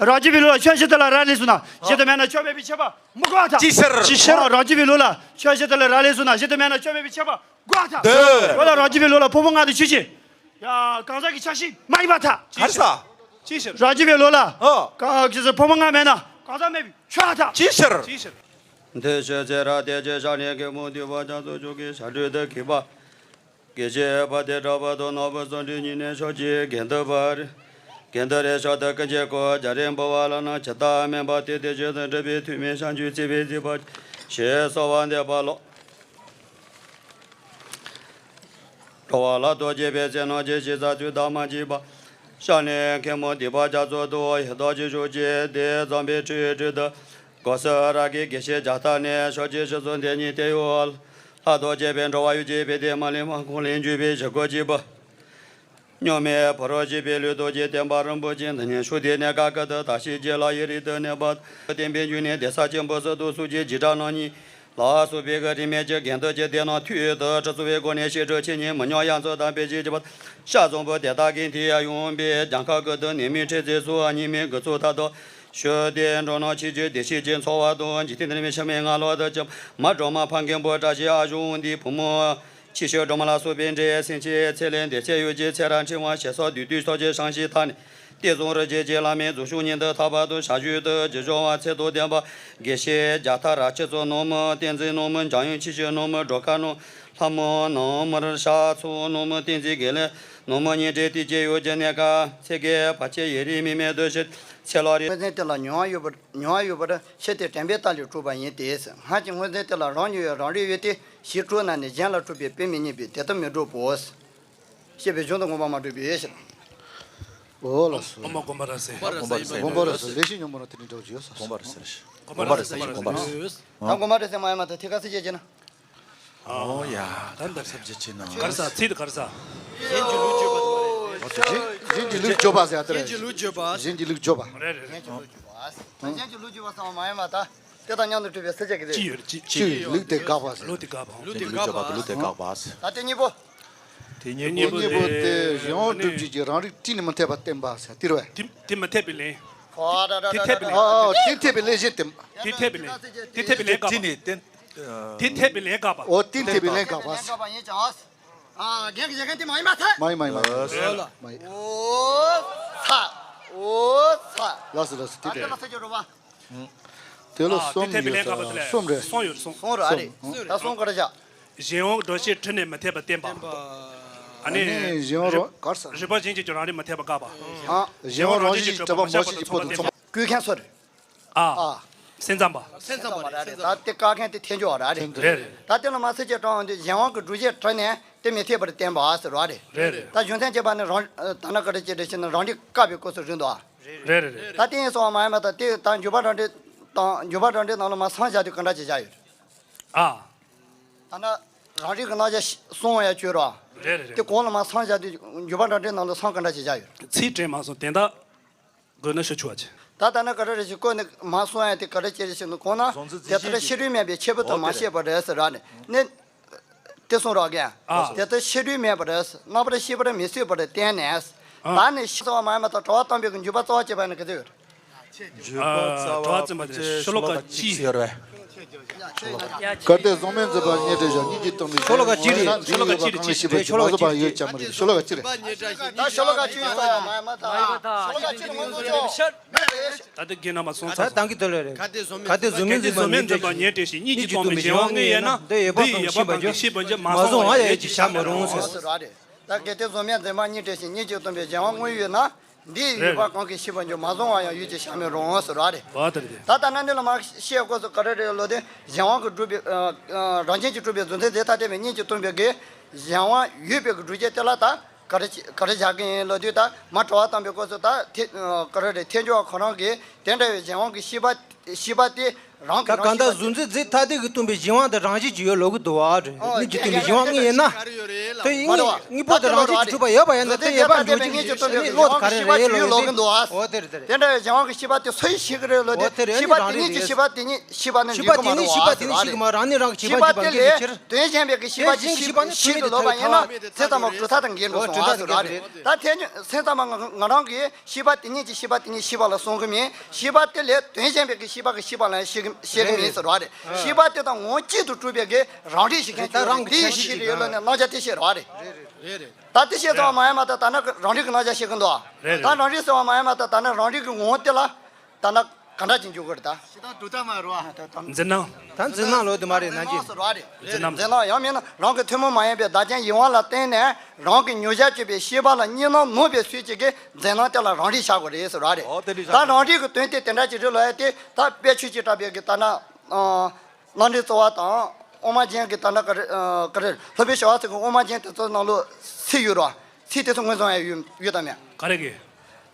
རང་རྒྱུད་པའི་ལུགས་ལ་ཆོས་གཞི་དེ་ལ་རག་ལས་སོང་ན་གཞི་དེ་མེད་ན་ཆོས་མེད་པའི་ཁྱབ་པ་མི་དགོས་པ་དང་། ཅི་ཕྱིར། ཅི་ཕྱིར། རང་རྒྱུད་པའི་ལུགས་ལ་ཆོས་གཞི་དེ་ལ་རག་ལས་སོང་ན་གཞི་དེ་མེད་ན་ཆོས་མེད་པའི་ཁྱབ་པ་དགོས་པ་དང་། འདོད། འོ་ལ་རང་རྒྱུད་པའི་ལུགས་ལ་ཕུང་པོ་ལྔ་དང་ཆོས་ཅན། ཡ་གང་ཟག་གི་ཆ་ཤས་མ་ཡིན་པར་ཐལ། ག་རེ་ཟེར། ཅི་ཕྱིར། རང་རྒྱུད་པའི་ལུགས་ལ། ཨོ། གང་ཟག་ཕུང་པོ་ལྔ་མེད་ན་གང་ཟག་མེད་པའི་ཆོས་ཐལ། ཅི་ཕྱིར། ཅི་ཕྱིར། འདི་ཕྱིར་ཚེ་རབས་དེ་ཅི་ཞག་ནས་གི་མུ་སྟེགས་པ་རྒྱ་མཚོ་ཆུ་གི་ཞག་དྲུག་ཏུ་གི་པ། དགེ་བཅས་པ་དེ་གྲགས་པ་དང་ནོར་བུ་བརྩོན་འགྲུས་གཉིས་ནས་ཕྱོགས་ཀྱི་གེ་འདུ་པ་རེ། གེ་འདུ་རེ་ཕྱོགས་དུ་ཀུན་གྱི་སྐུ་རྒྱ་རས་འབུལ་བ་ལ་ནི་ཇི་ལྟ་མིན་པ་སྟེ། དེ་བཞིན་དུ་འགྲུབ་པའི་ཐུགས་སྨོན་བྱང་ཆུབ་སེམས་དཔའི་བརྩེགས་པ་ཞེས་གསོལ་བ་འདེབས་པ་ལོ། འཁོར་བ་ལ་ཐུག་བྱེད་པའི་ཚེ་ནང་གི་ཤེས་བྱ་ཚུལ་དག་མ་མཆིས་པ། ཤ་ནས་མཁན་པོ་སྡིག་པ་རྒྱ་མཚོ་དུ་ཡི་དྭགས་ཀྱི་ཤུགས་ཀྱིས་དེ་བརྩམས་པའི་ཁྲིད་ཁྲིད་དུ། གོ་ས་ར་གི་དགེ་བཤེས་རྒྱ་ཐག་ནས་ཕྱོགས་ཀྱི་ཕྱི་ཚུལ་དེ་ཉིད་དེ་ཡོད། ལྷ་ཐོག་བཅས་པའི་འགྲོ་བ་ཡུལ་གྱི་བེ་ཏེ་མ་ལི་མ་ཁོང་ལས་བརྒྱུད་པའི་ཞི་ཁོ་གཅིག་པུ། གཉུག་མའི་ཕ་རོལ་ཕྱིན་པའི་ལུས་རྟོགས་ཀྱི་བསྟན་པ་རིན་པོ་ཆེ་འདི་ཉིད་ཤུགས་ལྡན་གནས་སྐབས་ཀུན་ཏུ་དར་ཞིང་རྒྱས་ལ་ཡུན་རིང་དུ་གནས་པ། བསྟན་པའི་འབྱུང་གནས་གདན་ས་ཆེན་པོ་སུ་དུ་སུ་ཅི་ཇི་ལྟར་རྣམ་གཉིས་ལ་སོགས་པའི་གི་རིས་མེད་ཀྱི་རྒྱན་དུ་ཅི་བསྟན་ན་ཐུགས་ཡོད་དུ་ཁྲི་ཚོ་བའི་སྒོ་ནས་བཤད་སྒྲུབ་ཆེ་ཉུང་མི་ཉམས་ཡང་ཚུལ་དང་དཔེ་ཅན་གྱི་བ། ཤ་བཟང་པོ་དེ་དག་གི་མཐིལ་ཡང་ཡོང་པའི་གྱངས་ཁ་ཀུན་ཏུ་ནད་མེད་ཁྲི་ཚེ་སུ་ཉི་མའི་དགུ་ཚོགས་མཐའ་དུ་ཞུ་སྟེ་འགྲོ་ནང་ཆོས་ཀྱི་བདེ་སྐྱིད་ཀྱི་འཚོ་བ་དང་འཇིག་རྟེན་འདིར་མི་ཕྱི་མའི་ངན་ལོག་ཏུ་ཅི་མ་སྒྲོལ་མ་ཕ་མཁན་པོ་བཀྲ་ཤིས་ཨ་ཞུང་འདིའི་བུ་མོ། ཕྱི་ཤོད་སྒྲོལ་མ་ལ་སོགས་པའི་འདྲེ་སེམས་ཅན་ཚེ་ལས་འདས་ཚེ་ཡོད་ཀྱི་ཚེ་རབས་འཕྲེང་བ་ཞེ་སོགས་བདུད་འདུལ་སོགས་ཀྱི་བཤང་གཞིའི་མཐའ་ནས་གཏེར་བཟུང་རི་རྒྱལ་གྱི་བླ་མའི་རྫོགས་སྐྱོང་ཉིད་དུ་ཐར་པ་དང་ཞབས་ཞུ་དུ་ཇི་བྱུང་བ་ཚད་དང་ལྡན་པ་དགེ་བཤེས་རྒྱ་ཐག་ར་ཆེ་ཚོ་ནོར་མོ་བསྟན་འཛིན་ནོར་མོ་འཇམ་དབྱངས་ཆེ་ཆེ་ནོར་མོ་སྒྲོལ་དཀར་ནོར་ལྷ་མོ་ནོར་མོ་རི་ཤ་ཚོ་ནོར་མོ་བསྟན་འཛིན་དགེ་ལེགས་ནོར་མོ་གཉིས་འདྲེས་ཏི་ཅེ་ཡོད་ཀྱི་གནས་སྐབས་ཚེ་གེ་བར་ཆད་ཡུན་རིང་མི་མེད་དུ་ཞི་ཚེ་ལོ་རེ། སེམས་ཅན་དེ་ལ་མྱོང་བ་ཡོད་པར་མྱོང་བ་ཡོད་པར་ཤེས་ཏེ་དྲན་པའི་རྟ་ལས་གྲུབ་པ་ཡིན་ཏེ། སྔར་གྱི་སྔོན་ཚེ་དེ་ལ་རང་མྱོང་བའི་རང་རིག་ཡོད་དེ་ཞི་ཁྲོ་ན་ནི་གཞན་ལ་འཁྲུལ་པའི་དཔེ་མི་རྙེད་པས་དེ་ལྟར་མི་འགྲུབ་བོ། ཞེས་པའི་གཞུང་དུ་མངོན་པར་མ་གྲུབ་པའི་ཕྱིར། འོ་ལགས་སོ། ཨོ་མ་དགོན་པ་ར་སེ། དགོན་པ་ར་སེ། དགོན་པ་ར་སེ། ལས་ཤིང་སྙོམས་པོ་ན་དེ་ནི་འགྲོ་རྒྱུ་ཡོད་ས། དགོན་པ་ར་སེ་རེད། དགོན་པ་ར་སེ་རེད། དགོན་པ་ར་སེ། ད་དགོན་པ་ར་སེ་མ་ཡིན་མ་ཐག་ཐད་ཀ་སེ་བྱེད་ཀྱི་ན། ཨོ་ཡ། ད་འདབ་སབ་བྱེད་ཀྱི་ན། ག་རེ་ཟ་ཚིག་དེ་ག་རེ་ཟ། གཞན་གྱི་ལུགས་བརྗོད་པ་དེ་མ་རེད། གཞན་གྱི་ལུགས་བརྗོད་པ་ཟེར་ཡ་དེ་རེད། གཞན་གྱི་ལུགས་བརྗོད་པ། རེད་རེད་རེད། གཞན་གྱི་ལུགས་བརྗོད་པ་ཟེར་བ་མ་ཡིན་མ་ཐག་དེ་དང་མཉམ་དུ་གྲུབ་པའི་སེ་བྱེད་ཀྱི་རེད། ཅི་ཡོད་ཅི་ཡོད། ལུགས་དེ་དགག་པ་ཟེར། ལུགས་དེ་དགག་པ། ལུགས་དེ་དགག་པ། ལུགས་དེ་དགག་པ་ཟེར། ད་དེ་གཉིས་པོ། དེ་གཉིས་པོ་དེ་གཞན་དབང་སྒྲུབ་བྱེད་ཀྱི་རང་རིག་དྲིས་ནས་མི་འཐད་པར་བསྟན་པ་ཟེར་དེ་རེད་པས། དེ་དེ་མི་འཐད་པའི་ལན། དེ་འཐད་པའི་ལན། ཨ་དེ་འཐད་པའི་ལན་གཞན་དེ། དེ་འཐད་པའི་ལན། དེ་འཐད་པའི་ལན་དགག་པ། དྲིས་ནས་བསྟན། དེ་འཐད་པའི་ལན་དགག་པ། ཨོ་དེ་འཐད་པའི་ལན་དགག་པ། ལན་དགག་པ་ཡིན་ཀྱང་། ཨ་རྒན་གྱི་བཞེད་མཁན་དེ་མ་ཡིན་མ་ཐག་མ་ཡིན་མ་ཡིན་མ་ཡིན། ཨོ་ལགས། མ་ཡིན། ཨོ་ཚ། ཨོ་ཚ། ལགས་སོ་ལགས་སོ། དེ་ཨ་དེ་དེ་ལ་ཟེར་རྒྱུ་རེད་པ། དེ་ལ་ཨ་གསུམ་དེ་ཐེབས་པའི་ལན་ཡོད་དགག་པ་དེ་ས། ལས་གསུམ་རེད། གསུམ་ཡོད་རེད་གསུམ། གསུམ་རེད། ཨ་རེད། གསུམ། ད་གསུམ་ག་རེ་བཞག་གཞན་དབང་འགྲོ་བྱེད་དྲིས་ནས་མི་འཐད་པར་བསྟན་པ། ཨ་ནི་ཨ་ནི་གཞན་དབང་རོ་གར་ས། རིག་པ་གཞན་གྱིས་ཀྱང་རང་རིག་མི་འཐད་པར་དགག་པ། ཨ་གཞན་དབང་རང་བཞིན་གྱིས་གྲུབ་པ་མི་གཤགས་པ་དང་མཚུངས་པར་བསྟན་པ། བསྐུལ་མཁན་སུ་རེད། ཨ། ཨ། སེམས་ཙམ་པ། སེམས་ཙམ་པ་རེད་རེད། ད་དེ་བཀག་མཁན་དེ་ཐལ་འགྱུར་བ་རེད་རེད། རེད་རེད། ད་དེ་ལ་མ་ཚད་ཅིག་དྲངས་འོང་དུས་གཞན་དབང་གི་སྒྲུབ་བྱེད་དྲིས་ནས་དེ་མི་འཐད་པར་བསྟན་པ་ཟེར་བ་རེད། རེད་རེད། ད་རྒྱུ་མཚན་བྱས་པ་ནི་རང་ད་ནི་ག་རེ་བྱས་རེད་ཟེར་ན་རང་རིག་བཀག་པའི་སྐབས་སུ་རེད་འདུག་ཨ། རེད་རེད་རེད། ད་དེ་ཡིན་སོང་བ་མ་ཡིན་པ་དང་དེ་ད་འཇུག་པ་རང་འགྲེལ་དང་འཇུག་པ་རང་འགྲེལ་ནང་ལ་མ་སངས་བཞག་དུས་ག་འདྲ་ཅིག་བཞག་ཡོད། ཨ། ད་ནི་རང་རིག་གི་རྣམ་གཞག་གསུང་བ་ཡང་བཅོས་རོགས། རེད་རེད་རེད། དེ་གོང་ལ་མ་སངས་བཞག་དུས་འཇུག་པ་རང་འགྲེལ་ནང་ལ་སངས་ག་འདྲ་ཅིག་བཞག་ཡོད། ཚིག་དྲན་མ་སོང་དེ་འདྲ། དགོས་ན་ཤོད་ཆོག་ཅེས། ད་ལྟ་ན་ག་རེ་རེ་ཞིག་བཀོད་ནས་མ་གསུང་ཡ་དེ་ག་རེ་བྱེད་རེ་ཞིག་ནི་གོང་ན་གཟུང་འཛིན་དེ་ལྟར་ཤེས་སྒྲིབ་མེད་པའི་ཁྱད་པར་དུ་མ་ཤེས་པ་རེད་ཟེར་ར་ནས་ནི། དེ་གསུང་རོགས་ཀྱང་། ཨ། དེ་ལྟར་ཤེས་སྒྲིབ་མེད་པ་རེད། རྣམ་པར་ཤེས་པར་མི་བཟོད་པར་བསྟན་ནས། ཨ། ད་ནི་ཤེས་ཚོར་བ་མ་ཡིན་པ་དང་གྲོལ་བ་གཏོང་བའི་འཇུག་པ་རྩ་བ་བྱེད་པ་ནི་ག་ཚོད་ཡོད། འཇུག་པ་རྩ་བ་བྱེད་པ་ཤོ་ལོ་ཀ་གཅིག་ཡོད་རེད། གལ་ཏེ་གཟུང་མེད་འཛིན་པ་རྙེད་བྲལ་ཞིང་། སྙིང་རྗེ་སྟོན་པའི་ཤོ་ལོ་ཀ་གཅིག་རེད། ཤོ་ལོ་ཀ་གཅིག་རེད། ཤེས་པའི་ཆོས་མ་གཟུང་བ་ཡོད་ཀྱང་མི་རིགས། ཤོ་ལོ་ཀ་གཅིག་རེད། ད་ཤོ་ལོ་ཀ་གཅིག་ཡོད་ས་མ་ཡིན་མ་ད། ཤོ་ལོ་ཀ་གཅིག་རེད་མ་གཟུང་ཆོག་ད་ལྟ་རྒན་རྣམ་པ་སོང་ཚར་སོང་། ད་གི་དོན་ལས་རེད། གལ་ཏེ་གཟུང་མེད་འཛིན་པ་རྙེད་བྲལ་ཞིང་། སྙིང་རྗེ་སྟོན་པའི་གཞན་དབང་དངོས་ཡོད་ན། འདི་ཡོད་པ་གང་གིས་ཤེས་པར་འགྱུར། མ་གཟུང་བ་ཡང་ཡོད་ཅེས་བྱར་མི་རུང་ཟེར། ད་གལ་ཏེ་གཟུང་མེད་འཛིན་པ་རྙེད་བྲལ་ཞིང་། སྙིང་རྗེ་སྟོན་པའི་གཞན་དབང་དངོས་ཡོད་ན། འདི་ཡོད་པ་གང་གིས་ཤེས་པར་འགྱུར། མ་གཟུང་བ་ཡང་ཡོད་ཅེས་བྱར་མི་རུང་ཟེར་བ་རེད། ད་ལྟ་ན་འདི་ལ་མ་བཤད་སྐབས་སུ་ག་རེ་རེད་ལབ་དུས་གཞན་དབང་གིས་གྲུབ་པའི་རང་བཞིན་གྱིས་གྲུབ་པའི་རྫུ་འཕྲུལ་འཛིན་ཐ་དད་པའི་སྙིང་རྗེ་སྟོན་པའི་གི་གཞན་དབང་ཡོད་པའི་གི་སྒྲུབ་བྱེད་དེ་ལ་ད། ག་རེ་ག་རེ་བཞག་གི་ཡིན་ལབ་དུས་ད་མ་གྲོལ་བ་བཏང་པའི་སྐབས་སུ་ད་དེ་ག་རེ་རེད། ཐལ་འགྱུར་བ་ཁོ་རང་གིས་དེ་འདྲ་བའི་གཞན་དབང་གི་ཤེས་པ་ཤེས་པ་དེ་རང་གི་ད་གང་ལྟར་གཟུང་འཛིན་འཛིན་ཐ་དད་ཀྱིས་སྟོན་པའི་གཞན་དབང་དེ་རང་བཞིན་གྱིས་ཡོད་ལབ་ཀྱི་འདུག་བ་རེད། སྙིང་རྗེ་སྟོན་པའི་གཞན་དབང་དངོས་ཡིན་ན། དེ་ཡིན་ངེས་པོ་དེ་རང་བཞིན་གྱིས་གྲུབ་པ་ཡོད་པ་ཡིན་ན་དེ་ཡོད་པ་འགྲོ་གི་ཡོད་ཀྱི་ནི་བློ་དེ་ག་རེ་རེད་ལབ་དེ། འོ་དེ་རེད་དེ་རེད། དེ་འདྲ་བའི་གཞན་དབང་གི་ཤེས་པ་དེ་སུ་ཡིས་ཤེས་ཀྱི་རེད་ལབ་དེ། ཤེས་པ་དེ་ཉིད་ཀྱིས་ཤེས་པ་དེ་ཉིད་ཤེས་པ་ནི་འགྲིག་གི་མ་རེད་བ་རེད། ཤེས་པ་དེ་ལས་དོན་གཞན་པའི་གི་ཤེས་པ་དེ་ཤེས་ཀྱི་ལབ་པ་ཡིན་ན་སེམས་ཙམ་པ་གྲུབ་མཐའ་དང་འགལ་འགྲོ་སོང་བ་ཟེར་བ་རེད། ད་དེ་སེམས་ཙམ་པ་ང་རང་གིས་ཤེས་པ་དེ་ཉིད་ཀྱི་ཤེས་པ་དེ་ཉིད་ཤེས་པ་ལ་སོང་གི་མིན། ཤེས་པ་དེ་ལས་དོན་གཞན་པའི་གི་ཤེས་པ་གི་ཤེས་པ་ལ་ཤེས་གི་ཤེས་གི་མིན་ཟེར་བ་རེད། ཤེས་པ་དེ་དང་ངོ་གཅིག་ཏུ་གྲུབ་པའི་གི་རང་རིག་ཤེས་མཁན་ཅིག་ཡོད་རེད། དེ་ཡིས་ཤེས་ཀྱི་ཡོད་ལབ་ནས་རྣམ་གཞག་དེ་བཤད་རེད་བ་རེད། ད་དེ་བཤད་ཚར་བ་མ་ཡིན་མ་ད་ད་ན་རང་རིག་གི་རྣམ་གཞག་བཤད་གི་འདུག་ད་རང་རིག་ཟེར་བ་མ་ཡིན་མ་ད་ད་ན་རང་རིག་གི་ངོ་བོ་དེ་ལ་ད་ན་ག་འདྲ་ཅིག་འཇུག་གི་རེད་ད། འཛིན་སྣང་། ད་འཛིན་སྣང་ལོ་དུ་མ་རེད་ན་ཅི། འཛིན་སྣང་། འཛིན་སྣང་ཡང་མིན་ན་རང་གི་ཐུན་མོང་མ་ཡིན་པའི་བདག་རྐྱེན་ཡིད་དབང་ལ་བརྟེན་ནས་རང་གི་མྱོང་བྱར་གྱུར་པའི་ཤེས་པ་ལ་གཉིས་སྣང་ནོར་བའི་ཚུལ་གྱི་གི་འཛིན་སྣང་དེ་ལ་རང་རིག་བྱ་དགོས་རེད་ཟེར་བ་རེད། ད་རང་རིག་གི་དོན་དེ་དེ་འདྲ་ཅིག་རེད་ལོ་ཡ་དེ་ད་དཔེ་ཆོས་ཀྱིས་བཀྲལ་བའི་གི་ད་ན། རྣམ་འགྲེལ་རྩོལ་བ་དང་ དབུ་མ་འབྱེད་ཀྱི་ད་ལྟ་ག་རེ་ཨ་ག་རེ་སློབ་དཔོན་ཞི་བ་འཚོ་གི་དབུ་མ་འབྱེད་དེ་ཚོ་ནང་ལོགས་ཚིག་ཡོད་རེད་བ། ཚིག་དེ་ཚོ་ངོས་བཟུང་ཡ་ཡོད་ཡོད་དམ་ཡ། ག་རེ་གི།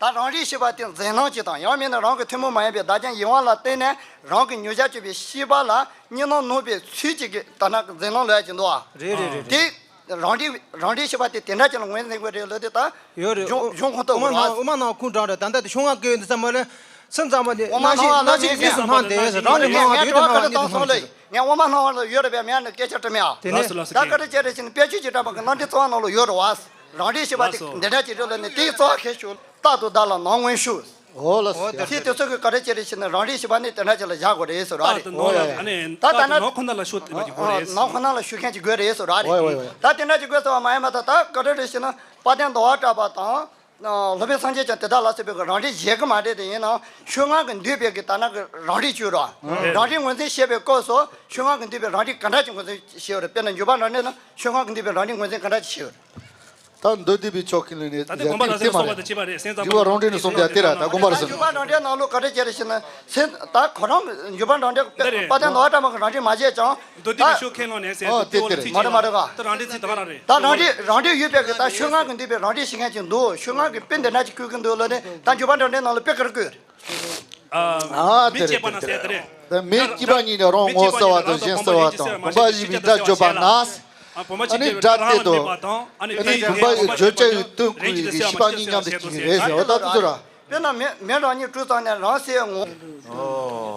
ད་རང་རིག་ཤེས་པ་དེ་འཛིན་སྣང་གཅིག་དང་ཡང་མིན་ན་རང་གི་ཐུན་མོང་མ་ཡིན་པའི་བདག་རྐྱེན་ཡིད་དབང་ལ་བརྟེན་ནས་རང་གི་མྱོང་བྱར་གྱུར་པའི་ཤེས་པ་ལ་གཉིས་སྣང་ནོར་བའི་ཚུལ་གཅིག་གི་ད་ལྟ་འཛིན་སྣང་ལབ་ཡ་ཅིག་འདུག་བ། རེད་རེད་རེད། དེ་རང་རིག་རང་རིག་ཤེས་པ་དེ་དེ་འདྲ་ཅིག་ལ་ངོས་འཛིན་དགོས་རེད་ལབ་དེ་ད་ཡོད་རེད། གཞུང་གཞུང་ཁོངས་གཏོགས་དབུ་མ་རེད་སྣང་བ། དབུ་མ་སྣང་བ་ཁུངས་དྲངས་རེད། ད་ལྟ་དེ་ཤོག་ངག་གི་འདི་ཚང་མ་ལ་སེམས་ཙམ་པ་དེ་དབུ་མ་སྣང་བ་ལ་སྣང་ཞིང་ངས་རྫུས་སུ་སྣང་སྟེ་རང་གི་ངས་མིང་ངས་དབང་འདུས་དྲི་བ་ཁ་ཐག་ཐང་སོང་ལེ། ངས་དབུ་མ་སྣང་བ་ལ་ཡོད་རེད་པས་མིང་ནི་སྐད་ཆ་དྲི་མེད་ཨ། དེ་ནས་ལགས་སོ་ལགས་སོ། ད་ག་རེ་བྱས་རེད་ཟེར་ན་དཔལ་ཆོས་ཀྱི་གྲགས་པ་གི་རྣམ་འགྲེལ་རྩ་བ་ནང་ལ་ཡོད་རེད་བ། རང་རིག་ཤེས་པ་དེ་ལགས་སོ། འདི་འདྲ་ཅིག་རེད་ལབ་ནས་དེའི་རྩ་བ་ཁས་ཞུ། རྟག་ཏུ་བདག་ལ་སྣང་མངོན་ཞུ། འོ་ལགས་སོ། ཚིག་དེ་ཚོ་གི་ག་རེ་བྱས་རེད་ཟེར་ན་རང་རིག་ཤེས་པ་ནི་དེ་འདྲ་ཅིག་ལ་བཞག་དགོས་རེད་ཟེར་བ་རེད། རྟག་ཏུ་ནང་ལ་ཨ་ནི་ད་ལྟ་ན་ནང་ཁོ་ན་ལ་ཤོད་ཐུབ་པ་ཅིག་དགོས་རེད། ནང་ཁོ་ན་ལ་ཤོད་མཁན་ཅིག་དགོས་རེད་ཟེར་བ་རེད། ད་དེ་འདྲ་ཅིག་དགོས་ཟེར་བ་མ་ཡིན་པ་ད་ད་ག་རེ་རེད་ཟེར་ན་དཔལ་ལྡན་ཟླ་བ་གྲགས་པ་དང་། སློབ་དཔོན་སངས་རྒྱས་ཀྱང་དེ་དག་ལ་སོགས་པའི་རང་རིག་བཞེད་གི་མ་རེད་དེ་ཡིན་ནའང་ཤོག་ངག་གི་འདུས་པའི་གི་ད་ན་གི་རང་རིག་བཅོས་རོགས། རང་རིག་ངོས་འཛིན་བྱེད་པའི་སྐབས་སུ་ཤོག་ངག་གི་འདུས་པའི་རང་རིག་ག་འདྲ་ཅིག་ངོས་འཛིན་བྱེད་ཡོད་རེད། དཔེར་ན་འཇུག་པ་རང་འགྲེལ་ན་ཤོག་ངག་གི་འདུས་པའི་རང་རིག་ངོས་འཛིན་ག་འདྲ་ཅིག་བྱེད་ཡོད་རེད། ད་མདོ་སྡེ་པའི་ཕྱོགས་ཀྱི་ལས་ནས་ད་ལྟ་དགོངས་པ་རབ་གསལ་གསུངས་པ་དང་བཅས་པ་རེད། སེམས་ཙམ་པ་འཇུག་པ་རང་འགྲེལ་ནས་གསུངས་པ་དེ་ར་ད་དགོངས་པ་རབ་གསལ། འཇུག་པ་རང་འགྲེལ་ནང་ལོགས་ག་རེ་བྱས་རེད་ཟེར་ན་སེམས་ད་ཁོ་རང་འཇུག་པ་རང་འགྲེལ་འདི་རེད། དཔལ་ལྡན་ཟླ་བ་གྲགས་པ་གི་རང་རིག་མ་བྱས་ཀྱང་མདོ་སྡེ་པའི་ཕྱོགས་ཁས་བླངས་ནས་ཟེར་ཨོ་དེ་དེ་རེད། མ་རེད་མ་རེད་ག་ད་རང་འགྲེལ་ཚིག་དང་རང་རེད། ད་རང་རིག་རང་རིག་ཡོད་པའི་གི་ད་ཤོག་ངག་གི་འདུས་པའི་རང་རིག་ཤེས་མཁན་ཅིག་འདུག་ཤོག་ངག་གི་དཔེ་འདི་འདྲ་ཅིག་བཀོད་ཀྱི་འདུག་ལབ་ནས་ད་འཇུག་པ་རང་འགྲེལ་ནང་ལ་དཔེ་ག་རེ་བཀོད་རེད། ཨ་མི་དེ་བཅས་པ་རེད་ན་དེ་ཟེར་དེ་རེད། རེད། ད་མི་སྐྱེས་པ་ཉིད་ནི་རང་ངོ་ཚ་བ་དང་གཞན་གསལ་བ་དང་བུམ་པ་བཞི་པའི་སྒྲ་བརྗོད་པ་ན། ཨ་ནི་བུམ་པ་བརྗོད་བྱ་ཡི་དོན་ཁོ་ཡི་ཤེས་པ་གཉིས་མཉམ་དུ་སྐྱེ་བའི་ཟེར་བ་ད་དེ་ཚོ་ར། དཔེར་ན་མེ་མེ་རང་ཉིད་དཀྲུགས་ཙམ་ནས་རང་གསལ་ངོ་།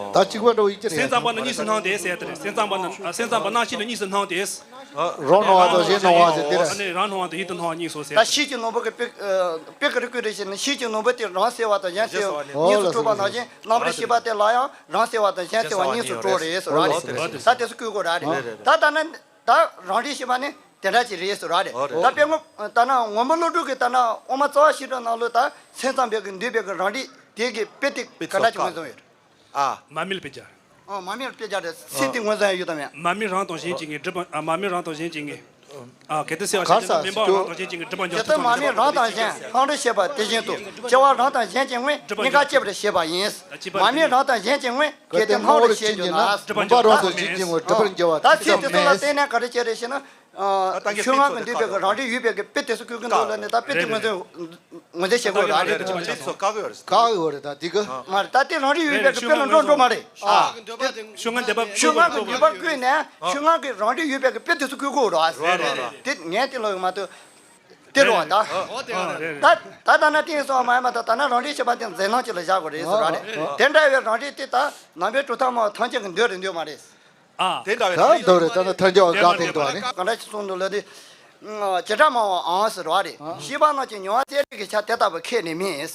ད་གཅིག་པ་འདྲ་བོ་ཡིན་གྱི་རེད། སེམས་ཙམ་པ་ནི་གཉིས་སུ་སྣང་སྟེ་ཟེར་དེ་རེད། སེམས་ཙམ་པ་ནི་སེམས་ཙམ་པ་སྣང་ཤས་ནི་གཉིས་སུ་སྣང་སྟེ། རང་སྣང་བ་དང་གཞན་སྣང་བ་ཟེར་དེ་རེད། ཨ་ནི་རང་སྣང་བ་དང་ཡུལ་དུ་སྣང་བ་གཉིས་སོ་ཟེར། ད་ཤེས་བྱའི་ནོར་བུ་གི་དཔེ་དཔེ་ག་རེ་བཀོད་རེད་ཟེར་ན་ཤེས་བྱའི་ནོར་བུ་དེ་རང་གསལ་བ་དང་གཞན་གསལ་བ་གཉིས་སུ་གྲུབ་པ་ནང་བཞིན་རྣམ་པར་ཤེས་པ་དེ་ལ་ཡང་རང་གསལ་བ་དང་གཞན་གསལ་བ་གཉིས་སུ་གྲུབ་རེད་ཟེར་བ་རེད། ད་དེ་ཚོ་བཀོད་དགོས་ར་རེད། ད་ལྟ་ན། ད་རང་རིག་ཤེས་པ་ནི་དེ་འདྲ་ཅིག་རེད་ཟེར་བ་རེད། ཨོ་རེད། ད་དཔེ་ངོ་ད་ན་ངོ་མ་བློ་གྲོས་ཀྱི་ད་ན་དབུ་མ་རྩ་བ་ཤེས་རབ་ནང་ལོགས་ད་སེམས་ཙམ་པའི་གི་འདུས་པའི་གི་རང་རིག་དེ་གི་དཔེ་དེ་དཔེ་ག་འདྲ་ཅིག་ཚོགས་ངོས་བཟུང་ཡོད། ཨ། མར་མེ་ལ་དཔེ་སྦྱར། ཨ་མར་མེ་ལ་དཔེ་སྦྱར་རེད། ཚིག་དེ་ངོས་བཟུང་ཡ་ཡོད་དམ་ཡ། མར་མེ་རང་དང་གཞན་གཅིག་ངེས་སྒྲིབ་པ། ཨ་མར་མེ་རང་དང་གཞན་གཅིག་ངེས། ཨ་གལ་ཏེ་གསལ་བ་ཞིག་ན་མེ་འབར་བ་རང་དང་གཞན་གཅིག་ངེས་སྒྲིབ་པ་འཇོག་ཐུབ་ཐབས་མེད། ད་གལ་ཏེ་མར་མེ་རང་དང་གཞན་སྣང་རུང་ཤེས་པ་དེ་བཞིན་དུ་སྐྱེ་བ་རང་དང་གཞན་གྱི་དངོས་གཉིས་ཀ་སྐྱེད་པར་བྱེད་པ་ཡིན། མར་མེ་རང་དང་གཞན་གྱི་དངོས། གལ་ཏེ་སྣང་རུང་ཤེས་གྱུར་ན། སྒྲིབ་པ་འཇོག་ཐབས་མེད། ད་ཚིག་དེ་ཚོ་ལ་བརྟེན་ནས་ག་རེ་བྱས་རེད་ཞེ་ན། ཤོག་ངག་གི་འདུས་པའི་གི་རང་རིག་ཡོད་པའི་གི་དཔེ་དེ་ཚོ་བཀོད་ཀྱི་འདུག་ལབ་ནས་ད་དཔེ་དེ་ངོས་འཛིན་ངོས་འཛིན་བྱེད་དགོས་ར་རེད། དེ་ཚོ་བཀག་གི་ཡོད་རེད། བཀག་གི་ཡོད་རེད་ད་འདི་གི། མ་རེད་ད་དེ་རང་རིག་ཡོད་པའི་གི་དཔེ་ལ་འགྲོ་འགྲོ་མ་རེད། ཤོག་ངག་འདུས་པ་ཤོག་ངག་གི་འདུས་པ་བཀོད་ནས་ཤོག་ངག་གི་རང་རིག་ཡོད་པའི་གི་དཔེ་དེ་ཚོ་བཀོད་དགོས་ར། རེད་རེད་རེད། དེ་ངས་དེ་ལ་ཡོད་མ་གཏོགས། དེ་རུ་བ་ད། ཨོ་དེ་ཨ་རེད་རེད། ད་ད་ལྟ་ན་ཏིང་སོགས་མ་ཡིན་པ་ད་ད་ན་རང་རིག་ཤེས་པ་དེ་འཛིན་སྣང་གཅིག་ལ་བཞག་དགོས་རེད་ཟེར་བ་རེད། དེ་འདྲ་བའི་རང་རིག་དེ་ད་ནང་པའི་གྲུབ་མཐའ་སྨྲ་བ་ཐམས་ཅད་ཀྱིས་འདོད་རེད་འདོད་མ་རེད། ཨ། དེ་འདྲ་བའི་ད་རང་རིག་འདོད་རེད་ད་ན་ཐལ་འགྱུར་བ་དགག་དེ་འདོད་རེད། ག་འདྲ་ཞིག་གསུངས་འདུག་ལབ་དུས། བྱེ་བྲག་སྨྲ་བའང་ཟེར་བ་རེད། ཤེས་པ་རྣམས་ཀྱི་མྱོང་བ་གསལ་རིག་གི་ཆ་དེ་ལྟ་བུ་ཁས་ལེན་མིན། འོན་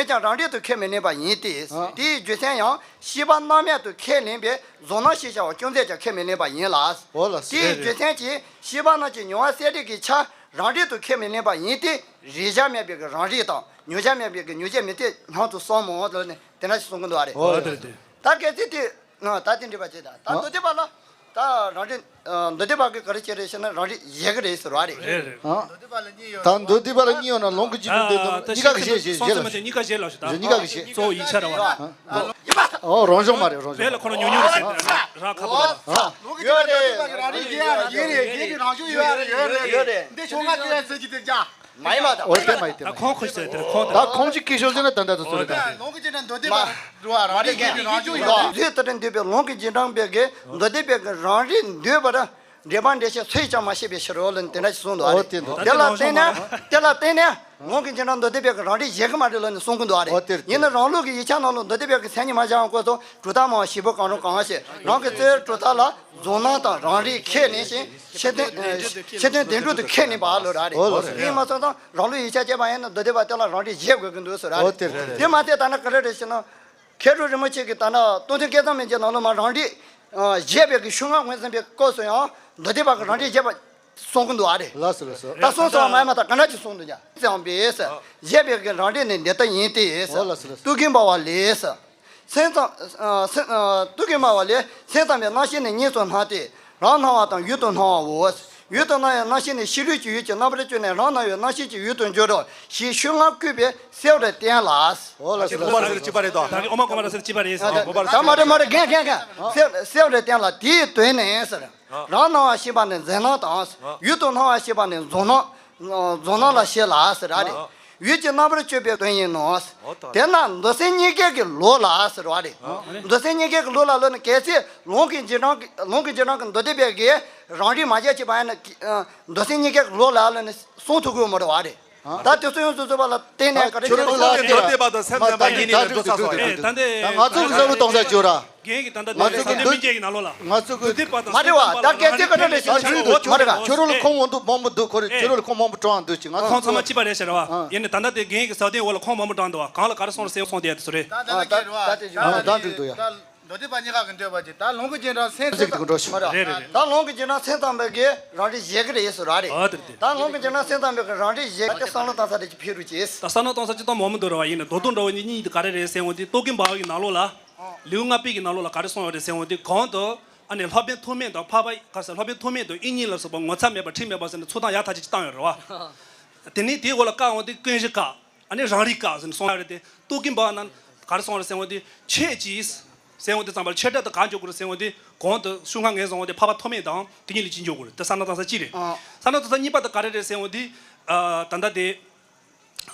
ཀྱང་རང་རིག་ཏུ་ཁས་མི་ལེན་པ་ཡིན་ཏེ། དེའི་རྒྱུ་མཚན་ཡང་ཤེས་པ་རྣམ་དབྱེ་དུ་ཁས་ལེན་པའི་གཟུང་སྣང་ཤེས་བྱ་བ་ཅུང་ཟད་ཀྱང་ཁས་མི་ལེན་པ་ཡིན་ལ། འོ་ལ་དེའི་རྒྱུ་མཚན་གྱིས་ཤེས་པ་རྣམས་ཀྱི་མྱོང་བ་གསལ་རིག་གི་ཆ། རང་རིག་ཏུ་ཁས་མི་ལེན་པ་ཡིན་ཏེ། རེག་བྱ་མེད་པའི་གི་རང་རིག་དང་མྱོང་བྱ་མེད་པའི་གི་མྱོང་བྱེད་མི་འཐད་སྙམ་དུ་གསུངས་མོད་ལ་ནི་དེ་འདྲ་ཞིག་གསུང་གི་འདུག་བ་རེད། ཨོ་རེད་རེད། ད་གལ་སྲིད་དེ་ད་དེ་འདྲི་བ་བྱེད་ད་ད་མདོ་སྡེ་པ་ལ་ད་རང་རིག་མདོ་སྡེ་པ་གི་ག་རེ་བྱེད་རེད་ཟེར་ན་རང་རིག་བཞེད་གི་རེད་ཟེར་བ་རེད། རེད་རེད། ད་མདོ་སྡེ་པ་ལ་གཉིས་ཡོད་ན་ལུང་གི་རྗེས་འགྲོ་འདོད་དང་གཉིས་ཀ་གི་བཞེད་བཞེད་བཞེད་ལ་གཉིས་ཀ་གི་བཞེད་གཙོ་བོ་ཡིག་ཆ་རེད་བ། ཨོ་རང་བྱུང་མ་རེད་རང་བྱུང་། དེ་ལ་ཁོ་ན་ཉུང་ཉུང་རེད་ཟེར་ར་ཁ་པོ་རེད། ཡོད་རེད། ཡོད་རེད། ཡོད་རེད། འདི་ཤོག་ངག་དེ་ཟེར་གྱི་དེ་ཅག་མ་ཡིན་མ་ད། འོ་དེ་མ་ཡིན་དེ་མ་ད་ཡིན། ཁོང་ཁོ་ཤེས་དེ་ཁོང་ད། ད་ཁོང་ཅིག་སྐད་ཤོར་ཟེར་ན་ད་ད་དུ་ཚོ་རེད་ད། ལུང་གི་ཅི་འདྲ་མདོ་སྡེ་པ་རུ་བ་རང་རེད་གི་རང་བྱུང་ཡོད། ཚོད་ལྟ་འདོད་པའི་ལུང་གི་རྗེས་འབྲང་པའི་གི་མདོ་སྡེ་པའི་གི་རང་རིག་འདོད་པར་འགྲེལ་པ་འགྲེལ་བྱེད་ཚོད་ཀྱང་མ་ཤེས་པའི་ཕྱིར་རོ་ལ་ནི་དེ་འདྲ་ཞིག་གསུངས་འདུག་ཨ་རེད། དེ་ལ་བརྟེན་ནས་དེ་ལ་བརྟེན་ནས་ལུང་གི་རྗེས་འབྲང་མདོ་སྡེ་པའི་གི་རང་རིག་བཞེད་གི་མ་རེད་ལ་ནི་གསུང་གི་འདུག་ཨ་རེད། ཡིན་ན་རང་ལུགས་ཀྱི་ཡིག་ཆ་ནང་ལ་མདོ་སྡེ་པའི་གི་མཚན་ཉིད་མ་བཞག་པའི་སྐོར་སོགས་གྲུབ་མཐའ་སྨྲ་བ་བཞི་པོ་གང་རུང་གང་ཞེས་རང་གི་རྩོད་གྲུབ་མཐའ་ལ། གཟུང་སྣང་དང་རང་རིག་ཁས་ལེན་ཞིང་ཕྱིར་དོན་ཕྱིར་དོན་བདེན་གྲུབ་ཏུ་ཁས་ལེན་པ་ལོ་ར་རེད། ཨོ་ལགས་སོ། དེ་མ་ཚད་ད་རང་ལུགས་ཡིག་ཆ་བྱས་པ་ཡིན་ན་མདོ་སྡེ་པ་དེ་ལ་རང་རིག་བཞེད་དགོས་ཀྱི་འདུག་ཟེར་ར་ཨོ་རེད། དེ་རེད། དེ་མ་ཚད་ད་ན་ག་རེ་རེད་ཟེར་ན། མཁས་གྲུབ་རིན་པོ་ཆེ་གིས་ད་ན་རྟོགས་ལྡན་སྐལ་བཟང་སྨན་གྱི་ནང་ལོ་མ་རང་རིག་བཞེད་པའི་གི་ཤོག་ངག་ངོས་འཛིན་པའི་སྐབས་སུ་ཡང་མདོ་སྡེ་པ་གི་རང་རིག་བཞེད་པ་གསུང་གི་འདུག་ཨ་རེད། ལགས་སོ་ལགས་སོ། ད་གསུང་སོང་བ་མ་ཡིན་མ་ད་ག་འདྲ་ཅིག་གསུང་འདུག་ཀྱང་བརྩམས་པས། བཞེད་པའི་གི་རང་རིག་ནི་འདི་ལྟ་ཡིན་ཏེ། ཨོ་ལགས་སོ་ལགས་སོ། ཏུ་ཀི་འབའ་བ་ལས། སེམས་ཙམ་ཨ་སེམས་ཨ་ཏུ་ཀི་འབའ་བ་ལས་སེམས་ཙམ་པའི་རྣམ་ཤེས་ནི་གཉིས་སུ་སྣང་སྟེ་རང་སྣང་བ་དང་ཡུལ་དུ་སྣང་བའོ། ཡུལ་དུ་སྣང་བའི་རྣམ་ཤེས་ནི། ཕྱི་རོལ་གྱི་ཡུལ་གྱི་རྣམ་པར་གྱུར་ནས། རང་སྣང་བའི་རྣམ་ཤེས་ཀྱི་ཡུལ་དུ་འགྱུར་རོ། ཞེས་ཤོ་ལྔ་བཀོད་པའི་གསལ་བར་བསྟན་ལ། འོ་ལ་ཟེར་ལ་གོ་བ་ལ་ཟེར་གཅིག་པ་རེད་ད། ད་གི་ཨོ་མ་གོ་མ་ར་ཟེར་གཅིག་པ་རེད་ཟེར། གོ་བ་ལ་ད་མ་རེད་མ་རེད། རྒན་རྒན་རྒན། གསལ་གསལ་བར་བསྟན་ལ། དེའི་དོན་ནི་ཟེར། རང་སྣང་བ་ཞེས་པ་ནི་འཛིན་སྣང་དང་། ཡུལ་དུ་སྣང་བ་ཞེས་པ་ནི་འཛིན་སྣང་། འཛིན་སྣང་ལ་བྱེད་ལ་ཟེར་ར་རེད། ཡུལ་གྱི་རྣམ་པར་གཅོད་པའི་དོན་ཡིན་ནོ། དེས་ན་འདུ་བྱེད་རྙེད་བྱེད་ཀྱི་ལུགས་ལ་ཟེར་བ་རེད། འདུ་བྱེད་རྙེད་བྱེད་ཀྱི་ལུགས་ལ་ལོ་ནི། གལ་སྲིད་ལུང་གི་རྗེས་འབྲང་གི་ལུང་གི་རྗེས་འབྲང་གི་མདོ་སྡེ་པས་ཀྱི་རང་རིག་མ་བྱས་ཅིག་པ་ཡིན་ན། འདུ་བྱེད་རྙེད་བྱེད་ཀྱི་ལུགས་ལ་ལོ་ནི་གསུང་ཐུབ་ཀྱི་ཡོད་མ་རེད་བ་རེད། ད་དེ་ཚོ་ཡོངས་སུ་རྫོགས་པ་ལ་བརྟེན་ནས་ག་རེ་ཁྱོད་རང་ལ་ཁྱོད་རང་མདོ་སྡེ་པ་དང་སེམས་ཙམ་པ་གཉིས་ནས་འགྲོ་ས་སོང་བ་རེད། ད་ལྟ་ང་ཚོ་གི་བསམ་བློ་གཏོང་ས་བཅོས་ར། རྒན་གྱི་ད་ལྟ་ང་དེ་ཚོ་གི་ཟ་འདོད་མི་འདོད་འཇལ་གྱི་ནང་ལོགས་ལ། ང་ཚོ་གི་འདོད་པ་དང་མ་རེད་བ། ད་སེམས་ཙམ་པ་ལ་སྐད་ཆ་ག་འདྲ་རེད་ཟེར་ན། ཁྱོད་རང་ལ་ཁོང་མང་པོ་འདུག་ཁོ་རེད། ཁྱོད་རང་ལ་ཁོང་མང་པོ་སྤྲོ་བ་འདུག་ཅིག་ང་ཁོང་ཚང་མ་གཅིག་པ་རེད་ཟེར་བ། ཡིན་ནའི་ད་ལྟ་དེ་རྒན་གྱི་ཟ་འདོད་འོག་ལ་ཁོང་མང་པོ་དྲངས་འདུག་བ། གང་ལ་ག་རེ་གསུངས་རེད་ཟེར་གསུངས་དེ་ཡ་དེ་ཚོ་རེད། ད་ད་ད་དེ་ད་དེ་ད་འགྲིག་འདུག་ཡ། ད་མདོ་སྡེ་པ་གཉིས་ཀ་གི་འདོད་པ་ཅིག་ད་ལུང་གི་རྗེས་འབྲང་སེམས་ཙམ་པ་གི་རང་རིག་རེད་རེད་རེད། ད་ལུང་གི་རྗེས་འབྲང་སེམས་ཙམ་པ་གི་རང་རིག་བཞེད་ཀྱི་རེད་ཟེར་བ་རེད། ཨ་དེ་རེད་དེ། ད་ལུང་གི་རྗེས་འབྲང་སེམས་ཙམ་པ་གི་རང་རིག་བཞེད་ཀྱི་བསམ་བློ་བཏང་ས་དེ་ཅིག་ཕེབས་རོགས་གྱིས། ད་བསམ་བློ་གཏོང་ས་ཅིག་གཏོང་མང་པོ་འདུག་ར་བ། ཡིན་ནའི་མདོ་དོན་འདྲ་བོ་གཉིས་གཉིས་དེ་ག་རེ་རེད་ཟེར་འོང་དུས། རྟོག་གེ་འབར་བའི་ནང་ལོགས་ལ། ལེའུ་ལྔ་པའི་གི་ནང་ལོགས་ལ་ག་རེ་གསུངས་ཡོད་རེད་ཟེར་འོང་དུས། གོང་དུ་ཨ་ནི་སློབ་དཔོན་ཐོགས་མེད་དང་འཕགས་པ་ག་ས་སློབ་དཔོན་ཐོགས་མེད་དང་དབྱིག་གཉེན་ལ་སོགས་པ་ངོ་ཚ་མེད་པར་ཁྲིམས་མེད་པ་ཟེར་ནས་ཚུལ་དང་ཡག་ཐག་ཆོད་ཅིག་བཏང་ཡོད་རེད་བ། དེ་ནས་དེའི་འོག་ལ་བཀག་འོང་དུས་ཀུན་གཞི་བཀག་ཨ་ནི་རང་རིག་བཀག་ཟེར་ནས་གསུངས་ཡོད་རེད་དེ། རྟོག་གེ་འབར་བ་ནང་ག་རེ་གསུངས་རེད་ཟེར་འོང་དུས། ཆོས་ཀྱིས་ཟེར་འོང་དུས་ཙམ་པར་ཆོས་སྒྲ་དང་གང་འཇོག་དགོས་རེད་ཟེར་འོང་དུས། གོང་དུ་ཤོ་ལྔ་ངོས་བཟུང་འོང་དུས་འཕགས་པ་ཐོགས་མེད་དང་དེ་གཉིས་ལ་ཅི་འཇོག་དགོས་རེད། དེ་བསམ་བློ་བཏང་ས་གཅིག་རེད། ཨ། བསམ་བློ་བཏང་ས་གཉིས་པ་དེ་ག་རེ་རེད་ཟེར་འོང་དུས། ཨ། ད་ལྟ་དེ།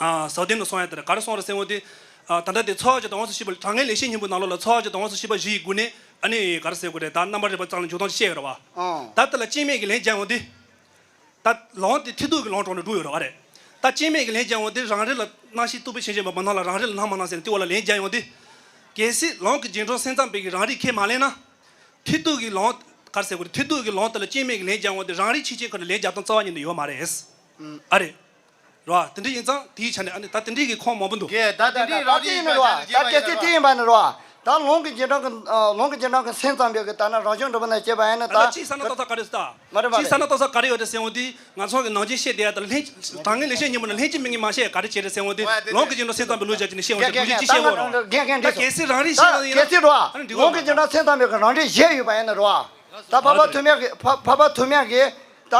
ཨ། ཟབ་དོན་ལ་གསུངས་ཡ་དེ་རེད། ག་རེ་གསུངས་རེད་ཟེར་འོང་དུས། ཨ། ད་ལྟ་དེ་ཚོགས་བསགས་ཀྱི་དང་དབང་དུ་བྱས་པ། དྲང་ངེས་ལེགས་བཤད་སྙིང་པོའི་ནང་ལོགས་ལ་ཚོགས་བསགས་ཀྱི་དང་དབང་དུ་བྱས་པ་བཞི་ཡི་སྒོ་ནས་ཨ་ནི་ག་རེ་ཟེར་དགོས་རེད། ད་རྣམ་པར་རིག་པ་ཙམ་ལ་འཇུག་སྟངས་ཤེས་ཡོད་རེད་བ། ཨང་། ད་དེ་ལ་སྐྱེ་མེད་ཀྱི་ལན་རྒྱག་འོང་དུས། ད་ལུང་དེ་མཐར་ཐུག་གི་ལུང་དྲངས་ནས་འགྲོ་ཡོད་རེད་བ་རེད། ད་སྐྱེ་མེད་ཀྱི་ལན་རྒྱག་འོང་དུས་རང་རིག་ལ་སྣང་ཞེན་རྟོག་པའི་ཆོས་ཅན་པ་མི་སྣང་ལ་རང་རིག་ལ་སྣང་མ་སྣང་ཟེར་ནས་དེ་འོག་ལ་ལན་རྒྱག་འོང་དུས། གལ་སྲིད་ལུང་གི་རྗེས་འབྲང་སེམས་ཙམ་པའི་གི་རང་རིག་ཁས་མ་ལེན་ན། མཐར་ཐུག་གི་ལུང་ག་རེ་ཟེར་དགོས་རེད། མཐར་ཐུག་གི་ལུང་དེ་ལ་སྐྱེ་མེད་ཀྱི་ལན་རྒྱག་འོང་དུས་རང་རིག་ཆོས་ཅན་ཁོ་ན་ལན་རྒྱག་སྟངས་རྩ་བ་ཉིད་ནས་ཡོད་མ་རེད། ཨ་རེད། རེད་བ། དེ་འདྲ་ཡིན་ཙང་དེའི་ཆ་ནས་ཨ་ནི་ད་དེ་འདྲའི་གི་ཁོངས་མང་པོ་འདུག་རྒན། ད་དེ་འདྲའི་རང་རིག་ཡིན་རེད་བ། ད་གལ་སྲིད་དེ་ཡིན་པ་ནི་རེད་བ། ད་ལུང་གི་རྗེས་འབྲང་གི་ཨ། ལུང་གི་རྗེས་འབྲང་གི་སེམས་ཙམ་པའི་གི་ད་ན་རང་བྱུང་གྲུབ་པ་ན་སྐྱེས་པ་ཡིན་ན། ད་ད་ཅིག་བསམ་བློ་གཏོང་ས་ག་རེ་ཟེར་ད། མ་རེད་མ་ཅིག་རེད། བསམ་བློ་གཏོང་ས་ག་རེ་ཡོད་རེད་ཟེར་འོང་དུས། ང་ཚོ་གི་ནང་ཆོས་བཤད་བསྡད་ཡ་ད་ལྷན་དྲང་ངེས་ལེགས་བཤད་སྙིང་པོ་ན་ལྷན་ཅིག་དམིགས་ངེས་མ་བཤད་ག་རེ་བྱས་རེད་ཟེར་འོང་དུས། ལུང་གི་རྗེས་འབྲང་སེམས་ཙམ་པའི་ལུགས་བྱས་ཀྱི་ནས་བཤད་འོང་དུས་རྒན་རྒན་རྒན་ད་གལ་སྲིད་རང་རིག་ཤེས་ད་ཡིན་ན། གལ་སྲིད་རེད་བ། ཨ་ནི་འགྲིག་ལུང་གི་རྗེས་འབྲང་སེམས་ཙམ་པའི་གི་རང་རིག་བཞི་ཡོད་པ་ཡིན་ན་རེད་བ། ད་འཕགས་པ་ཐོགས་མེད་ཀྱི་འཕགས་འཕགས་པ་ཐོགས་མེད་ཀྱི་ད་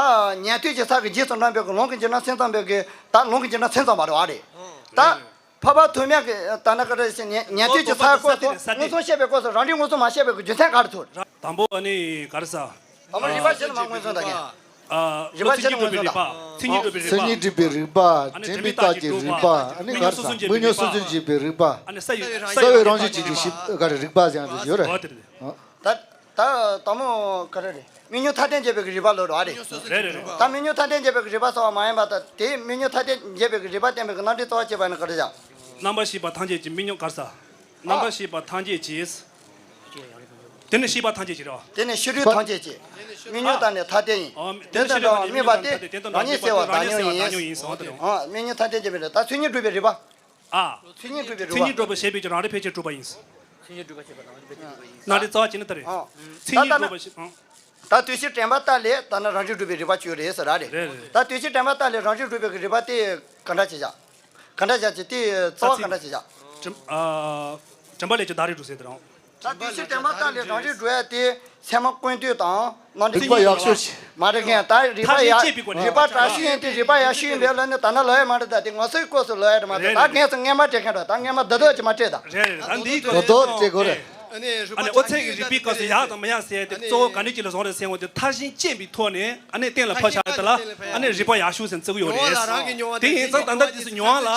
ཉན་ཐོས་ཀྱི་ས་གི་རྗེས་སུ་འབྲངས་པའི་གི་ལུང་གི་རྗེས་འབྲང་སེམས་ཙམ་པའི་གི་ད་ལུང་གི་རྗེས་འབྲང་སེམས་ཙམ་པ་རེད་བ་རེད། ད་འཕགས་པ་ཐོགས་མེད་ཀྱི་ད་ན་ག་རེ་ཞིག་ཉན་ཉན་ཐོས་ཀྱི་ས་སྐོར་སོང་མངོན་སུམ་བཤད་པའི་སྐོར་སོང་རང་རིག་མངོན་སུམ་མ་བཤད་པའི་གི་རྒྱུ་མཚན་ག་རེ་ཐུག་དང་པོ་ཨ་ནི་ག་རེ་ཟ། ཨ་མ་རིགས་པ་བྱས་ནས་མ་མངོན་སུམ་ད་གིན། ཨ། མཚན་ཉིད་སྒྲུབ་པའི་རིགས་པ། མཚན་ཉིད་སྒྲུབ་པའི་རིགས་པ། ཨ་ནི་དྲན་པའི་རྟགས་ཀྱི་སྒྲུབ་པ། ཨ་ནི་ག་རེ་ཟ། མིག་སྨྱོ་སོ་སོར་འབྱེད་པའི་རིགས་པ། ཨ་ནི་ས་ཡི་ས་ཡི་རང་བཞིན་གྱི་ཞིབ་ག་རེ་རིགས་པ་ཟེར་ཡང་དེ་ཡོད་རེད། ད་ད་དང་པོ་ག་རེ་རེད། མིག་སྨྱོ་མཐའ་རྟེན་འབྱེད་པའི་རིགས་པ་ལོ་རེད་བ་རེད། རེད་རེད་རེད། ད་མིག་སྨྱོ་མཐའ་རྟེན་འབྱེད་པའི་རིགས་པ་ཟེར་བ་མ་ཡིན་པ། ད་དེ་མིག་སྨྱོ་མཐའ་རྟེན་འབྱེད་པའི་རིགས་པ་བསྟན་པའི་རྣམ་འགྲེལ་རྩ་བ་བྱས་པ་ནི་ག་རེ་བྱ། རྣམ་པར་ཤེས་པ་ཐམས་ཅད་ཀྱི་མིག་སྨྱོ་ག་རེ་ཟ། རྣམ་པར་ཤེས་པ་ཐམས་ཅད་ཀྱི། དེ་ནི་ཤེས་པ་ཐམས་ཅད་ཀྱི་རེད་བ། དེ་ནི་ཤེས་རིག་ཐམས་ཅད་ཀྱི། མིག་སྨྱོ་དང་ནི་མཐའ་རྟེན་ཡིན། ཨ། དེ་དེ་ནི་ཤེས་རིག་ཐམས་ཅད་དམིགས་པ་སྟེ། རང་ཉིད་གསལ་བ་བདག་ཉིད་ཡིན། ཨ། མིག་སྨྱོ་མཐའ་རྟེན་འབྱེད་པའི་རིགས། ད་མཚན་ཉིད་སྒྲུབ་པའི་རིགས་པ། ཨ། མཚན་ཉིད་སྒྲུབ་པའི་རིགས་པ། མཚན་ཉིད་སྒྲུབ་པ་ཞེས་པའི་ཀྱི་རང་རིག་ཕལ་ཆེར་གྲུབ་པ་ཡིན། རྣམ་འགྲེལ་རྩ་བ་བྱས་ན་ད་རེད། ཨ། མཚན་ཉིད་སྒྲུབ་པ་ཞེས། ཨ། ད་དུས་ཕྱིས་དྲན་པ་ལྟར་ལས་ད་ནི་རང་རིག་སྒྲུབ་པའི་རིགས་པ་བཅུ་རེད་ཟེར་ར་རེད། རེད་རེད། ད་དུས་ཕྱིས་དྲན་པ་ལྟར་ལས་རང་རིག་སྒྲུབ་པའི་རིགས་པ་དེ་ག་འདྲ་བྱེད་བྱ། ག་འདྲ་བྱ་ཅིག་དེ་རྩ་བ་ག་འདྲ་བྱེད་བྱ། དྲན་ཨ། དྲན་པ་ལས་ཀྱི་བདག་རིག་སྒྲུབ་ཟེར་དེ་རང་། ད་དུས་ཕྱིས་དྲན་པ་ལྟར་ལས་རང་རིག་སྒྲུབ་ཡ་དེ་ཚད་མ་ཀུན་བཏུས་དང་རྣམ་འགྲེལ་རིགས་པ་ཡག་ཤོས་ཤིག་མ་རེད་མཁན། ད་རིགས་པ་ཡག་རིགས་པ་དྲག་ཤོས་ཡིན་དེ་རིགས་པ་ཡག་ཤོས་ཡིན་པས་ལ་ནི་ད་ནི་ལོ་ཡ་མ་རེད། ད་དེ་ངོ་སོའི་སྐབས་སུ་ལོ་ཡ་རེད་མ་རེད། ད་རྒན་ཚོ་སྔས་མ་སྤྲད་མཁན་རེད། ད་སྔས་མ་འདི་དག་ཅིག་མ་སྤྲད་ད། རེད་རེད། ད་འདིའི་སྐབས་སུ་རྡོག་རྡོག་སྤྲད་དགོས་རེད། ཨ་ནི་ཨོ་ཚད་ཀྱི་རིགས་པའི་སྐབས་སུ་ཡག་དང་མི་ཡག་ཟེར་དེ་གཙོ་བོ་ག་ནས་ཅིག་ལ་བཟུང་རེད་ཟེར་འོང་དེ་མཐར་ཕྱིན་དཔྱད་པའི་ཐོག་ནས་ཨ་ནི་གཏན་ལ་ཕབ་བཞག་ཡོད་དེ་ལ་ཨ་ནི་རིགས་པ་ཡག་ཤོས་ཟེར་བརྩི་གི་ཡོད་རེད། དེ་ཡིན་ཙང་ད་ལྟ་དུས་སུ་མྱོང་བ་ལ་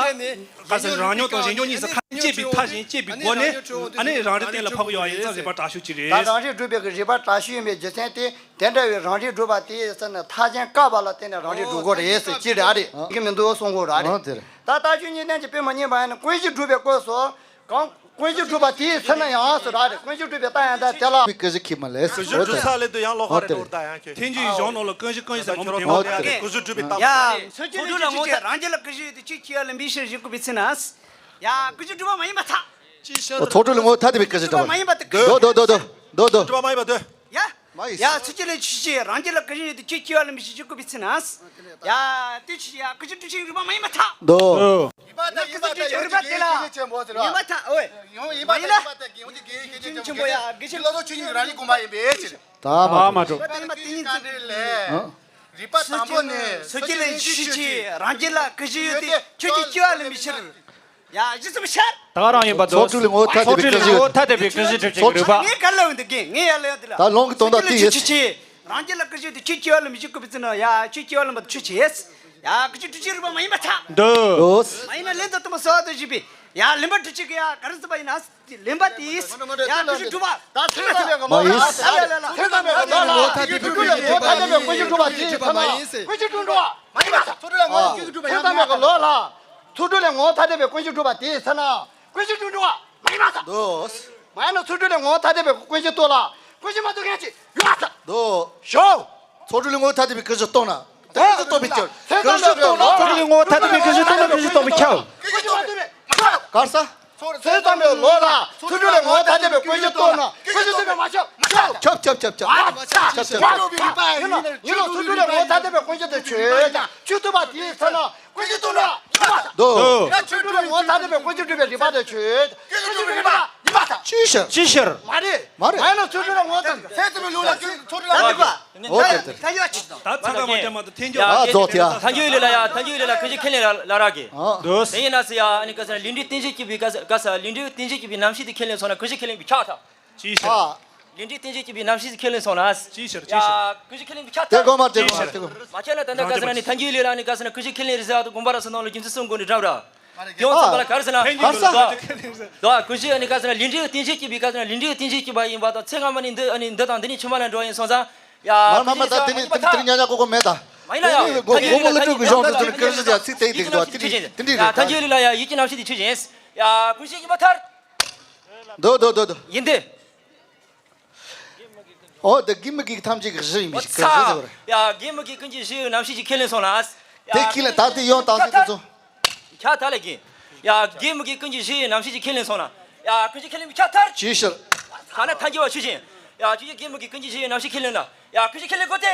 ག་ཟེར་རང་མྱོང་དང་གཞན་མྱོང་གཉིས་སུ་ཁ་དཔྱད་པའི་མཐར་ཕྱིན་དཔྱད་པའི་སྒོ་ནས་ཨ་ནི་རང་རིག་གཏན་ལ་ཕབ་གི་ཡོད་ཡིན་ཙང་རིགས་པ་དྲག་ཤོས་ཅིག་རེད། ད་རང་རིག་སྒྲུབ་པའི་གི་རིགས་པ་དྲག་ཤོས་ཡིན་པའི་རྒྱུ་མཚན་དེ། དེ་འདྲ་བའི་རང་རིག་སྒྲུབ་པ་དེ་ཟེར་ན་མཐའ་ཅན་བཀག་པ་ལ་བརྟེན་ནས་རང་རིག་སྒྲུབ་དགོས་རེད་ཟེར་གྱི་རེད་ཨ་རེད། ཨ། གི་མི་འདུག་གསུང་དགོས་ར་རེད། ཨ་དེ་རེད། ད་ལྟ་ཆོས་ཉིད་ལྡན་གྱི་དཔེ་མ་རྙེད་པ་ཡང་ན་ཀུན་གཞི་སྒྲུབ་པའི་སྐབས་སུ་གང་ཀུན་གཞི་སྒྲུབ་པ་དེའི་ཚེ་ན་ཡང་ཟེར་ར་རེད། ཀུན་གཞི་སྒྲུབ་པའི་རྟགས་ཡང་དག་དེ་ལ། ཀུན་གཞི་ཁྱིམ་མ་ལས་ཀུན་གཞི་སྒྲུབ་ས་ལས་དུ་ཡང་ལོག་ཁ་རེད་འགྲོ་ད་ཡང་ཁྱོད། ཐེངས་གཅིག་གཞུང་ནང་ལ་ཀུན་གཞི་ཀུན་གཞི་ཟེར་མང་པོ་ཐོན་ཡོད་རེད། ཀུན་གཞི་སྒྲུབ་པའི་རྟགས། ཡ། ཚོགས་གཙོ་ལ་ངོ་ཚ་རང་རྒྱལ་ལ་ཀུན་གཞི་ཡོད་དེ་ཅིག་ཅི་ཡ་ལ་མི་ཤེས་ཞིག་ཀུ་པི་ཚེ་ན། ཡ། ཀུན་གཞི་སྒྲུབ་པ་མ་ཡིན་པ་ཐག་ཅི་ཤ། ཚོགས་གཙོ་ལ་ངོ་ཐ་དེ་བའི་ཀུན་གཞི་སྒྲུབ་པ་མ་ཡིན་པ་དེ་ཀུན། དོ་དོ་དོ་དོ་དོ་དོ། སྒྲུབ་པ་མ་ཡིན་པ་དོ། ཡ། མ་ཡིན་ཡ། ས། ཚུལ་ཁྲིམས་ལས་ཆོས་ཅན། རང་རྒྱལ་ལ་ཀུན་གཞི་ཡོད་དེ་ཅི་སྐྱེ་བ་ལ་མི་ཤེས་ཅི་ཀུ་པི་ཚེ་ན། ཡ། དེ་ཆོས་ཅན། ཡ། ཀུན་གཞི་སྒྲུབ་ཅན་རིགས་པ་མ་ཡིན་པ་ཐག་དོ། ཡིན་པ་དང་ཡིན་པ་དེ་ལ་ཡིན་པ་ཐག་ཨོའི། ཡིན་པ་དང་ཡིན་པ་དེ་ཡིན་པ་དེ་དགེ་བའི་ཁྱད་ཆོས་ཆེན་པོ་ཡ། དགེ་ཆེན་ལ་སོགས་ཆོས་ཉིད་རང་ཉིད་སྒོམ་པ་ཡིན་པའི་ཕྱིར། ད་མ་འགྲོ། ཡིན་པ་དང་ཡིན་པ་དེ་ཉིད་ཚེ་ན། རིག་པ་དང་པོ་ནས་སོ་སྐྱེ་ལ་ཡིད་ཆེས་ཆེ། རང་རྒྱལ་ལ་ཀུན་གཞི་ཡོད་དེ་ཁྱོད་ཀྱི་སྐྱེ་བ་ལེན་པའི་ཕྱིར། ཡ་གཞི་ཙམ་ཤར། ད་ག་རང་ཡིན་པ་འདུག་ཚོགས་དྲུག་ལས་ངོ་བོ་ཐ་དད་པའི་ཀུན་གཞི། ཚོགས་དྲུག་ལས་ངོ་བོ་ཐ་དད་པའི་ཀུན་གཞི་སྒྲུབ་བྱེད་ཀྱི་རིག་པ། ངས་ག་ལ་འོན་དུ་རྒན་ངས་ཡ་ལ་ཡ་དེ་ལ། ད་ལོང་གི་དོན་དག་དེ་ཡིན། ཆེ་ཆེ། རང་རྒྱལ་ལ་ཀུན་གཞི་ཡོད་དེ་ཁྱོད་སྐྱེ་བ་ལེན་པའི་ཕྱིར་བསྐུལ་བའི་ཚེ་ན་ཡ་ཁྱོད་སྐྱེ་བ་ལེན་པ་དེ་ཆོས་ཆེ། ཡ་ཀུན་གཞི་སྒྲུབ་བྱེད་རིག་པ་མ་ཡིན་པ་ཆགས། འདུག་མ་ཡིན་ན་ལན་དུ་དུ་མ་གསོལ་བ་དུ་བཞེས་པའི་ཡ་ལེན་པ་སྒྲུབ་བྱེད་ཀྱི་ཡ་ག་རེ་ཟེར་བ་ཡིན་ན། ལེན་པ་དེས་ཡང་ཀུན་གཞི་སྒྲུབ་པ། ད་ཚེ་ཙམ་པའི་ལོ་ལ། ཚེ་ཙམ་པའི་ལོ་ལ། ཚེ་ཙམ་པའི་ཀུན་གཞི་སྒྲུབ་པ་དེའི་ཚེ་ན་ཀུན་གཞི་སྒྲུབ་པ་མ་ཡིན་པ་དང་། ཚེ་ཙམ་པའི་ལོ་ལ། ཚོགས་དྲུག་ལས་ངོ་བོ་ཐ་དད་པའི་ཀུན་གཞི་སྒྲུབ་པ་དེའི་ཚེ་ན་ཀུན་གཞི་སྒྲུབ་པ་མ་ཡིན་པ་དང་། མ་ཡིན་ན་ཚོགས་དྲུག་ལས་ངོ་བོ་ཐ་དད་པའི་ཀུན་གཞི་རྟོགས་ལ་ཀུན་གཞི་མ་རྟོགས་མཁན་ཅིག་ཡོད་པ་དང་། ཞོག་ཚོགས་དྲུག་ལས་ངོ་བོ་ཐ་དད་པའི་ཀུན་གཞི་རྟོགས་ན། ཀུན་གཞི་རྟོགས་པས་ཁྱབ། ཀུན་གཞི་རྟོགས་ན་ཚོགས་དྲུག་ལས་ངོ་བོ་ཐ་དད་པའི་ཀུན་གཞི་རྟོགས་ན་ཀུན་གཞི་རྟོགས་པས་ཁྱབ། གར་ས། ཚེ་ཙམ་པའི་ལོ་ལ་ཚོགས་དྲུག་ལས་ངོ་བོ་ཐ་དད་པའི་ཀུན་གཞི་རྟོགས་ན་ཀུན་གཞི་རྟོགས་པས་མ་ཁྱབ། མ་ཁྱབ། ཁྱབ་ཁྱབ་ཁྱབ་ཁྱབ། ཁྱབ་ཁྱབ། ཡིན་ནོ་ཡིན་ནོ་ཚོགས་དྲུག་ལས་ངོ་བོ་ཐ་དད་པའི་ཀུན་གཞི་དེ་ཆོས་ཀྱང་ཆོས་ཐུབ་པ་དེའི་ཚེ་ན་ཀུན་གཞི་རྟོགས་ན་ཡིན་པ་དང་། འདུག་ཡང་ཚོགས་དྲུག་ལས་ངོ་བོ་ཐ་དད་པའི་ཀུན་གཞི་སྒྲུབ་པའི་རིགས་པ་དེ་ཆོས་ཀྱང་ཀུན་གཞི་སྒྲུབ་པའི་རིགས་པ་ཡིན་པ་དང་། ཅིའི་ཕྱིར། ཅིའི་ཕྱིར། མ་རེད། མ་རེད། མ་ཡིན་ན་ཚོགས་དྲུག་ལས་ངོ་བོ་ཐ་དད། ཚེ་ཙམ་པའི་ལོ་ལ་ཚོགས་དྲུག་ལས་ངོ་བོ་ཐ་དད། འོ་དེ་དེ། ད་ཚ་ག་མ་ཅན་མ་ཏོ་ཐེན་ཀྱོ། ཡ་རྫོགས་ཐེ་ཡ། ཐང་ཀྱོ་ཡི་ལི་ལ་ཡ་ཐང་ཀྱོ་ཡི་ལི་ལ་ཀུན་གཞི་ཁས་ལེན་ལ་ལ་ར་གི། འདུག་དེ་ཡིན་ན་སི་ཡ་ཨ་ནི་ག་ས་ལུས་འབྲེལ་རྟེན་གཞི་སྐྱེས་པའི་ག་ས་ག་ས་ལུས་འབྲེལ་རྟེན་གཞི་སྐྱེས་པའི་རྣམ་ཤེས་དེ་ཁས་ལེན་སོང་ན་ཀུན་གཞི་ཁས་ལེན་པའི་ཁྱག་ཐག་ཅིའི་ཕྱིར། ལུས་འབྲེལ་རྟེན་གཞི་སྐྱེས་པའི་རྣམ་ཤེས་དེ་ཁས་ལེན་སོང་ན། ཅིའི་ཕྱིར་ཅིའི་ཕྱིར། ཡ་ཀུན་གཞི་ཁས་ལེན་པའི་ཁྱག་ཐག་དེ་གོ་མ་དེ་གོ་མ་དེ་གོ་མ། མ་ཁྱེད་ལ་ད་ནི་ག་ས་ན་ནི་ཐང་ཀྱོ་ཡི་ལི་ལ་ནི་ག་ས་ན་ཀུན་གཞི་ཁས་ལེན་རི་ཟ་དུ་དགོངས་པ་ར་ས་ནང་ལ་རྒྱུ་མཚན་གསུམ་དགོངས་ནས་འགྲམ་ར། ཡང་ཚང་མ་ལ་ག་རེ་ཟེར་ན། ཧར་ས། དོ་ཀུན་གཞི་ནི་ག་ཟེར་ན་ལུས་འབྲེལ་རྟེན་གཞི་སྐྱེས་པའི་ག་ཟེར་ན་ལུས་འབྲེལ་རྟེན་གཞི་སྐྱེས་པ་ཡིན་པ་དང་ཚེ་སྔ་མ་ནི་འདི་ཨ་ནི་འདི་དང་འདི་ནི་ཕྱི་མ་ལ་འགྲོ་ཡིན་སོང་ཙང་། ཡ་མ་མ་མ་ད་དེ་ནི་དེ་ནི་དེ་ནི་ཉག་ཉག་ཀོ་ཀོ་མེད་ད། མ་ཡིན་ན་ཡ་གོ་གོ་མོ་ལ་སྤྲོད་དགོས་གཞུང་དུ་དེ་ནི་ཀུན་གཞི་ཡ་ཚིག་དེ་དེ་འགྲོ་དེ་ནི་དེ་འདྲི་རེད་ད། ཐང་ཀྱོ་ལི་ལ་ཡ་ཡིད་ཀྱི་རྣམ་ཤེས་དེ་ཆོས་ཅན། ཡ་ཀུན་གཞི་ཡིན་པ་ཐར། དོ་དོ་དོ་དོ། ཡིན་ཏེ། ཨོ་དེ་གི་མི་གི་ཐམས་ཅད་ཀྱི་གཞི་ཡིན་པའི་ཀུན་གཞི་ཟེར་བ་རེད། ཡ་གི་མི་གི་ཀུན་གཞི་གཞི་ཡི་རྣམ་ཤེས་ཀྱི་ཁས་ལེན་སོང་ན། དེ་ཁས་ལེན་ད་དེ་ཡོང་དང་ཟེར་དེ་ཚོ། ཁྱག་ཐག་ལས་ཀྱི། ཡ་གི་མི་གི་ཀུན་གཞི་གཞི་ཡི་རྣམ་ཤེས་ཀྱི་ཁས་ལེན་སོང་ན། ཡ་ཀུན་གཞི་ཁས་ལེན་པའི་ཁྱག་ཐར། ཅིའི་ཕྱིར། ཐ་ན་ཐང་ཀྱོ་བ་ཆོས་ཅན། ཡ་ཆོས་ཅན་གི་མི་གི་ཀུན་གཞི་གཞི་ཡི་རྣམ་ཤེས་ཁས་ལེན་ན། ཡ་ཀུན་གཞི་ཁས་ལེན་དགོས་ཏེ།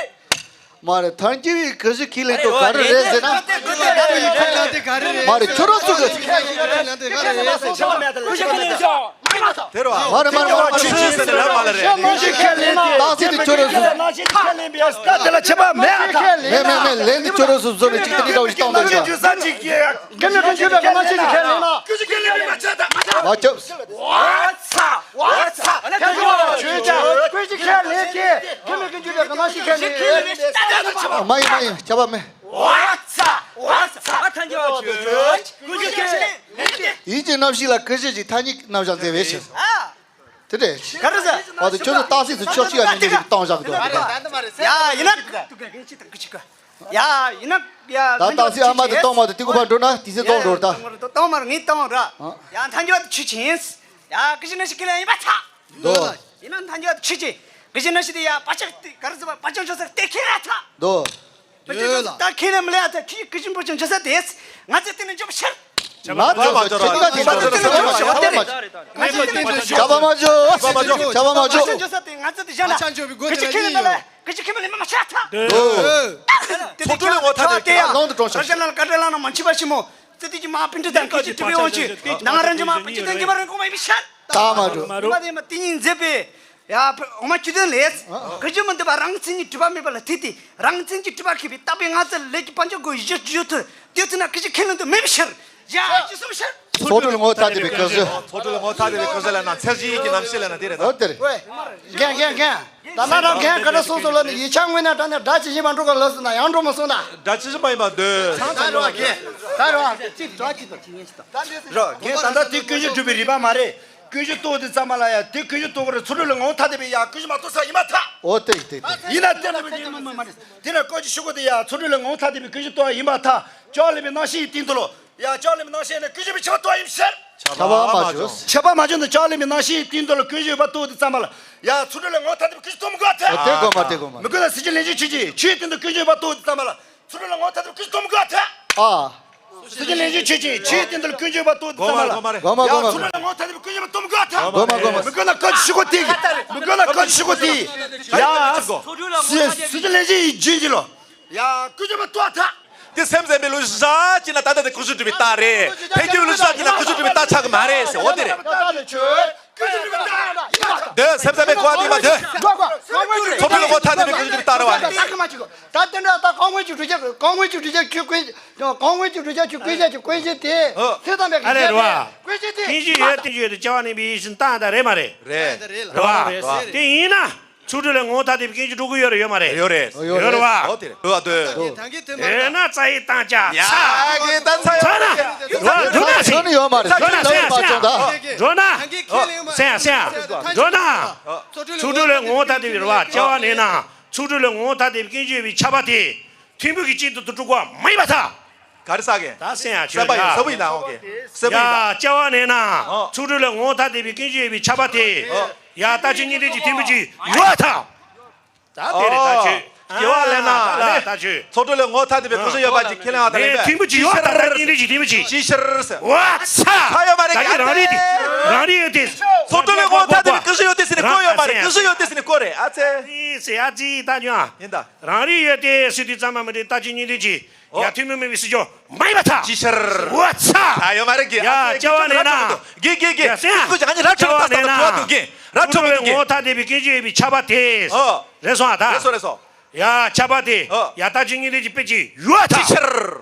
མ་རེད། ཐང་ཀྱོ་བའི་ཀུན་གཞི་ཁས་ལེན་དུ་ག་རེ་རེད་ཟེར་ན། མ་རེད་ཁྱོད་རང་ཚོ་གི། ཀུན་གཞི་ཁས་ལེན་སོང་། དེ་རུ་མ་རེད་མ་རེད་མ་རེད་ཆོས་ཅན་ཟེར་ལབ་མ་ལ་རེད། རྣམ་ཤེས་ཁས་ལེན་ཏེ། ད་ཚིག་དེ་ཁྱོད་རང་ཚོ། ད་དེ་ལ་ཁྱད་པར་མེད་ཨ་ད། མེད་མེད་མེད། ལན་འདི་ཁྱོད་རང་ཚོ་བཟོ་ནས་གཅིག་དེ་འདྲ་བ་ཞིག་བཏང་འདུག་ཅིག་གི་མི་ཀུན་གཞི་བའི་རྣམ་ཤེས་ཀྱི་ཁས་ལེན་ན། མ་ཁྱབ། ཨ་ཐལ་འགྱུར་བ་ཆོས་ཅན། ཀུན་གཞི་ཁས་ལེན་ཏེ། ཀུན་མི་ཀུན་གཞི་བའི་རྣམ་ཤེས་ཁས་ལེན་ཏེ། མ་ཡིན་མ་ཡིན། ཁྱད་པར་མེད། ཨ་ཐལ་འགྱུར་བ་ཆོས་ཅན། ཀུན་གཞི་ཁས་ལེན་ཏེ། ཡིད་ཀྱི་རྣམ་ཤེས་ལ་ཀུན་གཞི་ཅིག་ཐ་སྙད་རྣམ་གཞག་མཛད་པའི་ཕྱིར། དེ་རེད། ག་རེ་ཟེར། ཨ་དེ་ཁྱོད་ཚོ་རྟགས་གསལ་ཚོ་ཕྱོགས་གཅིག་ལ་མི་འདུག་གཏོང་བཞག་གི་འདུག་ཡ་ཡིན་ན། ཡ་ཡིན་ན་ཡ། ད་རྟགས་གསལ་ཨ་མ་དེ་གཏོང་མ་དེ་ཏི་ཀུ་ཕ་འགྲོ་ན་དེ་ཚེ་གཏོང་འགྲོ་ད། གཏོང་མ་ངས་གཏོང་ར། ཡ་ཐང་རྒྱུ་བ་དེ་ཆོས་ཅན། ཡ་ཀུན་གཞི་རྣམ་ཤེས་ཁས་ལེན་ཡིན་པ་ཐལ། འདུག་ཡིན་ན་ཐང་རྒྱུ་བ་དེ་ཆོས་ཅན། ཀུན་གཞི་རྣམ་ཤེས་དེ་ཡ་བག་ཆགས་དེ་ག་རེ་ཟེར་བ་བག་ཆགས་འཇོག་ས་གཏན་འཁེལ་ར་ཐལ། འདུག་ད་ཁས་ལེན་མི་ལེ་ཨ་ད་ཁྱི་ཀུན་གཞི་བག་ཆགས་འཇོག་ས་དེ། ང་ཚོས་དེ་ནས་འཇོག་པ་ཕྱིར། ང་ཚོ་ཁྱབ་པ་མ་འཇོག་ཁྱབ་པ་མ་འཇོག་ཁྱབ་པ་མ་འཇོག་ང་ཚོ་དེ་བཞག་ན། ཀུན་གཞི་ཁས་ལེན་མ་ལེ། ཀུན་གཞི་ཁས་ལེན་མ་ཤ་ཐག་ཚོགས་དྲུག་ལས་ངོ་བོ་ཐ་དད་པའི་ཀུན་གཞི་ལོང་དུ་གྲོངས་ཤིང་། རང་ལ་བཀའ་དྲིན་བླ་ན་མ་མཆིས་པ་ཞིག་མོ། ཙི་ཏི་ཀྱི་མ་པིན་ཏི་དང་ཀི་ཅི་ཏི་པི་ཡོང་ཆི། ནང་རང་ཅི་མ་པིན་ཅི་དང་ཀི་མ་རང་གོང་མ་ཡིན་པའི་ཤ། ད་མ་འགྲོ། མ་དེ་མ་དེ་ཉིད་མཛད་པའི། ཡ། འོ་མ་བཅུད་ལྡན་ལས། ཀུན་གཞི་མི་འདུས་པ་རང་མཚན་ཉིད་གྲུབ་པ་མེད་པ་ལ་ཐུག་སྟེ། རང་མཚན་གྱིས་གྲུབ་པ་ཤེས་པའི་བཏགས་པའི་ངང་ཚུལ་ལས་ཀྱི་བར་འཇོག་སྒོ་ཡི་གཞིར་གྱུར་ཡོད་དུ། དེ་ཚུལ་ན་ཀུན་གཞི་ཁས་ལེན་དུ་མེད་པའི་ཕྱིར། ཡ། ཅི་གསུངས་ཤར། ཚོགས་དྲུག་ལས་ངོ་བོ་ཐ་དད་པའི་ཀུན་གཞི། ཚོགས་དྲུག་ལས་ངོ་བོ་ཐ་དད་པའི་ཀུན་གཞི་ལབ་ན་ཚད་གཞི་ཡིད་ཀྱི་རྣམ་ཤེས་ལབ་ན་དེ་རེད་ད། འོ་དེ་རེད། རྒན་རྒན་རྒན། ད་ལྟ་རང་རྒན་ག་འདྲ་གསུངས་སོང་ལབ་ནས་ཡིག་ཆ་དངོས་གནས་དྲངས་ནས་སྒྲ་ཇི་བཞིན་པ་འགྲོ་ག་ལབ་སོང་ན་ཡང་འགྲོ་མ་སོང་ད། སྒྲ་ཇི་བཞིན་པ་ཡིན་པ་འདོད། ད་རོགས་རྒན། ད་རོགས་ཅིག་འགྲོ་ཅིག་ད། རོགས་རྒན། ད་ལྟ་དེ་ཀུན་གཞི་སྒྲུབ་པའི་རིགས་པ་མ་རེད། ཀུན་གཞི་རྟོགས་དེ་ཙམ་མ་ལ་ཡ་དེ་ཀུན་གཞི་རྟོགས་པར་ཚོགས་དྲུག་ལས་ངོ་བོ་ཐ་དད་པའི་ཡ་ཀུན་གཞི་མ་རྟོགས་ས་ཡིན་པ་ཐལ། འོ་དེ་དེ་དེ། ཡིན་ན་དེ་ལ་མི་ཉན་མ་མ་རེད། དེ་ལ་ཀུན་གཞི་ཤུ་གུ་དེ་ཡ་ཚོགས་དྲུག་ལས་ངོ་བོ་ཐ་དད་པའི་ཀུན་གཞི་རྟོགས་ཡིན་པ་ཐལ། ཅོག་ལེན་པའི་རྣམ་ཤེས་ཡིན་ན་ཀུན་གཞི་མི་ཆགས་པ་རྟོགས་ཡིན་ཕྱིར། ཁྱབ་པ་མ་བྱུང་། ཁྱབ་པ་མ་བྱུང་དུས་ཅོག་ལེན་པའི་རྣམ་ཤེས་ཡིན་དུས་ལ་ཀུན་གཞི་ཡོད་པ་རྟོགས་དེ་ཙམ་མ་ལ་ཡ་ཚོགས་དྲུག་ལས་ངོ་བོ་ཐ་དད་པའི་ཀུན་གཞི་རྟོགས་མི་དགོས་ཐལ། དེ་དགོས་མ་དེ་དགོས་མ། མི་དགོས་ན་སྲིད་ཀྱི་ལན་གཞི་ཆོས་ཅན། ཆོས་ཡིན་དུས་ཀུན་གཞི་ཡོད་པ་རྟོགས་དེ་ཙམ་མ་ལ། ཚོགས་དྲུག་ལས་ངོ་བོ་ཐ་དད་པའི་ཀུན་གཞི་རྟོགས་མི་དགོས་ཐལ། ཨ། སྲིད་ཀྱི་ལན་གཞི་ཆོས་ཅན། ཆོས་ཡིན་དུས་ཀུན་གཞི་ཡོད་པ་རྟོགས་དེ་ཙམ་མ་ལ། གོ་མ་གོ་མ་གོ་མ་རེད། ཡ་ཚོགས་དྲུག་ལས་ངོ་བོ་ཐ་དད་པའི་ཀུན་གཞི་ཡོད་པ་རྟོགས་མི་དགོས་ཐལ། གོ་མ་གོ་མ་རེད། མི་དགོས་ན་ཀུན་གཞི་ཤུ་གུ་དེ། མི་དགོས་ན་ཀུན་གཞི་ཤུ་གུ་དེ། ཡ། སྲིད་ཀྱི་ལན་གཞི་ཡིན་རྒྱུན་གྱི་ལོ། ཡ། ཀུན་གཞི་མི་རྟོགས་ཐལ། དེ་སེམས་ཙམ་པའི་ལུགས་བཞག་ཅིག་ན་ད་ལྟ་དེ་ཀུན་གཞི་སྒྲུབ་པའི་རྟགས་རེད། ཐལ་འགྱུར་བའི་ལུགས་བཞག་ཅིག་ན་ཀུན་གཞི་སྒྲུབ་པའི་རྟགས་ཆགས་ཀྱི་མ་རེད་ཟེར། འོ་དེ་རེད། འདོད། སེམས་ཙམ་པའི་གོ་བ་དེ་མ་འདོད། ཚོགས་དྲུག་ལས་ངོ་བོ་ཐ་དད་པའི་ཀུན་གཞི་སྒྲུབ་པའི་རྟགས་རེད་བ། གང་སྔོན་གྱི་བསྒྲུབ་བྱ། གང་སྔོན་གྱི་བསྒྲུབ་བྱ་ཁྱོད་ཀུན། གང་སྔོན་གྱི་བསྒྲུབ་བྱ་ཁྱོད་ཀུན་བྱ་ཁྱོད་ཀུན་བྱེད་དེ། ཨོ། ཚེ་དང་པའི་ཨ་ལས་རེད་བ། ཀུན་བྱེད་དེ། ཀུན་བྱེད་ཡོད་དེ་ཡོད་དེ་སྐྱེ་བ་ནས་པའི་ཡིད་བཞིན་བཏང་དང་རེད་མ་རེད། རེད། རེད་བ། རེད་བ། དེ་ཡིན་ན། ཚོགས་དྲུག་ལས་ངོ་བོ་ཐ་དད་པའི་སྐྱོན་བརྗོད་འགྲོ་གི་ཡོད་རེད་ཡོད་མ་རེད། ཡོད་རེད། ཡོད་རེད་བ། ཨོ་དེ་རེད། ཨོ་དེ་རེད། ཡོད་ན་རྩ་ཡི་བཏང་ཅག་ཡ་ཚ། གི་ད་ཚ་ཡོད་མ་རེད། འགྲོ་ན་ཚ་ཡོད་མ་རེད། འགྲོ་ན་ཚ་ཡ་ཚ་ཡ། འགྲོ་ན། སེང་སེང་། འགྲོ་ན། ཚོགས་དྲུག་ལས་ངོ་བོ་ཐ་དད་པའི་རེད་བ། སྐྱེ་བ་ནས་ན། ཚོགས་དྲུག་ལས་ངོ་བོ་ཐ་དད་པའི་སྐྱོན་བརྗོད་པའི་ཆད་པ་དེ། ཐུན་མོང་གི་སྤྱི་དོན་དུ་གྲུབ་པ་མ་ཡིན་པར་ཐལ། ག་རེ་ཟེར་གི། ད་སེང་ཡ་ཆོས་ན། གསལ་པོ་ཡིན། གསལ་པོ་ཡིན་ད་འོང་གི། གསལ་པོ་ཡིན་ད། ཡ་སྐྱེ་བ་ནས་ན། ཨོ། ཚོགས་དྲུག་ལས་ངོ་བོ་ཐ་དད་པའི་སྐྱོན་བརྗོད་པའི་ཆད་པ་དེ། ཨོ། ཡ་ལྟ་ཆོས་གཉིས་ལྡན་གྱི་ཐུན་མོང་གཅིག་ཡོད་ཐལ། ད་དེ་རེད་ད་ཆོས། ཨོ། སྐྱེ་བ་ལས་ན། ཨ་ད་ལ་ལས། ད་ཆོས། ཚོགས་དྲུག་ལས་ངོ་བོ་ཐ་དད་པའི་སྐྱོན་བརྗོད་ཡོད་པ་ཅིག་ཁས་ལེན་པ་ད་ལ་ལས། ཐུན་མོང་གཅིག་ཡོད་ཐལ། ད་གཉིས་ལྡན་གྱི་ཐུན་མོང་གཅིག་ཅི་ཕྱིར་ཟེར། ཝ་ཚ། ད་ཡོད་མ་རེད། ད་གི་རང་རིག་དེ། རང་རིག་ཡོད་དེ། ཚོགས་དྲུག་ལས་ངོ་བོ་ཐ་དད་པའི་སྐྱོན་བརྗོད་ཡོད་དེ་ཟེར་ནས་བཀོད་ཡོད་མ་རེད། སྐྱོན་བརྗོད་ཡོད་དེ་ཟེར་ནས་བཀོད་རེད། ཨ་ཙི། ཨ་ཙི་ཨ་ཙི་ད་ཉོ། ཡིན་ད། རང་རིག་ཡོད་དེ་ཟེར་དུས་ཙམ་པ་མི་འདྲ་ལྟ་ཆོས་གཉིས་ལྡན་གྱི། ཨོ། ཡ་ཐུན་མོང་མིན་པའི་ཟེར་ཕྱོགས་མ་ཡིན་པར་ཐལ། ཅི་ཕྱིར། ཝ་ཚ། ད་ཡོད་མ་རེད་གི། ཡ་ཨ་ཙི་སྐྱེ་བ་ནས་ན། གི་གི་གི། ཡ་སེང་། ཀུ་ཀུ་ཅི་ང་གཉིས་ར་འཕྲོད་པ་ལྟ་སྟངས་དུ་གི། ར་འཕྲོད་པ་དུ་གི། ངོ་བོ་ཐ་དད་པའི་སྐྱོན་བརྗོད་པའི་ཆད་པ་དེ། ཨོ། རེད་སོང་ཨ་ད། རེད་སོང་རེད་སོང་། ཡ་ཆད་པ་དེ། ཨོ། ཡ་ལྟ་ཆོས་གཉིས་ལྡན་གྱི་དཔེ་ཅིག་ཡོད་ཐལ། ཅི་ཕྱིར།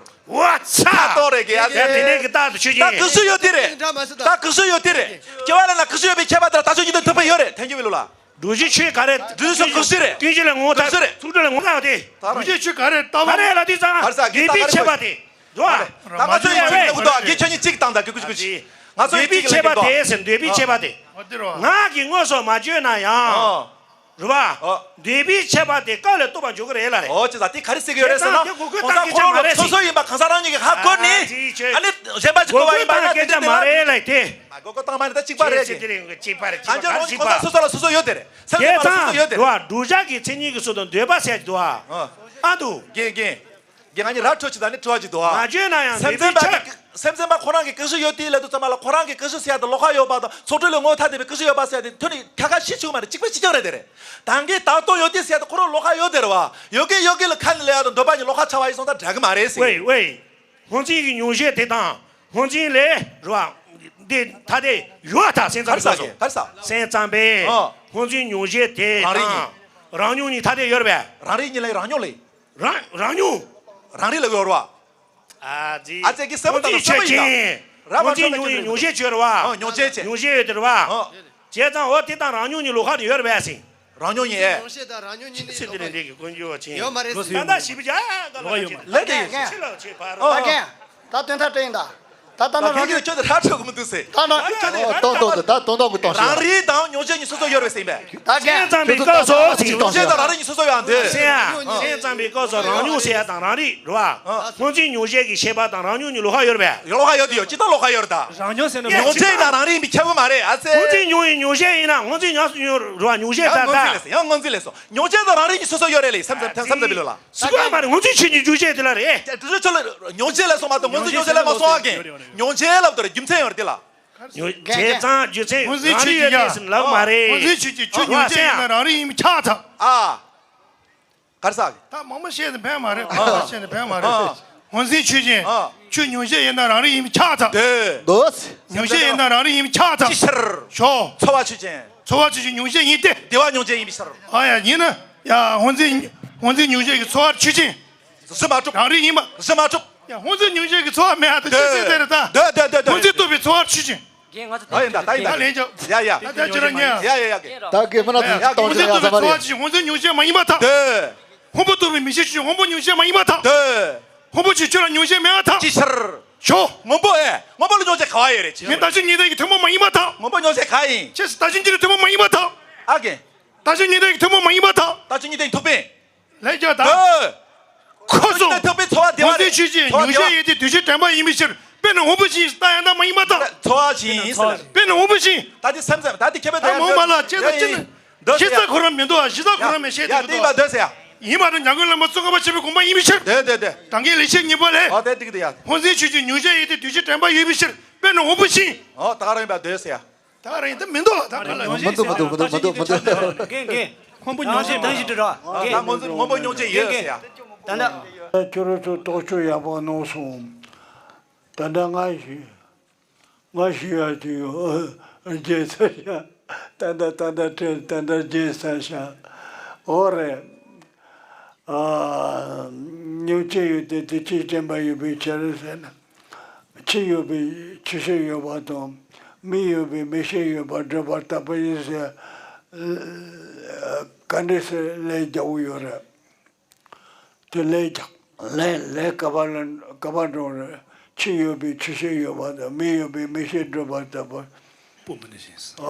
ཝ་ཚ། ད་གཏོང་རེད་གི། ཡ་ཡ་དེ་ནས་གི་རྟག་ཏུ་ཆོས་ཅན། ད་སྐྱོན་བརྗོད་ཡོད་དེ་རེད། ད་སྐྱོན་བརྗོད་ཡོད་དེ་རེད། སྐྱེ་བ་ལས་ན་སྐྱོན་བརྗོད་ཡོད་པའི་ཁྱད་པར་དེ་ལ་ལྟ་ཆོས་གཉིས་ལྡན་ཐུབ་པ་ཡོད་རེད། ཐལ་འགྱུར་བའི་ལུགས་ལ། སྒྲུབ་བྱེད་ཆོས་ག་རེ། སྒྲུབ་བྱེད་ཆོས་ག་རེ། སྐྱོན་བརྗོད་ལས་ངོ་བོ་ཐ་དད། ཚོགས་དྲུག་ལས་ངོ་བོ་ཐ་དད་དེ། སྒྲུབ་བྱེད་ཆོས་ག་རེ། ད་ག་རེ་ལ་དུས་ཙང་། ག་རེ་ཟེར་གི། འདོད་པའི་ཆད་པ་དེ། འདོད་པ། ད་ང་ཚོ་ཡང་ཆོས་ལེགས་པོ་འདུག་གི། ཁྱོད་གཉིས་གཅིག་བཏང་ད་གི་ཀུ་ཅི་ཀུ་ཅི། ང་ཚོ་ཡང་འདོད་པའི་ཆད་པ་དེ་ཟེར། འདོད་པའི་ཆད་པ་དེ། ངག་གིས་དངོས་སུ་མ་བརྗོད་ན་ཡང་། རེད་བ། འདོད་པའི་ཆད་པ་དེ་སྐབས་ལ་ལྟོས་པ་འཇོག་གི་རེད་ལ་རེད། ཨོ་ཅི་ཟ་དེ་ག་རེ་ཟེར་གི་ཡོད་རེད་ཟེར་ན། དེ་ཚང་དེ་གོ་སྐབས་ཁོང་ཚང་ཁོ་རང་ལ་སོ་སོ་ཡིན་པ་གང་ཟག་རང་ཉིད་ཀྱིས་ཧ་གོ་ནས། ཨ་ནི་གཞན་པ་ཅིག་གོ་བ་ཡིན་པ་ན་དེ་འདྲ་མ་རེད་ལ་དེ། གོ་སྐབས་བཏང་མ་ནི་ད་གཅིག་པ་རེད་ཅེས། གཅིག་པ་རེད། གཅིག་པ་རེད། གང་ཅི་རང་ཉིད་ཁོང་ཚང་སོ་སོ་ལ་སོ་སོ་ཡོད་དེ་རེད། སེམས་ཙམ་པ་ལ་སོ་སོ་ཡོད་དེ་རེད། བསྒྲུབ་བྱ་གི་མཚན་ཉིད་ཀྱི་ཚུལ་དུ་འདོད་པ་ཟེར་གྱི་འདུག་ཨ། ཨ་འདུག་རྒན་རྒན། རྒན་ང་གཉིས་ར་འཕྲོད་ཅིག་ད་ནི་འཕྲོ་བ་ཅིག་འདུག་ཨ། མ་བརྗོད་ན་ཡང་འདོད་པའི་ཆ། སེམས་ཙམ་པ་གི་སེམས་ཙམ་པ་ཁོ་རང་གི་སྐྱོན་བརྗོད་ཡོད་དེ་ལབ་དུས་ཙམ་པ་ལ་ཁོ་རང་གི་སྐྱོན་བརྗོད་ཟེར་ཡ་དེ་ལོགས་ཀ་ཡོད་པ་དང་ཚོགས་དྲུག་ལས་ངོ་བོ་ཐ་དད་པའི་སྐྱོན་བརྗོད་ཡོད་པ་ཟེར་ཡ་དེ་ཐོན་ནས་ཁ་ཁ་ཤི་ཆུག་མ་རེད། གཅིག་པ་གཅིག་རྐྱང་རེད་དེ་རེད། ད་གིན་བདག་རྟོག་ཡོད་དེ་ཟེར་ཡ་དེ་ཁོ་རང་ལོགས་ཀ་ཡོད་དེ་རེད་བ། ཡོད་གི་ཡོད་གི་ལ་ཁ་ནས་ལབ་ཡ་དང་འདོད་པ་གཉིས་ལོགས་ཀ་ཆགས་པ་ཡིན་སོང་ད་འདྲ་གི་མ་རེད་ཟེར། ཝེ་ཝེ། སྔོན་འཛིན་གྱི་མྱོང་བྱེད་དེ་དང་སྔོན་འཛིན་ལས་རེད་བ། འདི་ཐ་དད་ཡོད་ད་སེམས་ཙམ་པའི་སྐབས་སུ། ག་རེ་ཟེར། སེམས་ཙམ་པས། ཨ། སྔོན་འཛིན་མྱོང་བྱེད་དེ་དང་རང་རིག་གཉིས། རང་མྱོང་གཉིས་ཐ་དད་ཡོད་རེད་པས། རང་རིག་གཉིས་ལ་རང་མྱོང་ལས། རང་རང་མྱོང་། རང་རིག་ལ་ཡོད་རེད་བ། ཨ་ཙི། ཨ་ཙི་གི་སེམས་དང་སེམས་པ་ཡིན་ད། ར་བ་ཆོས་ཅན། སྔོན་འཛིན་མྱོང་བྱེད་ཆོས་རེད་བ། ཨ་མྱོང་བྱེད་ཅན། མྱོང་བྱེད་ཡོད་དེ་རེད་བ། ཨ། བྱས་ཙང་འོ་དེ་དང་རང་མྱོང་གཉིས་ལོགས་ཀ་ནས་ཡོད་རེད་པས་ཟིན། རང་མྱོང་ཡིན། མྱོང་བྱེད་དང་རང་མྱོང་གཉིས་ནི་ཚེ་འདི་ལས་འདས་ཀྱི་ཀུན་འབྱུང་བ་ཅན། ཡོད་མ་རེད་ཟེར། ད་ལྟ་ཞིབ་ཆ་ག་ལ་ལོག་ཡོད་མ་རེད། ལས་དེ་ཡིན། ཕྱི་ལ་ཆོས་ཕ་རོ། ད་རྒན། ད་དོན་དག་དྲན་ཡིན་ད། ད་ད་ད་ད་ཁྱོད་ཀྱིས་ཁྱོད་ཀྱིས་ཧྲ་ཁྲོད་གི་མི་འདུག་ཟེར། ད་ད་ད་ད་ད་ད་ད་ད་ད་ད་ད། རང་རིག་དང་མྱོང་བྱེད་གཉིས་སོ་སོ་ཡོད་རེད་ཟེར་ཡིན་པས། ད་རྒན། སེམས་ཙམ་པའི་སྐབས་སུ་ཟེར། མྱོང་བྱེད་དང་རང་རིག་གཉིས་སོ་སོ་ཡོད་ཨ་འདུག་ཟེར་ཡ། སེམས་ཙམ་པའི་སྐབས་སུ་རང་མྱོང་ཟེར་ཡ་དང་རང་རིག་རེད་བ། སྔོན་འཛིན་མྱོང་བྱེད་ཀྱི་ཤེས་པ་དང་རང་མྱོང་གཉིས་ལོགས་ཀ་ཡོད་རེད་པས། ལོགས་ཀ་ཡོད་དེ་ཡོད། ཅི་ལྟར་ལོགས་ཀ་ཡོད་རེད་ད། རང་མྱོང་ཟེར་ན་མྱོང་བྱེད་དང་རང་རིག་གཉིས་ཁྱད་པར་མ་རེད་ཨ་ཙི། སྔོན་འཛིན་མྱོང་བའི་མྱོང་བྱེད་ཡིན་ན་སྔོན་འཛིན་མྱོང་རེད་བ། མྱོང་བྱེད་ད་ད། ཡང་སྔོན་འཛིན་ལས་སོ། མྱོང་བྱེད་དང་རང་རིག་གཉིས་སོ་སོ་ཡོད་རེད་ལས། སེམས་ཙམ་སེམས་ཙམ་པའི་ལུགས་ལ། སུ་ག་མ་རེད། སྔོན་འཛིན་ཆོས་ཉིད་རྒྱུ་བྱེད་དེ་ལ་རེད། དེ་ཚོ་ལ་མྱོང་བྱེད་ལ་སོང་མ་གཏོགས་སྔོན་འཛིན་མྱོང་བྱེད་ལ་མ་སོང་བ་གན། མྱོང་བྱེད་ལབ་དེ་རྒྱུ་མཚན་ཡོད་རེད་དེ་ལ། མྱོང་བྱེད་ཙང་རྒྱུ་མཚན་རང་རིག་ཡོད་དེ་ཟིན་ལབ་མ་རེད། སྔོན་འཛིན་ཆོས་ཅན། ཁྱོད་མྱོང་བྱེད་ཡིན་ན་རང་རིག་ཡིན་པས་ཁྱབ་ཚར། ཨ། ག་རེ་ཟེར། ད་མང་པོ་བཤད་ན་ཕན་མ་རེད། མང་པོ་བཤད་ན་ཕན་མ་རེད། སྔོན་འཛིན་ཆོས་ཅན། ཁྱོད་མྱོང་བྱེད་ཡིན་ན་རང་རིག་ཡིན་པས་ཁྱབ་ཚར། འདོད། མྱོང་བྱེད་ཡིན་ན་རང་རིག་ཡིན་པས་ཁྱབ་ཚར། ཅི་ཕྱིར། ཞོག་ཚོར་བ་ཆོས་ཅན། ཚོར་བ་ཆོས་ཅན། མྱོང་བྱེད་ཡིན་ཏེ། བདེ་བ་མྱོང་བྱེད་ཡིན་པའི་ཕྱིར། ཨ་ཡ་ཡིན་ན། ཡ་སྔོན་འཛིན། སྔོན་འཛིན་མྱོང་བྱེད་ཀྱི་ཚོར་བ་ཆོས་ཅན། གཟི་མ་གྲུབ། རང་རིག་ཡིན་པ། གཟི་མ་གྲུབ། ཡ་སྔོན་འཛིན་མྱོང་བྱེད་ཀྱི་ཚོར་བ་མེད་ཨ་ད་ཅི་ཟེར་དེ་རེད་ད། འདོད་འདོད་འདོད་འདོད། སྔོན་འཛིན་རྟོག་པའི་ཚོར་བ་ཆོས་ཅན། རྒན་ང་ཚོ་ད་ཡིན་ད་ད་ཡིན་ད། ད་ལན་ཆོག་ཡ་ཡ། ད་ད་ཅི་ར་ཉན། ཡ་ཡ་ཡ་གི། ད་གི་མ་ན་ཡ་ད་གཏོང་སྔོན་འཛིན་ཅི་ཡ་རྟོག་པའི་ཚོར་བ་ཆོས་ཅན། སྔོན་འཛིན་མྱོང་བྱེད་མ་ཡིན་པར་ཐལ། འདོད། སྔོན་པོ་རྟོག་པའི་མིག་ཤེས་ཆོས་ཅན། སྔོན་པོ་མྱོང་བྱེད་མ་ཡིན་པར་ཐལ། འདོད། སྔོན་པོ་ཆོས་ཅན་ལ་མྱོང་བྱེད་མེད་པར་ཐལ། ཅི་ཕྱིར། ཞོག་སྔོན་པོ་ཨེ། སྔོན་པོ་ལ་མྱོང་བྱེད་ག་བ་ཡོད་རེད་ཅི། ངས་ད་ཅི་ཉིད་ལྡན་གྱི་ཐུན་མོང་མ་ཡིན་པར་ཐལ། སྔོན་པོ་མྱོང་བྱེད་ག་ཡིན། ཅི་ད་ཅི་ཉིད་ལྡན་ཐུན་མོང་མ་ཡིན་པར་ཐལ། ཨ་གི། ད་ཅི་ཉིད་ལྡན་གྱི་ཐུན་མོང་མ་ཡིན་པར་ཐལ། ད་ཅི་ཉིད་ལྡན་ཐུག་པས། ལས་ཀྱང་ད། ཨོ། ཁོ་ཚོ། ཐུག་པའི་ཚོར་བ་བདེ་བ་རེད། སྔོན་འཛིན་ཆོས་ཅན། ཚོར་བ་མྱོང་བྱེད་ཡིན་ཏེ་འདོད་ཆོས་དྲན་པ་ཡིན་པའི་ཕྱིར། དཔེར་ན་སྔོན་པོ་བཞིན་ད་ཡང་དག་མ་ཡིན་པར་ཐལ། ཚོར་བ་བཞིན་ཟེར། དཔེར་ན་སྔོན་པོ་བཞིན། ད་དེ་སེམས་ཙམ་ད་དེ་ཁྱད་པར་ད་དུ་མ་འོངས་པ་ལ་ཅི་ད་ཅི་ནི། གཞི་རྩ་ཁོ་རང་མི་འདུག་ཨ། གཞི་རྩ་ཁོ་རང་མི་ཤེས་ཡ་དེ་མི་འདུག་ད་ཡ་ཡ་ཡ་ཡ། ཡིན་པ་དང་འཇམ་མགོན་བླ་མ་ཙོང་ཁ་པ་ཆེན་པོའི་དགོངས་པ་ཡིན་པའི་ཕྱིར། དེ་དེ་དེ། གྲངས་ཀའི་ལེགས་བཤད་སྙིང་པོ་ལས། ཨོ་དེ་ཏིག་དེ་ཡ། སྔོན་འཛིན་ཆོས་ཅན། མྱོང་བྱེད་ཡིན་ཏེ་འདོད་ཆོས་དྲན་པ་ཡོད་པའི་ཕྱིར། དཔེར་ན་སྔོན་པོ་བཞིན། ཨོ་ད་ག་རང་ཡིན་པ་འདོད་ཟེར་ཡ། ད་རང་ཡིན་ད་མི་འདུག་ད་མི་འདུག་མི་འདུག་མི་འདུག་མི་འདུག་རྒན་རྒན། སྔོན་པོ་མྱོང་བྱེད་མེད་ད་ཞིག་འདྲི་ར། ད་སྔོན་འཛིན་སྔོན་པོ་མྱོང་བྱེད་ཡོད་ཟེར་ཡ། ད་ད། ཁྱོད་རང་ཚོ་རྟོག་དཔྱོད་ཡག་པོ་གནང་སོང་། ད་ལྟ་ང་ཞིག་ང་ཞིག་ཡ་དུས་རྒྱལ་ས་ཤ། ད་ད་ད་ད་ད་ད་རྒྱལ་ས་ཤ། འོ་རེད། ཨ། མྱོང་བྱེད་ཡོད་དེ་དེ་ཕྱིར་དྲན་པ་ཡོད་པའི་ཕྱིར་ཟེར་ན། ཕྱི་ཡོད་པའི་ཕྱི་ཤེས་ཡོད་པ་དང་མི་ཡོད་པའི་མི་ཤེས་ཡོད་པར་སྒྲུབ་པར་བརྟག་པ་ཡིན་ཟེར། ག་འདྲས་སེ་ལན་རྒྱག་གི་ཡོད་རེད། དེ་ལན་རྒྱག་ལན་ལན་ག་པར་ལ་ག་པར་འགྲོ་རེད། ཕྱི་ཡོད་པའི་ཕྱི་ཤེས་ཡོད་པ་དང་མི་ཡོད་པའི་མི་ཤེས་སྒྲུབ་པར་བརྟག་པ། སྤོ་མི་ནུས་ཤིང་།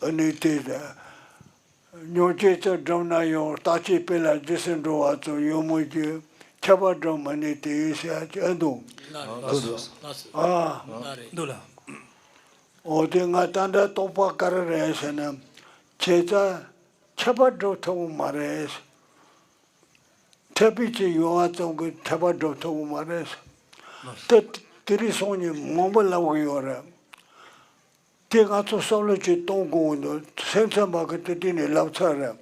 ཨ་ནི་དེ་མྱོང་བྱེད་ཚུལ་བསྒྲུབས་ན་ཡང་རྟག་གཅིག་དཔེ་ལ་རྗེས་སུ་འགྲོ་བ་ཙམ་ཡོད་མོད་ཀྱི་ཁྱབ་པ་སྒྲུབ་མི་ནུས་ཏེ་ཟེར་ཡ་ཅིག་ཨེ་འདུག་ལགས་སོ། ལགས་སོ། ཨ། ལགས་རེད། འདུག་ལ། འོ་དེ་ང་ད་ལྟ་རྟོགས་པ་ག་རེ་རེད་ཟེར་ན། བྱས་ཙང་ཁྱབ་པ་སྒྲུབ་ཐུབ་ཀྱི་མ་རེད། འཐད་པའི་ཚེ་ཡོང་བ་ཙམ་གྱིས་ཁྱབ་པ་སྒྲུབ་ཐུབ་ཀྱི་མ་རེད། དེ་དེ་རིང་སང་ཉིན་མང་པོ་ལབ་ཀྱི་ཡོད་རེད། དེ་ང་ཚོ་བསམ་བློ་ཅིག་གཏོང་དགོས་འདུག་སེམས་ཙམ་པ་གི་དེ་དེ་ནས་ལབ་ཚར་རེད།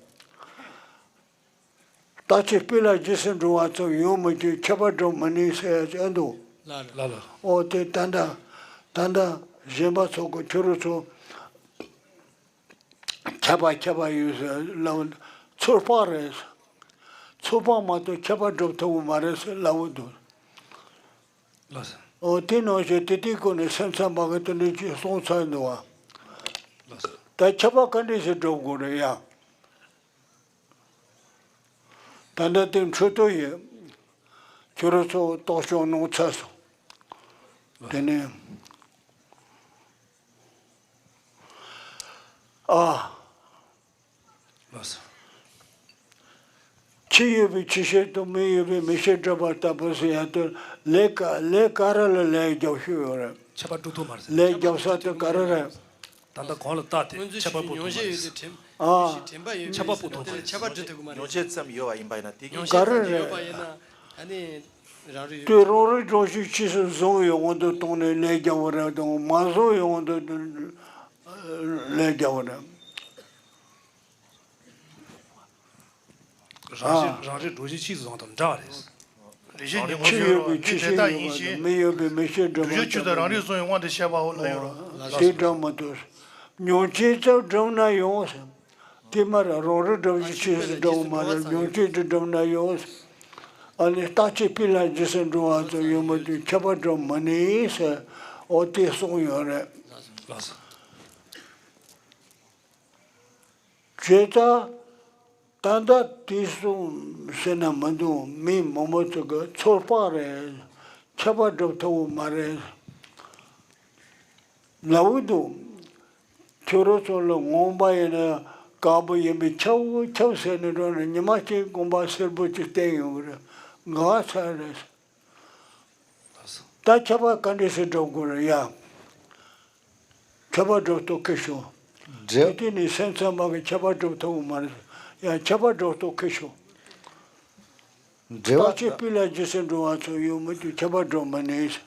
རྟག་གཅིག་དཔེ་ལ་རྗེས་སུ་འགྲོ་བ་ཙམ་ཡོད་མོད་ཀྱི་ཁྱབ་པ་སྒྲུབ་མི་ནུས་ཟེར་ཡ་ཅིག་ཨེ་འདུག་ལགས་ལགས། ལགས་ལགས། འོ་དེ་ད་ལྟ་ད་ལྟ་གཞན་པ་ཚོ་གི་ཁྱོད་རང་ཚོ་ཁྱབ་པ་ཁྱབ་པ་ཡོད་ཟེར་ལབ། ཚོད་དཔག་རེད། ཚོད་དཔག་མ་གཏོགས་ཁྱབ་པ་སྒྲུབ་ཐུབ་ཀྱི་མ་རེད་ཟེར་ལབ་འདུག་ལགས་སོ། འོ་དེ་ནང་བཞིན་དེ་དེའི་སྐོར་ནས་སེམས་ཙམ་པ་གི་དེ་འདྲ་ཅིག་གསུངས་ཚར་འདུག་བ། ལགས་སོ། ད་ཁྱབ་པ་ག་འདྲས་ཞིག་སྒྲུབ་དགོས་རེད་ཡ། ད་ལྟ་དེ་འཕྲོད་དོ་ཡིན། ཁྱོད་རང་ཚོ་རྟོག་ཞིབ་གནང་ཚར་སོང་། དེ་ནས། ཨ། ལགས་སོ། ཕྱི་ཡོད་པའི་ཕྱི་ཤེས་དང་མི་ཡོད་པའི་མི་ཤེས་སྒྲུབ་པར་བརྟག་པ་ཟེར་ཡ་དེ་ལས་ཀ་ལས་ག་རེ་ལ་ལས་རྒྱག་ཤོས་ཡོད་རེད། ཁྱད་པར་སྒྲུབ་ཐུབ་མ་རེད་ཟེར། ལས་རྒྱག་ས་དེ་ག་རེ་རེད། ད་ལྟ་གོང་ལ་བལྟས་ཏེ་ཁྱད་པར་སྤོ་ཐུབ་མ་རེད་ཟེར། ཨ། ཁྱད་པར་སྤོ་ཐུབ་མ་རེད། ཁྱད་པར་སྒྲུབ་ཐུབ་མ་རེད། མྱོང་བྱེད་ཙམ་ཡོད་པ་ཡིན་པ་ཡིན་ན་དེ། མྱོང་བྱེད་ཙམ་ཡོད་པ་ཡིན་ན་ཨ་ནི་རང་རིག་དེ་རང་རིག་གྲོལ་ཞིག་ཕྱིས་སུ་བཟུང་བའི་དབང་དུ་བཏང་ནས་ལས་རྒྱག་པ་རེད་དང་མ་བཟུང་བའི་དབང་དུ་ལས་རྒྱག་པ་རེད། རང་བཞིན་ཨ། རང་རིག་གྲོལ་ཞིག་ཕྱིས་སུ་བཟུང་དང་འདྲ་བ་རེད། རེ་ཞིག་ཉིན་མོ་ཕྱི་ཡོད་པའི་ཕྱི་ཤེས་ཡོད་པ་དང་མི་ཡོད་པའི་མི་ཤེས་སྒྲུབ་པ་ཙམ་ཡིན། རང་རིག་བཟུང་བའི་དབང་དུ་བྱས་པའོ་ལབ་ཡོད་རེད། དེ་འདྲ་མ་གཏོགས། མྱོང་བྱེད་ཙམ་བསྒྲུབས་ན་ཡང་ཟེར། དེ་མ་རེད། རང་རིག་གྲོལ་ཞིག་ཕྱིས་སུ་འགྲོ་བ་མ་རེད། མྱོང་བྱེད་དུ་བསྒྲུབས་ན་ཡང་ཟེར། ཨ་ནི་རྟག་གཅིག་དཔེ་ལ་རྗེས་སུ་འགྲོ་བ་ཙམ་ཡོད་མོད་ཀྱི་ཁྱད་པར་སྒྲུབ་མི་ནུས་ཟེར། འོ་དེ་གསུངས་ཡོད་རེད། ལགས་སོ། བྱས་ཙང་ད་ལྟ་དེ་གསུངས་ཟེར་ན་མི་འདུག་མི་མང་པོ་ཚོ་གི་ཚོད་དཔག་རེད། ཁྱད་པར་སྒྲུབ་ཐུབ་ཀྱི་མ་རེད་ལབ་ཀྱི་འདུག་ཁྱོད་རང་ཚོ་ལ་ངོམ་པ་ཡིན་ན་དཀར་པོ་ཡིན་པས་ཁྱབ་ཁྱབ་ཟེར་ནས་འགྲོ་ནས་ཉི་མ་གཅིག་གོམ་པ་སེར་པོ་གཅིག་བསྟན་ཡོང་གི་རེད། འགག་ཚར་རེད། ད་ཁྱད་པར་ག་འདྲས་སེ་སྒྲུབ་དགོས་རེད་ཡ། ཁྱད་པར་སྒྲུབ་ཐབས་ཁེ་ཤོ། འབྲེལ། དེ་དེ་ནི་སེམས་ཙམ་པ་གི་ཁྱད་པར་སྒྲུབ་ཐུབ་མ་རེད་ཡ། ཁྱད་པར་སྒྲུབ་ཐབས་ཁེ་ཤོ། འབྲེལ་བ། རྟག་གཅིག་དཔེ་ལ་རྗེས་སུ་འགྲོ་བ་ཚོ་ཡོད་མོད་ཀྱི་ཁྱད་པར་སྒྲུབ་མི་ནུས།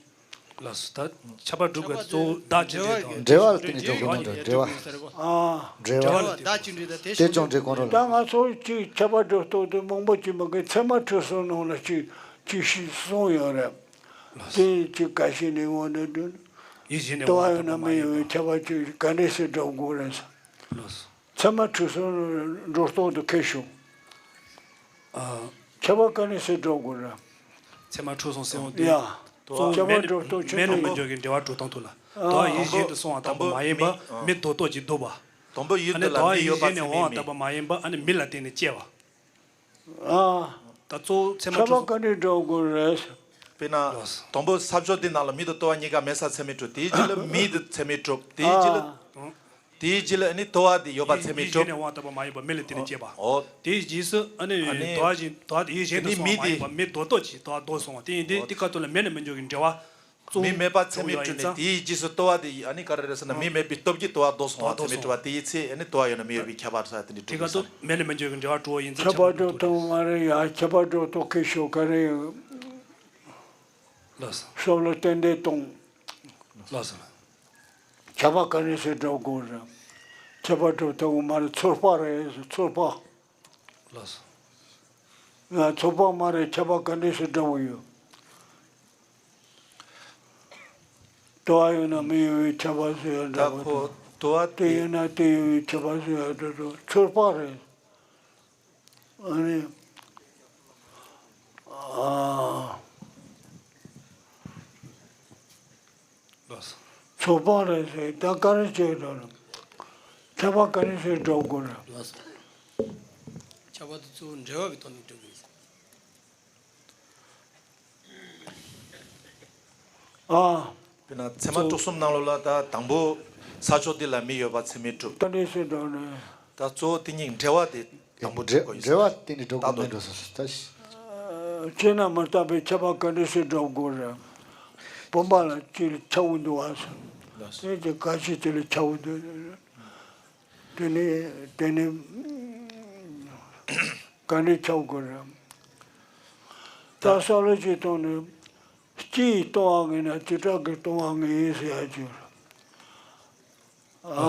ལགས་སོ། ད་ཁྱད་པར་སྒྲུབ་པའི་གཙོ་བོ་བདག་ཅིག་འབྲེལ་དང་། འབྲེལ་བ་ལ་བརྟེན་ནས་འཇོག་དགོས་ནོ་འདྲ། འབྲེལ་བ། ཨ། འབྲེལ་བ། བདག་ཅིག་འབྲེལ་དང་དེ་དེ་ཅུང་འབྲེལ་གོ་འགྲོ་ལ། ད་ང་ཚོ་གཅིག་ཁྱད་པར་སྒྲུབ་ཐབས་དེ་མང་པོ་ཅིག་མ་གི་ཚད་མ་ཁྲིད་གསུམ་ནང་ལ་གཅིག་གཅིག་ཤིག་གསུངས་ཡོད་རེད། དེ་གཅིག་ག་ཤེད་ནས་འོང་ནས་དོན། ཡིད་བཞིན་ནས་དོ་བ་ཡོད་ན་མི་ཡོད་པའི་ཁྱད་པར་གཅིག་ག་འདྲས་སེ་སྒྲུབ་དགོས་རེད། ལགས་སོ། ཚད་མ་ཁྲིད་གསུམ་འགྲོ་སྟངས་དེ་ཁེ་ཤོ། ཨ། ཁྱད་པར་ག་འདྲས་སེ་སྒྲུབ་དགོས་རེད། ཚད་མ་ཁྲིད་གསུམ་ཟེར་བ་དེ། ཡ། གཙོ་བོ་ཁྱད་པར་མེད་ནས་སྒྲུབ་སྟངས་ཆེན་མེད་ནས་པོ་མི་ཡོད། འཇོག་གི་འབྲེལ་བ་སྒྲུབ་སྟངས་དེ་ལ། ཨ། དོ་བ་ཡིད་བཞིན་དུ་སོང་བ་ལྟ་བུ་མ་ཡིན་པ། དང་པོ་མི་མི་རྡོག་རྡོག་ཅིག་འདུག་པ། དང་པོ་ཡིད་དེ་ལ་ཨ་ནི་དོ་བ་ཡིད་བཞིན་ནས་འོང་བ་ལྟ་བུ་མ་ཡིན་པ། ཨ་ནི་མི་ལ་བརྟེན་ནས་སྐྱེ་བ། ཨ། ད་གཙོ་བོ་ཚད་མ་ཁྱད་པར་ཁྲིད་ག་འདྲས་སྒྲུབ་དགོས་རེད། དཔེར་ན། ལགས་སོ། དང་པོ་ས་ཕྱོགས་འདི་ནང་ལ་མི་དང་དོ་བ་གཉིས་ཀ་མེད་ས་ཚད་མས་གྲུབ། དེའི་རྗེས་ལ་མི་དེ་ཚད་མས་གྲུབ། དེའི་རྗེས་ལ། ཨ། དེའི་རྗེས་ལ་ཨ་ནི་དོ་བ་དེ་ཡོད་པ་ཚད་མས་གྲུབ། ཡིད་བཞིན་ནས་འོང་བ་ལྟ་བུ་མ་ཡིན་པ་མི་ལ་བརྟེན་ནས་སྐྱེ་བ། འོ། དེའི་རྗེས་སུ་ཨ་ནི་ཨ་ནི་དོ་བ་བཞིན་དོ་བ་དེ་ཡིད་བཞིན་དུ་སོང་བ་མ་ཡིན་པ་མི་རྡོག་རྡོག་ཅིག་དོ་བ་རྡོག་སོང་བ་དེ་ཡིན་དུས་དེ་ཁ་ཐུག་ལ་མེད་ནས་མི་འཇོག་གི་འབྲེལ་བ། མི་མེད་པ་ཚད་མས་གྲུབ་ནས་དེའི་རྗེས་སུ་དོ་བ་དེ་ཨ་ནི་ག་རེ་རེད་ཟེར་ན་མི་མེད་པའི་སྟོབས་ཀྱིས་དོ་བ་རྡོག་སོང་བ་ཚད་མས་གྲུབ་པ་དེའི་ཚེ་ཨ་ནི་དོ་བ་ཡོད་ན་མི་ཡོད་པའི་ཁྱད་པར་ས་དེ་འདྲ་གྲུབ་ཡིན་ས། མེད་ནས་མི་འཇོག་གི་འབྲེལ་བ་གྲུབ་པ་ཡིན་ཚེ་ཁྱད་པར་སྒྲུབ་ཐུབ་མ་རེད་ཡ། ཁྱད་པར་སྒྲུབ་ཐབས་ཁེ་ཤོ་ག་རེ་ཡོད། ལགས་སོ། སོགས་ལ་ཏན་ཏན་གཏོང་། ལགས་སོ། ཁྱད་པར་ག་འདྲས་སེ་སྒྲུབ་དགོས་རེད། ཁྱད་པར་སྒྲུབ་ཐུབ་མ་རེད། ཚོད་དཔག་རེད། ཚོད་དཔག་ལགས་སོ། ང་ཚོད་དཔག་མ་རེད། ཁྱད་པར་ག་འདྲས་སེ་སྒྲུབ་ཡོད། དོ་བ་ཡོད་ན་མི་ཡོད་པའི་ཁྱད་པར་སུ་ཡང་འདྲ་པོ་དང་། དོ་བ་དེ་ཡོད་ན་དེ་ཡོད་པའི་ཁྱད་པར་སུ་ཡང་འདྲ་པོ། ཚོད་དཔག་རེད། ཨ་ནི། ཨ། ལགས་སོ། ཚོགས་པ་རེད་ཟེར་ད་ག་རེ་བྱེད་དགོས་རེད། ཁྱད་པར་ག་རེ་ཟེར་སྒྲུབ་དགོས་རེད། ལགས་སོ། ཁྱད་པར་དེ་ཚོ་འབྲེལ་བ་གི་ཐོག་ནས་སྒྲུབ་དགོས་རེད། ཨ། དཔེར་ན་ཚད་མ་དྲུག་གསུམ་ནང་ལོགས་ལ་ད་དང་པོ་ས་ཕྱོགས་འདི་ལ་མི་ཡོད་པ་ཚད་མས་གྲུབ། ད་འདི་སེ་འགྲོ་ནས། ད་གཙོ་བོ་དེ་གཉིས་འབྲེལ་བ་དེ་དང་པོ་འབྲེལ་དགོས་ཡོད་འབྲེལ་བ་དེ་ནི་འགྲོ་དགོས་མིན་འགྲོ་ས་ད་ཤི། ཅི་ན་མི་རྟག་པའི་ཁྱད་པར་ག་འདྲ་སེ་སྒྲུབ་དགོས་རེད། བུམ་པ་ལ་ཅི་ལ་ཆགས་འདུག་བ་སོ། དེ་ཅི་ག་ཤི་ཅི་ལ་ཆགས་འདུག་དེ་ནི་དེ་ནི་ག་འདྲ་ཆགས་དགོས་རེད། ད་བསམ་བློ་ཅིག་བཏང་ནས། སྤྱི་ཡིས་སྟོང་བ་ངེས་ན་དེ་དག་གིས་སྟོང་བ་ངེས་ཡིན་ཟེར་ཡ་ཅིག་ཨ།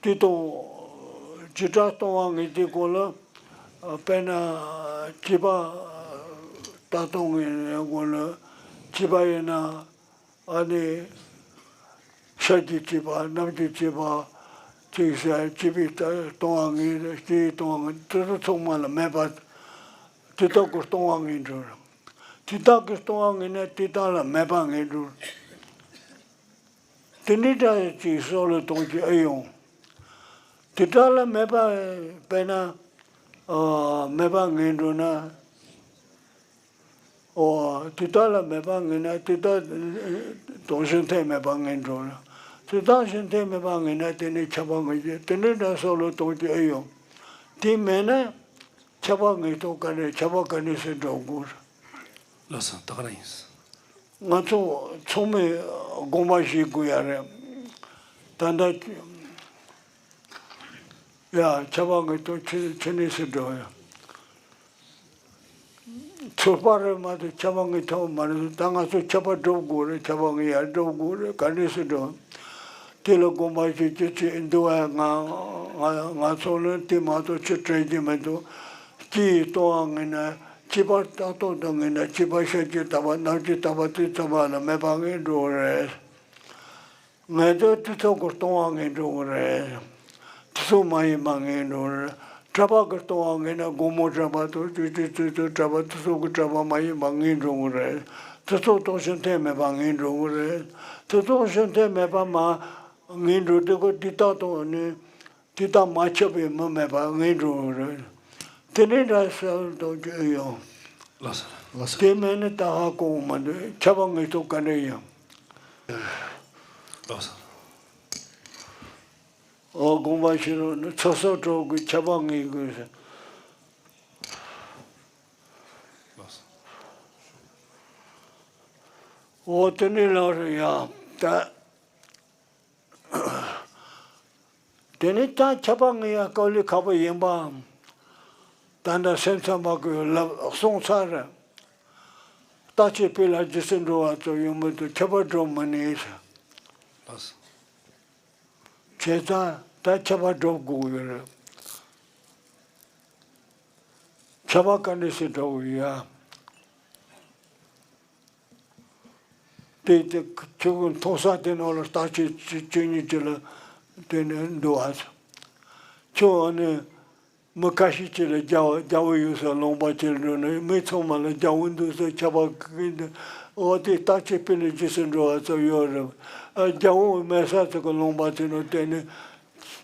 དེ་དང་། བྱེ་བྲག་སྟོང་བ་ངེས་དེ་སྐོར་ལ། དཔེར་ན། བྱིས་པ་ལྟ་སྟངས་ངེས་སྐོར་ལ། བྱིས་པ་ཡིན་ན། ཨ་ནི། ཤར་གྱི་བྱིས་པ་ནུབ་ཀྱི་བྱིས་པ། ཅིག་ཟེར་བྱིས་པའི་ལྟ་སྟོང་བ་ངེས་སྤྱི་ཡིས་སྟོང་བ་ངེས་དེ་ཚོ་ཚང་མ་ལ་མེད་པ། དེ་དག་གིས་སྟོང་བ་ངེས་འགྲོ། དེ་དག་གིས་སྟོང་བ་ངེས་ན་དེ་དག་ལ་མེད་པ་ངེས་འགྲོ། དེ་འདྲའི་སྒྲ་ཅིག་སྲོག་ལ་གཏོང་གི་ཨེ་ཡོང་། དེ་དག་ལ་མེད་པ་དཔེར་ན། ཨ། མེད་པ་ངེས་འགྲོ་ན། ཨོ། དེ་དག་ལ་མེད་པ་ངེས་ན་དེ་དག་དང་གཞན་དོན་མེད་པ་ངེས་འགྲོ་ལ། དེ་དག་གཞན་དོན་མེད་པ་ངེས་ན་དེ་ནི་ཁྱབ་པ་ངེས་ཀྱི་དེ་འདྲའི་སྒྲ་སྲོག་ལ་གཏོང་གི་ཨེ་ཡོང་། དེ་མེད་ན། ཁྱབ་པ་ངེས་ཐོག་ག་ནས་ཁྱབ་པ་ག་ནས་སེ་འགྲོ་དགོས། ལགས་སོ་ད་ག་རང་ཡིན། ང་ཚོ་ཚང་མས་དགོངས་པ་བཞེས་དགོས་ཡ་རེད། ད་ལྟ་ཡ་ཁྱབ་པ་ངེས་ཐོག་ཆེ་ཆེ་ནས་སེ་འགྲོ་ཡ། ཚོད་དཔག་རེད་མ་གཏོགས་ཁྱབ་པ་ངེས་ཐོག་མ་རེད། ད་ང་ཚོ་ཁྱབ་པ་སྒྲུབ་དགོས་རེད། ཁྱབ་པ་ངེས་ཡ་སྒྲུབ་དགོས་རེད། ག་ནས་སེ་འགྲོ། དེ་ལ་དགོངས་པ་བཞེས་རྒྱུ་ཅི་འདུག་བས། ང་ང་ང་ཚོ་ནི་དེ་མ་གཏོགས་ཅི་དྲན་གྱི་མི་འདུག་སྤྱི་ཡིས་སྟོང་བ་ངེས་ན་སྤྱི་པ་རྟག་སྟོང་དུ་ངེས་ན་སྤྱི་པ་ཤར་གྱི་རྟག་པ་ནུབ་ཀྱི་རྟག་པ་དེ་ཚང་མ་ལ་མེད་པ་ངེས་འགྲོ་གི་རེད། ངེས་དོན་དེ་ཚོ་གིས་སྟོང་བ་ངེས་འགྲོ་གི་རེད། དེ་ཚོ་མ་ཡིན་པ་ངེས་འགྲོ་གི་རེད། གྲགས་པ་གིས་སྟོང་བ་ངེས་ན་དགོང་མོ་གྲགས་པ་དང་ཅུ་ཅུ་ཅུ་ཅུ་གྲགས་པ་དེ་ཚོ་གིས་གྲགས་པ་མ་ཡིན་པ་ངེས་འགྲོ་གི་རེད། དེ་ཚོ་དང་གཞན་དོན་མེད་པ་ངེས་འགྲོ་གི་རེད། དེ་ཚོ་གཞན་དོན་མེད་པ་མ་ངེས་འགྲོ་དེ་གིས་དེ་དག་དང་ནི། དེ་དག་མ་ཁྱབ་པའི་མི་མེད་པ་ངེས་འགྲོ་རེད། དེ་ནས་འདྲ་སེ་དང་རྒྱུ་ཡོང་། ལགས་སོ། ལགས་སོ། དེ་མེད་ན་ད་ཧ་གོ་མི་འདུག་ཁྱབ་པ་ངེས་ཐོག་ག་འདྲ་ཡིན། ལགས་སོ། ཨོ་དགོངས་པ་བཞེས་རོགས་ནི་ཚོགས་གསོག་གྲོགས་ཀྱི་ཁྱབ་པ་ངེས་དགོས་ཟེར། ལགས་སོ། ཨོ་དེ་ནས་ལགས་རེད་ཡ། ད། དེ་ནི་ད་ཁྱབ་པ་ངེས་ཡ་དཀའ་ལས་ཁག་པོ་ཡིན་པའམ། ད་ལྟ་སེམས་ཙམ་པ་གིས་ལབ་གསུངས་ཚར་རེད། རྟག་གཅིག་དཔེ་ལ་རྗེས་སུ་འགྲོ་བ་ཙམ་ཡོང་མི་འདུག་ཁྱབ་པ་སྒྲུབ་མི་ནུས་ཟེར། ལགས་སོ། བྱས་ཙང་ད་ཁྱབ་པ་སྒྲུབ་དགོས་ཀྱི་ཡོད་རེད། ཁྱབ་པ་ག་འདྲ་སེ་སྒྲུབ་དགོས་ཡ། དེ་དེ་ཁྱོད་ཀྱི་མཐོང་ས་དེ་ནང་ལ་རྟག་གཅིག་གཅིག་གཉིས་ཀྱི་ལ་དེ་ནས་འདུག་ཨ། ཁྱོད་ཨ་ནི་མི་ཁ་ཤས་ཅིག་ལ་རྒྱ་བོ་རྒྱ་བོ་ཡོད་ས་ལུང་པ་ཅིག་ལ་འགྲོ་ན་མི་ཚང་མ་ལ་རྒྱ་བོ་འདུག་ས་ཁྱབ་པ་གི་འདུག་ཨོ་དེ་རྟག་གཅིག་དཔེ་ལ་རྗེས་སུ་འགྲོ་བ་ཚོ་ཡོད་རེད། ཨ་རྒྱ་བོ་མེད་ས་ཚོ་གི་ལུང་པ་ཅིག་ནང་བལྟས་ནས་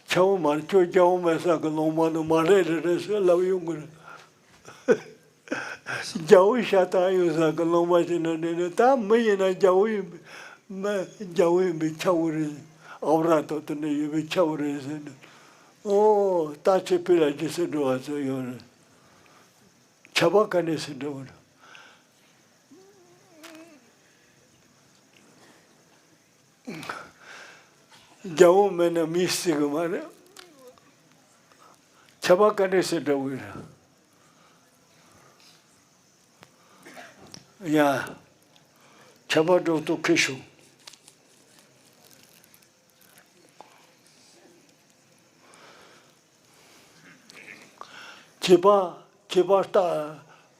ཁྱབ་པ་མ་རེད། ཁྱོད་རྒྱ་བོ་མེད་ས་གི་ལུང་པ་ནང་མ་སླེབས་རེ་རེ་ཟེར་ལབ་ཡོང་གི་རེད། རྒྱ་བོ་ཤ་སྟག་ཡོད་ས་གི་ལུང་པ་ཞིག་ན་ནི་ནི་ད་མི་ཡིན་ན་རྒྱ་བོ་ཡིན་པའི་མ་རྒྱ་བོ་ཡིན་པའི་ཆ་བོ་རེད། ཨབ་ར་ཏོ་དེ་འདྲ་ཡོད་པའི་ཆ་བོ་རེད་ཟེར་ནས། ཨོ་རྟག་གཅིག་དཔེ་ལ་རྗེས་སུ་འགྲོ་བ་ཚོ་ཡོད་རེད། ཁྱབ་པ་ག་ནས་སེ་འགྲོ་བ་རེད། རྒྱལ་པོ་མེད་ན་མི་སྲིད་གི་མ་རེད། ཁྱབ་པ་ག་འདྲས་སེ་འདྲ་བོ་ཡིན། ཡ། ཁྱབ་པ་སྒྲུབ་ཐབས་ཁི་ཤོ། བྱིས་པ་བྱིས་པ་ལྟ།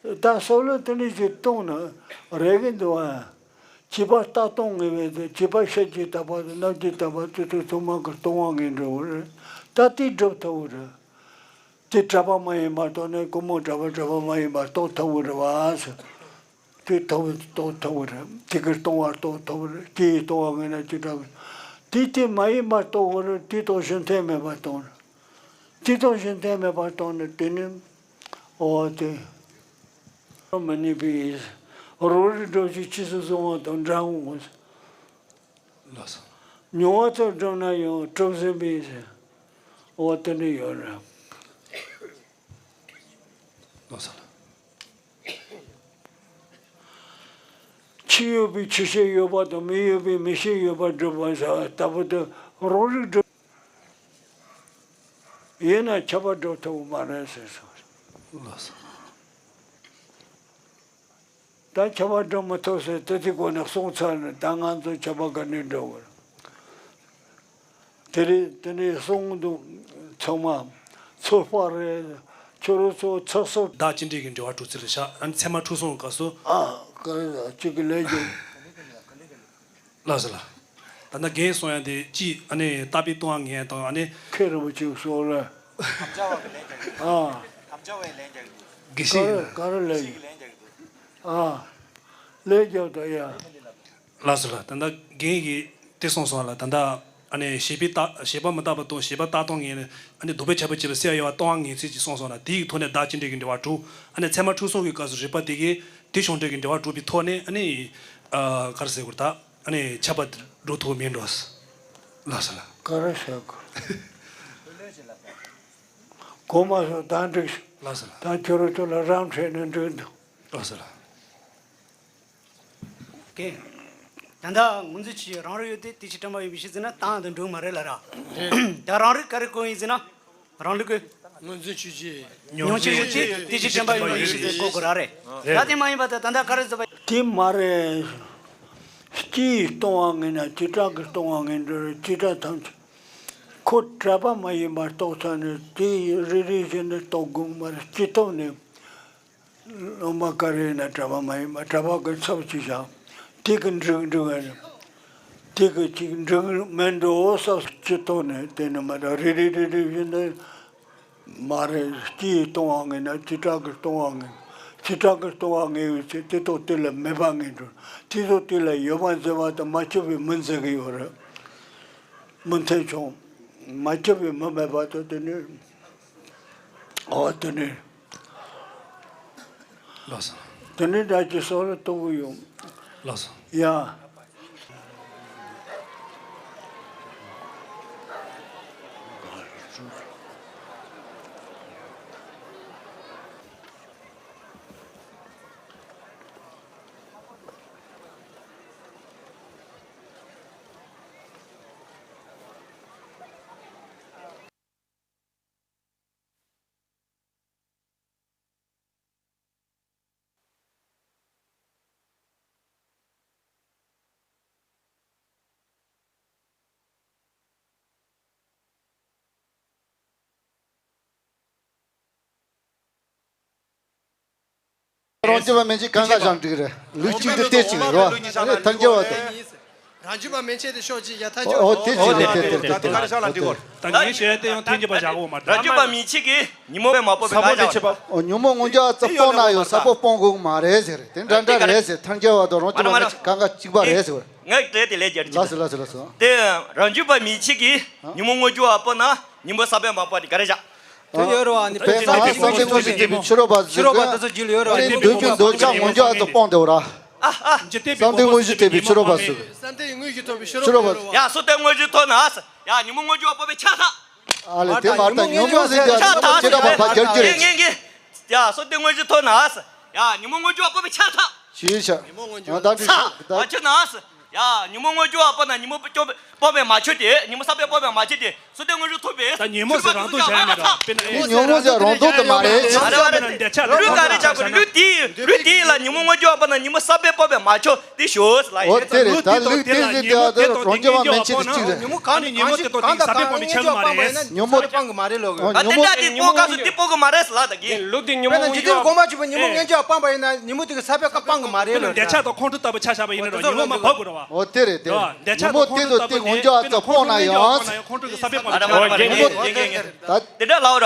ད་བསམ་བློ་དེ་འདྲ་ཞིག་གཏོང་ན་རེ་གི་འདུག་ཨ། བྱིས་པ་ལྟ་སྟངས་ངེས་པས་དེ་བྱིས་པ་ཤེས་ཀྱི་ལྟ་བ་དང་རྣམ་ཀྱི་ལྟ་བ་དེ་ཚོ་ཚང་མ་གི་སྟོང་བ་ངེས་འགྲོ་བ་རེད། ད་དེ་སྒྲུབ་ཐུབ་བོ་རེད། དེ་གྲྭ་པ་མ་ཡིན་པར་རྟོགས་ནས་སྐུ་མོ་གྲྭ་པ་གྲྭ་པ་མ་ཡིན་པར་རྟོགས་ཐུབ་ཀྱི་རེད་བ་ཟེར། དེ་ཐུབ་རྟོགས་ཐུབ་ཀྱི་རེད། དེ་གིས་སྟོང་བར་རྟོགས་ཐུབ་ཀྱི་རེད། དེ་ཡིས་སྟོང་བ་ངེས་ན་ཅི་འདྲ་གི། དེ་དེ་མ་ཡིན་པར་རྟོགས་ཀྱི་རེད། དེ་རྟོགས་ཤིང་ཐེ་མེད་པར་རྟོགས་རེད། དེ་རྟོགས་ཤིང་ཐེ་མེད་པར་རྟོགས་ནས་དེ་ནི་འོ་དེ་མི་ནུས་པའི་རོ་རིགས་སྒྲོ་ཞིག་ཕྱིས་སུ་བཟུང་བ་དང་འདྲ་འོང་ངོ་། ལགས་སོ། མྱོང་བ་ཙམ་བསྒྲུབས་ན་ཡང་གྲུབ་ཟིན་པས་ཟེར། འོ་དེ་འདྲ་ཡོད་རེད། ལགས་སོ། ཆོས་ཡོད་པའི་ཆོས་ཤེས་ཡོད་པ་དང་མི་ཡོད་པའི་མི་ཤེས་ཡོད་པར་སྒྲུབ་པ་ཟེར་བ་ལྟ་བུ་དེ་རང་རིག་སྒྲུབ་ཡིན་ན་ཁྱབ་པ་སྒྲུབ་ཐུབ་མ་རེད་ཟེར་སོང་། ལགས་སོ། ད་ཁྱབ་པ་སྒྲུབ་མི་ཐུབ་ཟེར་དེ་དེ་སྒོ་ནས་གསུངས་ཚར་ནས་ད་ང་ཚོ་ཁྱབ་པ་ག་ནས་སྒྲུབ་དགོས། དེ་རེད། དེ་ནས་གསུང་འདུག་ཚང་མ་ཚོད་དཔག་རེད། ཁྱོད་རང་ཚོ་ཚགས་ཚུད། བདག་ཅི་འདྲའི་གི་འབྲེལ་བ་གྲོགས་ཚུལ་ལ་བཞག་ཨ་ནི་ཚད་མ་ཁྲུས་གསོལ་སྐབས་སུ། ཨ་ག་རེ་ཟ་གཅིག་གི་ལན་རྒྱུ། ལགས་སོ་ལགས། ད་ལྟ་རྒན་གསུང་ཡ་དེ་གཅིག་ཨ་ནི་བཏགས་པའི་ལྟུང་བ་ངན་དང་ཨ་ནི། མཁན་རིན་པོ་ཆེ་གསུང་ལ། ཨ། དགེ་བཤེས་ཡིན་ན། ག་རེ་ལན་རྒྱག་གི་འདུག་ཨ། ལན་རྒྱག་དང་ཡ། ལགས་སོ་ལགས། ད་ལྟ་རྒན་གྱིས་དེ་གསུངས་སོང་ལ། ད་ལྟ་ཨ་ནི་བྱེད་པའི་རྟགས། བྱེད་པ་མི་རྟག་པ་དང་བྱེད་པ་རྟག་སྟོང་ངེས་ནས་ཨ་ནི་ལྡོག་པའི་ཁྱབ་པ་བྱེད་པ་སེལ་ཡོད་པ་ལྟུང་བ་ངན་ཚུལ་གྱིས་གསུངས་སོང་ལ། དེའི་ཐོག་ནས་བདག་ཅི་འདྲའི་གི་འབྲེལ་བ་གྲུབ། ཨ་ནི་ཚད་མ་ཁྲུས་གསོལ་གྱི་སྐབས་སུ་རིགས་པ་དེ་གིས་དེ་བྱུང་འབྲས་ཀྱི་འབྲེལ་བ་གྲུབ་པའི་ཐོག་ནས་ཨ་ནི་ཨ་ག་རེ་ཟེར་དགོས་རེད། ད་ཨ་ནི་ཁྱབ་པ་སྒྲུབ་ཐུབ་མིན་འགྲོ། ལགས་སོ་ལགས། ག་རེ་ཟེར་དགོས། གོ་མ་སོང་། ད་འགྲིག་ལགས་སོ་ལགས། ད་ཁྱོད་རང་ཚོ་ལ་རམ་འཕྲད་ནས་འགྲིག་འདུག་ལགས་སོ་ལགས། ཀེ། ད་ལྟ་ངོས་འཛིན་བྱས་རང་རིག་ཡོད་དེ་དེ་ཕྱིར་དྲན་པ་ཡོད་པའི་ཕྱིར་ཟེར་ན་བཏང་དང་འགྲིག་མ་རེད་ལ་ར། རེད། ད་རང་རིག་ག་རེ་བཀོད་ཡིན་ཟེར་ན། རང་ལུགས་ཀྱི། ངོས་འཛིན་བྱས་རྗེས། མྱོང་བྱེད་ཡོད་དེ་དེ་ཕྱིར་དྲན་པ་ཡོད་པའི་ཕྱིར་ཟེར་བཀོད་དགོས་ར་རེད། རེད། ད་དེ་མ་ཡིན་པ་ད་ད་ལྟ་ག་རེ་ཟེར་བ། དེ་མ་རེད། སྤྱི་ཡི་ལྟུང་བ་ངེས་ན་བྱེ་བྲག་གི་ལྟུང་བ་ངེས་འགྲོ་རེད། བྱེ་བྲག་ཐམས་ཅད་ཁོ་གྲྭ་པ་མ་ཡིན་པར་རྟོགས་ཚར་ནས་དེ་རེ་རེ་བཞིན་དུ་རྟོགས་དགོས་མ་རེད། སྤྱི་ཐོག་ནས། སློབ་མ་ག་རེ་ཡིན་ན་གྲྭ་པ་མ་ཡིན་པ་གྲྭ་པ་གི་ཚབ་ཅིག་བཞག་དེ་གི་འགྲིག་འགྲིག་ཨ་ནི། དེ་གི་ཅིག་འགྲིག་མེད་འགྲོ་ས་སྤྱི་ཐོག་ནས་དེ་ནི་མ་གྲྭ་རེ་རེ་རེ་རེ་བཞིན་དུ་མ་རེད། སྤྱི་ཡི་ལྟུང་བ་ངེས་ན་བྱེ་བྲག་གི་ལྟུང་བ་ངེས། བྱེ་བྲག་གི་ལྟུང་བ་ངེས་པའི་ཚེ་དེ་ཐོག་དེ་ལ་མེད་པ་ངེས་འགྲོ། དེ་ཐོག་དེ་ལ་ཡོད་པ་འཛིན་པ་དང་མ་ཁྱབ་པའི་མི་འཛིན་གི་ཡོད་རེད། མི་མཐུན་ཕྱོགས་མ་ཁྱབ་པའི་མི་མེད་པ་དང་དེ་ནི། ཨོ་དེ་ནི། ལགས་སོ། དེ་ནི་བདག་གི་སྲོག་ལ་གཏོགས་ཀྱི་ཡོད། ལགས་སོ། ཡ། རང་རྒྱུད་པ་མན་ཆད་གང་ག་བཞག་འགྲིག་རེད། ལུགས་གཅིག་ཏུ་གཏད་ཅིག་རེད་བ། ཐལ་འགྱུར་བ་དང་། རང་རྒྱུད་པ་མན་ཆད་དེ་ཤོག་ཅིག་ཡ་ཐལ་འགྱུར་བ་དང་། ཨོ་དེ་རེད་དེ་རེད་དེ་རེད་དེ་རེད། ད་ངས་བཤད་དེ་ཡང་ཐལ་འགྱུར་བ་བཞག་གོ་མ་རེད། རང་རྒྱུད་པ་མན་ཆད་ཀྱིས་ཉོན་མོངས་པའི་མ་སྤངས་པའི་ས་བོན་ལ་ཆགས་པ། ཨོ་ཉོན་མོངས་མངོན་གྱུར་ཙམ་སྤངས་ན་ཡང་ས་བོན་སྤོང་དགོས་མ་རེད་ཟེར། དེ་འདྲ་འདྲ་རེད་ཟེར། ཐལ་འགྱུར་བ་དང་རང་རྒྱུད་པ་མན་ཆད་གང་ག་གཅིག་པ་རེད་ཟེར། ངས་དེ་དེ་ལས་རྒྱལ་ལགས་སོ་ལགས་སོ་ལགས་སོ། དེ་རང་རྒྱུད་པ་མན་ཆད་ཀྱིས་ཉོན་མོངས་མངོན་གྱུར་བ་སྤངས་ན་ཉོན་མོངས་ས་བོན་མ་སྤངས་ཏེ་ག་རེ་བཞག་དེ་ཡོད་རེད་བ། ཨ་ནི་དཔེར་ན་བསམ་གཏན་དངོས་གཞི་ཐེག་པའི་ཕྱི་རོལ་པ་ཟེར་གི། ཨ་ནི་འདོད་རྒྱུ་འདོད་ཆགས་མངོན་གྱུར་ཙམ་སྤངས་བསྡད་པ་ར། བསམ་གཏན་དངོས་གཞི་ཐེག་པའི་ཕྱི་རོལ་པ་ཟེར་གི། ཡ་བསམ་གཏན་དངོས་གཞི་ཐོབ་ན་ཡ་ཉོན་མོངས་མངོན་གྱུར་བ་སྤངས་པས་ཁྱབ་ཚར། ཨ་ལས་དེ་མ་རེད། ད་ཉོན་མོངས་ཟེར་གྱི་ཆགས་ཐག་ཆོད་ཆགས་ཐག་ཆོད་ཆགས་ཐག་ཆོད་ཆགས་ཐག་ཆོད་ཆགས་ཐག་ཆོད། ཡ་བསམ་གཏན་དངོས་གཞི་ཐོབ་ན་ཡ་ཉོན་མོངས་མངོན་གྱུར་བ་སྤངས་པས་ཁྱབ་ཚར། ཞེས་བྱ། ད་འདི་ཚ་ད་མ་ཆོད་ན། ཡ་ཉོན་མོངས་མངོན་གྱུར་བ་སྤངས་ན་ཉོན་མོངས་སྤངས་པས་མ་ཆོད་དེ། ཉོན་མོངས་ས་བོན་སྤངས་པས་མ་ཆོད་དེ། བསམ་གཏན་དངོས་གཞི་ཐོབ་པས། ད་ཉོན་མོངས་ཟེར་རང་སྟོང་བཞག་ཡ་མེད་ར། དཔེར་ན་ཨེ། འདི་ཉོན་མོངས་ཟེར་རང་སྟོང་དུ་མ་རེད། ཨ་རེ་བ་རེད། འདོད་ཆགས་ལུགས་ག་རེ་ཆགས་པ་རེད། ལུགས་དེ་ལུགས་དེ་ལ་ཉོན་མོངས་མངོན་གྱུར་བ་སྤངས་ན་ཉོན་མོངས་ས་བོན་སྤངས་པས་མ་ཆོད་དེ་ཞོག་ལ། འོ་དེ་རེད། ད་ལུགས་དེ་ཟེར་དེ་ཡང་དེ་རང་རྒྱུད་པ་མན་ཆད་དེ་གཅིག་རེད། ཉོན་མོངས་གང་ནས་ཉོན་མོངས་དེ་དང་དེ་ས་བོན་སྤངས་པས་ཁྱབ་ཀྱི་མ་རེད། ཉོན་མོངས་སྤང་གི་མ་རེད་ལོ། ཨ་དེ་འདྲ་དེ་སྤོང་ག་སུ་དེ་སྤོང་གི་མ་རེད་ལ་ད་གི། ལུགས་དེ་ཉོན་མོངས་མངོན་གྱུར་བ་སྤངས་པ་ཡིན་ན་ཉོན་མོངས་དེ་གི་ས་བོན་ཀ་སྤང་གི་མ་རེད་ལོ། འདོད་ཆགས་དང་ཁོང་ཁྲོ་ལྟ་བུ་ཆ་བཞག་པ་ཡིན་ན་ཉོན་མོངས་མ་བབ་དགོས་རེད་བ། འོ་དེ་རེད་དེ་རེད། འདོད་ཆགས་དང་ཁོང་ཁྲོ་ལྟ་བུ་དེ་ཉོན་མོངས་དེ་དང་ཁོང་ཁྲོ་གི་ས་བོན་སྤངས་པ་ཆོག་ཡིན་ན་ཡང་ཁོང་ཁྲོ་གི་ས་བོན་སྤངས་པ་ཆོག་ཡིན་ན་ཡང་། དེ་འདྲ་ལའོ་ར།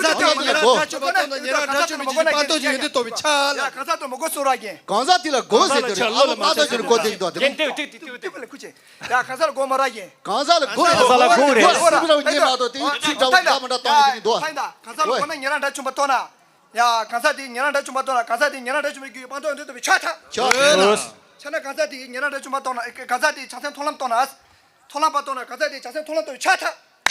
ས་དེ་ཉེ་རང་དགྲ་བཅོམ་པ་གཏོང་ན་ཉེ་རང་དགྲ་བཅོམ་པའི་རྗེས་ཀྱི་དཔང་རྟགས་ཀྱི་ཡོན་ཏན་རྟོགས་པའི་ཆ་ལ། ཡ་གང་ཟག་དེ་མི་དགོས་གསུང་ར་གིན། གང་ཟག་དེ་ལ་དགོས་ཟེར་གྱི་རེད། ཨ་ལོ་དཔང་རྟགས་ཀྱི་རེད་གོ་དེ་ཡིན་དོ་དེ། ཡ་གང་ཟག་ལ་དགོས་མ་ར་གིན། གང་ཟག་ལ་དགོས་རེད། གང་ཟག་ལ་དགོས་རེད། དགོས་རེད། སྲིད་པའི་རང་ཉེས་མ་གཏོགས་དེ་ཚིག་འདྲ་བོ་འདྲ་མི་འདྲ་གཏོང་གི་འདུག་ད་ཡ་གང་ཟག་ལ་དགོས་ན་ཉེ་རང་དགྲ་བཅོམ་པ་གཏོང་ན། ཡ་གང་ཟག་དེ་ཉེ་རང་དགྲ་བཅོམ་པ་གཏོང་ན་གང་ཟག་དེ་ཉེ་རང་དགྲ་བཅོམ་པའི་རྒྱུ་ཡི་དཔང་རྟགས་ཡོན་ཏན་རྟོགས་པའི་ཆ་ད། ཆོག་ཡོད་ན། ཆ་ན་གང་ཟག་དེ་ཉེ་རང་དགྲ་བཅོམ་པ་གཏོང་ན་གང་ཟག་དེ་བྱང་སེམས་མཐོང་ལམ་གཏོང་ན། མཐོང་ལམ་པ་གཏོང་ན་གང་ཟག་དེ་བྱང་སེམས་མཐོང་ལམ་རྟོགས་པའི་ཆ་ད།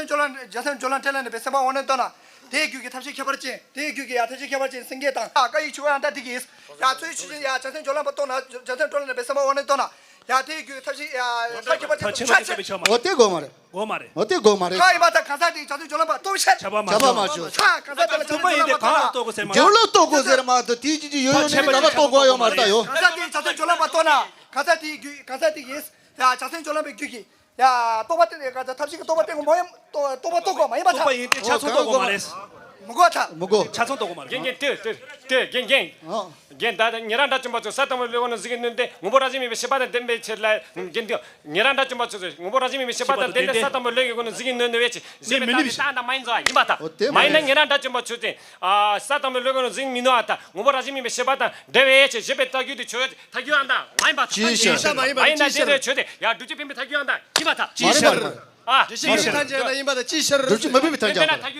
སེམས་སྦྱོར་ལམ་འཇའ་ཚོན་སྦྱོར་ལམ་འཕྲིན་ལས་ནས་པའི་སེམས་དཔའ་དབང་རྣོན་བཏོན་ན། དེའི་རྒྱུད་ཀྱི་ཐབས་ཤེས་ཁྱད་པར་ཅན། དེའི་རྒྱུད་ཀྱི་ཡ་ཐབས་ཤེས་ཁྱད་པར་ཅན་སེང་གེ་དང་། ཨ་ཀ་ཡི་ཆུ་ཡ་ད་དེ་གིས། ཡ་ཚོའི་ཆུ་ཆེན་ཡ་འཇའ་ཚོན་སྦྱོར་ལམ་པ་གཏོང་ན། འཇའ་ཚོན་སྦྱོར་ལམ་ནས་པའི་སེམས་དཔའ་དབང་རྣོན་བཏོན་ན། ཡ་དེའི་རྒྱུད་ཀྱི་ཐབས་ཤེས་ཡ་ཐབས་ཁྱད་པར་ཅན་ཆ་ཆེ། འོ་དེ་དགོས་མ་རེད། དགོས་མ་རེད། འོ་དེ་དགོས་མ་རེད། ཁ་ཡིན་པ་ད་གང་ཟག་དེའི་འཇའ་ཚོན་སྦྱོར་ལམ་པ་གཏོང་ཤར། ཁྱབ་པ་མ་བྱུང་། ཁྱབ་པ་མ་བྱུང་། ཁ་གང་ཟག་དེ་ལ་འཇའ་ཚོན་སྦྱོར་ལམ་པ་གཏོང་ན། སྦྱོར་ལམ་གཏོང་དགོས་ཟེར་མ་གཏོགས་དེའི་རྒྱུད་ཀྱི་ཡོད་ཡོད་ནི་ད་ག་གཏོང་དགོས་ཡོད་མ་རེད་ད་ཡོད། གང་ཟག་དེའི་འཇའ་ཚོན་སྦྱོར་ལམ་པ་གཏོང་ན། གང་ཟག་དེའི་རྒྱུད་གང་ཟག་དེ་ཡིས་ཡ་འཇའ་ཚོན་སྦྱོར་ལམ་པའི་རྒྱུད་ཀྱི། ཡ། རྟོག་པ་སྟེ་ག་ཐབས་ཤེས་ཀྱི་རྟོག་པ་སྟེ་མོ་ཡང་རྟོག་པ་རྟོག་དགོས་མ་ཡིན་པ་ཐ། རྟོག་པ་ཡིན་ཏེ་ཆ་ཚང་རྟོག་དགོས་མ་རེད། མི་དགོས་ཐ། མི་དགོས། ཆ་ཚང་རྟོག་དགོས་མ་རེད། རྒན་རྒན་ལྟོས་ལྟོས་ལྟོས་རྒན་རྒན། ཨོ། རྒན་ད་ཉན་རང་དགྲ་བཅོམ་པ་མཆོག་ས་དང་པོའི་བློས་བཀོད་ནི་གཟུགས་ཀྱི་སྣོད་ལྡན་དངོས་པོ་རང་བཞིན་མེད་པའི་ཤེས་པ་དང་ལྡན་པའི་ཕྱིར་ལ། རྒན་ཏོ། ཉན་རང་དགྲ་བཅོམ་པ་མཆོག་དངོས་པོ་རང་བཞིན་མེད་པའི་ཤེས་པ་དང་ལྡན་པའི་ས་དང་པོའི་བློས་བཀོད་ནི་གཟུགས་ཀྱི་སྣོད་ལྡན་བའི་ཕྱིར་ཞེས་པའི་རྟགས་དེ་རྟགས་དང་མ་ཡིན་ཙང་ཡིན་པ་ཐ། མ་ཡིན་ན་ཉན་རང་དགྲ་བཅོམ་པ་མཆོག་ཅན། ས་དང་པོའི་བློས་བཀོད་ནི་གཟུགས་ཀྱི་སྣོད་ཨ་ཐ་དངོས་པོ་རང་བཞིན་མེད་པའི་ཤེས་པ་དང་ལྡན་བའི་ཕྱིར་ཞེས་པའི་རྟགས་རྒྱུད་དེ་ཆོས། ཐ་གྱུ་ཨ་མཐའ་མ་ཡིན་པ་ཐ། ཅི་ཕྱིར། མ་ཡིན་ན་དེ་རེ་ཆོས་དེ་ཡང་སྒྲུབ་བྱེད་བེམ་པོའི་ཐ་གྱུ་ཨ་མཐའ་ཡིན་པ་ཐ། ཅི་ཕྱིར། ཨ། ཅི་ཕྱིར། ཡིན་པ་ཐ་ཅི་ཕྱིར། སྒྲུབ་བྱེད་མེད་བེམ་པོའི་ཐ་གྱུ་ཨ་མཐའ།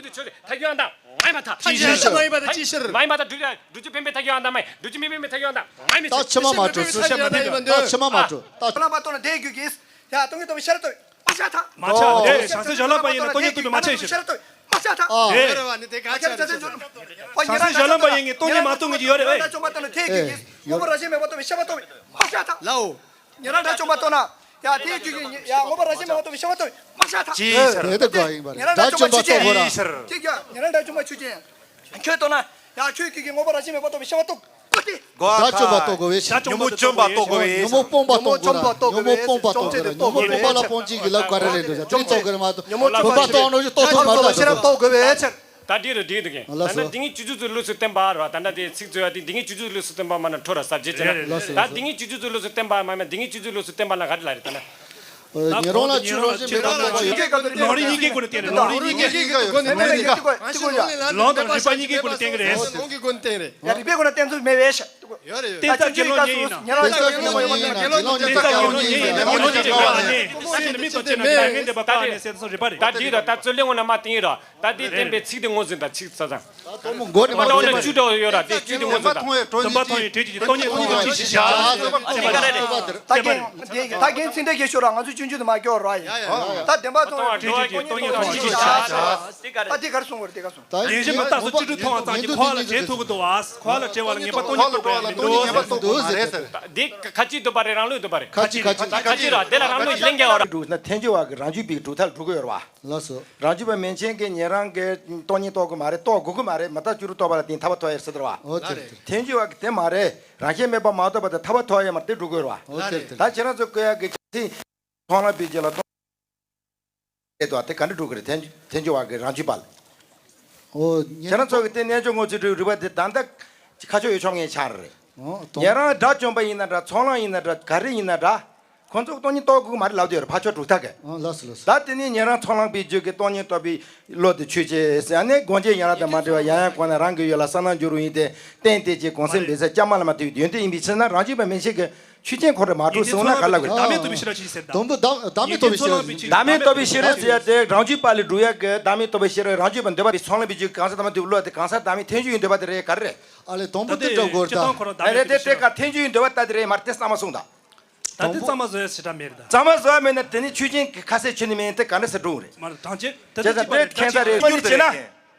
ཐ་གྱུ་ཨ་མཐའ་མ་ཡིན་པ་ཐ། ཅི་ཕྱིར། མ་ཡིན་པ་ཐ་ཅི་ཕྱིར། མ་ཡིན་པ་ཐ། སྒྲུབ་བྱེད་བེམ་པོའི་ཐ་གྱུ་ཨ་མཐའ་མ་ཡིན། སྒྲུབ་བྱེད་མེད་བེམ་པོའི་ཐ་གྱུ་ཨ་མཐའ་མ་ཡིན། ད་ཕྱི་མ་མ་འགྲོ། ད་ཕྱི་མ་མ་འགྲོ། ད་ལམ་པ་སྟོང་ན་དེའི་རྒྱུད་ཀྱིས། ཡ་སྟོང་ཉིད་རྟོགས་པའི་ཤེས་རབ་ཏུ། མ་ཆགས་ཐ། མ་ཆགས། དེ་བྱང་སེམས་བྱང་ལམ་པ་ཡིན་ན་སྟོང་ཉིད་རྟོགས་པའི་མ་ཆགས་ཤིང་། ཤེས་རབ་ཏུ། མ་ཆགས་ཐ། ཨ། རེད། རེད་བ་ནི་དེ་ག་ཆགས་ནི་དེ། བྱང་སེམས་བྱང་ལམ་པ་ཡིན་ངེས་སྟོང་ཉིད་མ་རྟོགས་ངེས་ཀྱི་ཡོད་རེད་བས། ཉན་རང་དགྲ་བཅོམ་པ་རྟོགས་ན་དེའི་རྒྱུད་ཀྱིས། ངོ་བོ་རང་བཞིན་མེད་པར་རྟོགས་པའི་ཤེས་པ་རྟོགས་པའི་མ་ཆགས་ཐ། ལའོ། ཉན་རང་དགྲ་བཅོམ་པ་རྟོགས་ན། ཡ་དེའི་རྒྱུད་ཀྱིས་ཡ་ངོ་བོ་རང་བཞིན་མེད་པར་རྟོགས་པའི་ཤེས་པ་རྟོགས་པའི་མ་ཆགས་ཐ། ཅི་ཕྱིར། དེ་དེ་ག་ཡིན་པ་རེད། ཉན་རང་དགྲ་བཅོམ་པ་ཆོས་ཅན། ཅི་ཕྱིར། ཅི་ཀྱང་ཉན་རང་དགྲ་བཅོམ་པ་ཆོས་ཅན། ཁྱོད་རྟོགས་ན། ཡ་ཁྱོད་ཀྱིས་ཀྱི་ངོ་བོ་རང་བཞིན་མེད་པར་རྟོགས་པའི་ཤེས་པ་རྟོགས། དགྲ་བཅོམ་པ་རྟོགས་དགོས་པའི་ཕྱིར། ཉོན་མོངས་བཅོམ་པ་རྟོགས་དགོས་པའི་ཕྱིར། ཉོན་མོངས་སྤོང་པ་རྟོགས་དགོས་པ་རེད། ཉོན་མོངས་སྤོང་པ་རྟོགས་དགོས་རེད། ཉོན་མོངས་སྤོང་པ་ལ་སྤོང་བྱེད་ཀྱི་ལབ་ག་རེ་རེད་འདུག་དེ་རྟོགས་དགོས་རེད་མ་གཏོགས་བུམ་པ་རྟོགས་ནོ་ཞིག་རྟོགས་ཐུབ་མ་རེད། ཤེས་རབ་རྟོགས་དགོས་པའི་ཕྱིར། ད་འདི་རུ་འགྲིག་འདུག་ད་ལྟ་འདི་ཉིད་སྤྱོད་བྱེད་ཀྱི་ལུགས་སུ་བསྟན་པ་རེད་བ། ད་ལྟ་དེ་ཚིག་འཛོལ་བ་དེ་འདི་ཉིད་སྤྱོད་བྱེད་ཀྱི་ལུགས་སུ་བསྟན་པ་མ་ན་འཕྲོ་ར་ཟབ་རྒྱས་ཅན། ད་འདི་ཉིད་སྤྱོད་བྱེད་ཀྱི་ལུགས་སུ་བསྟན་པ་མ་ཡིན་པ་འདི་ཉིད་སྤྱོད་བྱེད་ཀྱི་ལུགས་སུ་བསྟན་པ་ལ་ག་རེ་ལ་རེད་ད་ན། ཉན་རང་ལ་ཆོས་རང་བཞིན་མེད་པར་རྟོགས་པ་ཡིན། ལུང་རིགས་གཉིས་ཀའི་སྒོ་ནས་བསྟན་གྱི་རེད། ལུང་རིགས་གཉིས་ཀའི་སྒོ་ནས་བསྟན་གྱི་རེད། ལུང་དང་རིགས་པ་གཉིས་ཀའི་སྒོ་ནས་བསྟན་གྱི་རེད། ལུང་གི་སྒོ་ནས་བསྟན་རེད། ཡ་རིགས་པའི་སྒོ་ནས་བསྟན་ཚུལ་མེད་པས། ཡོད་རེད་ཡོད་རེད། བསྟན་རྩ་དགེ་སློང་གཉིས་ཡིན་ན། ཉན་རང་དགེ་སློང་གཉིས་ཡིན་ན། དགེ་སློང་གཉིས་ཡིན་ན། དགེ་སློང་གཉིས་ཡིན་ན། སེམས་ནི་མི་རྟོག་ཅེ་ན་ཉམས་ལེན་བསྟན་པ་ཁག་ནས་ཟེར་སོང་རེད་པ་རེད། ད་འདི་ར་ད་རྩོད་ལེན་འོ་ན་མ་བསྟན་ཡིན་ར། ད་འདི་བསྟན་པའི་ཚིག་དེ་ངོས་འཛིན་དང་ཚིག་ཚ་ཚང་། མགོ་ནས་མ་ལོག་ནས་བཅུ་འགྲོ་ཡོད་ར། དེ་བཅུ་དེ་ངོས་འཛིན་དང་། སྡོམ་པ་མཐོང་བའི་གྲོགས་ཀྱིས་སྟོང་ཉིད་མཐོང་ཡང་ཅི་ཞིག་བྱ། ད་རྒན་ད་རྒན་ཚིག་འདི་གས་ཤོད་ར། ང་ཚོ་ཆུང་ཆུང་དུ་མ་སྐྱོར་ར་ཡ། ད་བདེན་པ་མཐོང་བའི་གྲོགས་ཀྱིས་སྟོང་ཉིད་མཐོང་ཡང་ཅི་ཞིག་བྱ། ད་དེ་གར་སོང་བར་དེ་གར་སོང་། བདེན་བཞི་མི་རྟག་སོགས་བཅུ་དྲུག་མཐོང་བ་ཙམ་གྱིས་འཁོར་བ་ལ་བྲེལ་ཐུབ་ཀྱི་འདུག་བ། འཁོར་བ་ལ་བྲེལ་བ་ལ་ངེས་པ་སྟོང་ཉིད་རྟོགས་པའི་མི་འདུག་འདི་ཁ་ཅིག་འདུག་པ་རེད། རང་ལུགས་འདུག་པ་རེད། ཁ་ཅིག་ཁ་ཅིག་ཁ་ཅིག་ར་དེ་ལ་རང་ལུགས་ལན་རྒྱག་བ་རེད། འགྲུབ་ན་ཐལ་འགྱུར་བ་གི་རང་རྒྱུད་པའི་གྲུབ་མཐའ་ལ་འགྲོ་གི་ཡོད་རེད་བ། ལགས་སོ། རང་རྒྱུད་པ་མན་ཆད་ཀྱིས་ཉན་རང་གི་སྟོང་ཉིད་རྟོགས་ཀྱི་མ་རེད། རྟོགས་དགོས་ཀྱི་མ་རེད། མི་རྟག་བཅུ་དྲུག་རྟོགས་པ་ལ་བརྟེན་ཐར་པ་ཐོབ་ཡ་རེད་ཟེར་བ། འོ་དེ་རེད། དེ་རེད། ཐལ་འགྱུར་བ་གི་དེ་མ་རེད། རང་ཤེས་མེད་པ་མ་རྟོགས་པ་དེ་ཐར་པ་ཐོབ་ཡ་མ་རེད། དེ་འགྲོ་གི་ཡོད་རེད་བ། འོ་དེ་རེད། དེ་རེད། ད་ཁྱེད་རང་ཚོ་བཀོད་ཡ་གི་ཚིག་མཐོང་ལམ་པའི་རྗེས་ལ་སྟོང་། ཨེ་དོ་དེ་ག་འདྲ་འགྲོ་གི་རེད། ཐལ་ཐལ་འགྱུར་བ་གི་རང་རྒྱུད་པ་ལ། ཨོ། ཁྱེད་རང་ཚོ་གི་དེ་རྣལ་འབྱོར་དངོས་གཙོའི་རིག་པ་དེ་ད་ལྟ་ཁ་ཕྱོགས་ཡོད་ཆོག་ངེས་ཆགས་རེད། ཨོ། ཉན་རང་དགྲ་བཅོམ་པ་ཡིན་ན་འདྲ། ཚོགས་ལམ་ཡིན་ན་འདྲ། ག་རེ་ཡིན་ན་འདྲ། ཁོང་ཚོ་གི་སྟོང་ཉིད་རྟོགས་དགོས་ཀྱི་མ་རེད་ལབ་དེ་ཡོད་རེད། ཕར་ཕྱོགས་གྲུབ་མཐའ་གི། ཨོ་ལགས་སོ་ལགས་སོ། ད་དེ་ནས་ཉན་རང་ཚོགས་ལམ་པའི་རྒྱུད་ཀྱི་སྟོང་ཉིད་རྟོགས་པའི་བློ་དེ་ཆོས་ཅན་ཟེར་ནས་སྒོ་འབྱེད་ཡན་ལག་དང་མ་འབྲེལ་བ་ཡང་ཡང་གོང་ནས་རང་གི་ཡུལ་ལ་གསལ་སྣང་འགྱུར་བ་ཡིན་ཏེ། རྟེན་དེ་ཅིག་གོང་གསལ་འབེབས་ས་བཅའ་མ་ལ་མ་ལྟོས་ཡོན་ཏན་ཡིན་པའི་ཕྱིར་ན། རང་རྒྱུད་པ་མན་ཆད་ཀྱི་ཆོས་ཅན་ཁོ་རང་མ་གྲུབ་ཟེར་ན་ག་ལ་དགོས། བདག་མེད་རྟོགས་པའི་ཤེས་རབ་ཅི་ཞིག་ཟེར་ད། དང་པོ་བདག་བདག་མེད་རྟོགས་པའི་ཤེས་རབ་ཅི་ཞིག་ཟེར། བདག་མེད་རྟོགས་པའི་ཤེས་རབ་ཟེར་ཡ་དེ་རང་རྒྱུད་པ་ལས་སྒྲུབ་ཡ་གི་བདག་མེད་རྟོགས་པའི་ཤེས་རབ། རང་རྒྱུད་པ་འདོད་པ་པའི་ཚོགས་ལམ་པའི་རྒྱུད་གང་ཟག་དང་མ་འདུས་བློ་དེ་གང་ཟག་བདག་མེད་ཐལ་འགྱུར་ཡི་འདོད་པ་དེ་རེད། ག་རེ་རེད། ཨ་ལས་དང་པོ་དེ་འདྲ་དགོས་ད། ཨ་རེད་དེ་དེ་ག་ཐལ་འགྱུར་ཡི་འདོད་པ་ལྟ་དེ་རེད་མ་རེད། དེ་གཙང་མ་གསུངས་ད། ད་དེ་གཙང་མ་བཟོ་ཡ་ཞེ་དྲག་མེད་རེད་ད། གཙང་མ་བཟོ་ཡ་མེད་ན་དེ་ནི་ཆོས་ཅན་གྱི་ཁ་གསལ་ཆོས་ནི་མེད་དེ་ག་འདྲ་ཟེར་འགྲོ་གི་རེད། མ་རེད་དྲང་ཆེ་དེ་ཚོ་གཅིག་པ་རེད། ཁྱད་མཚར་རེད། ཆོས་ཉིད་དེ་བྱས་ན།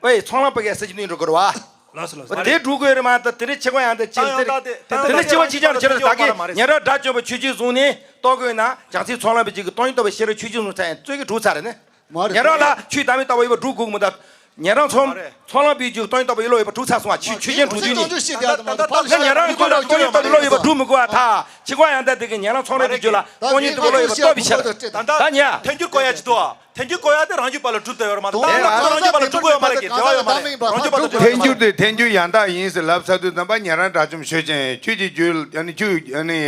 ཨེ་ཚོགས་ལམ་པ་གའི་ས་ཆ་ནས་འགྲོ་དགོས་རེད་བ། ལགས་སོ་ལགས་སོ། དེ་འགྲོ་དགོས་རེད་མ་གཏོགས་དེ་རིང་ཕྱི་གོ་ཡང་དེ་ཅི་ཟེར་དེ་རིང་ཕྱི་གོ་ཅི་ཅང་ཁྱེད་རང་ད་གིན་ཉན་རང་དགྲ་བཅོམ་པ་ཆོས་ཅན་བཟུང་ནས་རྟོགས་དགོས་ན་བྱང་སེམས་ཚོགས་ལམ་པའི་རྒྱུད་ཀྱི་སྟོང་ཉིད་རྟོགས་པའི་ཤེས་རབ་ཆོས་ཅན་བཟུང་ཚར་ཡང་རྩོད་ཀྱི་གྲུབ་ཚར་རེད་ནི། མ་རེད། ཉན་རང་ལ་ཆོས་བདག་མེད་རྟོགས་པ་ཡོད་པ་སྒྲུབ་དགོས་མི་འདུག་ཉན་རང་ཚོགས་ཚོགས་ལམ་པའི་རྒྱུད་སྟོང་ཉིད་རྟོགས་པའི་བློ་ཡོད་པ་གྲུབ་ཚར་སོང་བ་ཆོས་ཆོས་ཅན་གྲུབ་དུས་ནི། ད་ཉན་རང་ཁོ་ན་སྟོང་ཉིད་རྟོགས་པའི་བློ་ཡོད་པ་སྒྲུབ་མི་དགོས་པ་ད་ཕྱི་གོ་ཡང་དེ་དེ་གིན་ཉན་རང་ཚོགས་ལམ་པའི་རྒྱུད་ལ་སྟོང་ཉིད་རྟོགས་པའི་བློ་ཡོད་པ་རྟོགས་པའི་ཕྱིར། ད་ཉན། ཐལ་འགྱུར་གོ་ཡ་ཅི་ཏོ། ཐལ་འགྱུར་གོ་ཡ་དེ་རང་རྒྱུད་པ་ལ་གྲུབ་བསྡད་ཡོད་རེད་མ་གཏོགས་ད་རང་རྒྱུད་པ་ལ་གྲུབ་གོ་ཡོད་མ་རེད་གི། དེ་བ་ཡོད་མ་རེད། རང་རྒྱུད་པ་ལ་གྲུབ། ཐལ་འགྱུར་དེ་ཐལ་འགྱུར་ཡང་དག་ཡིན་ཟེར་ལབ་ཚར་དུས་ཙམ་པ་ཉན་རང་དགྲ་བཅོམ་ཆོས་ཅན་ཁྱོད་ཀྱི་རྒྱུད་ཨ་ནི་ཁྱོད་ཨ་ནི།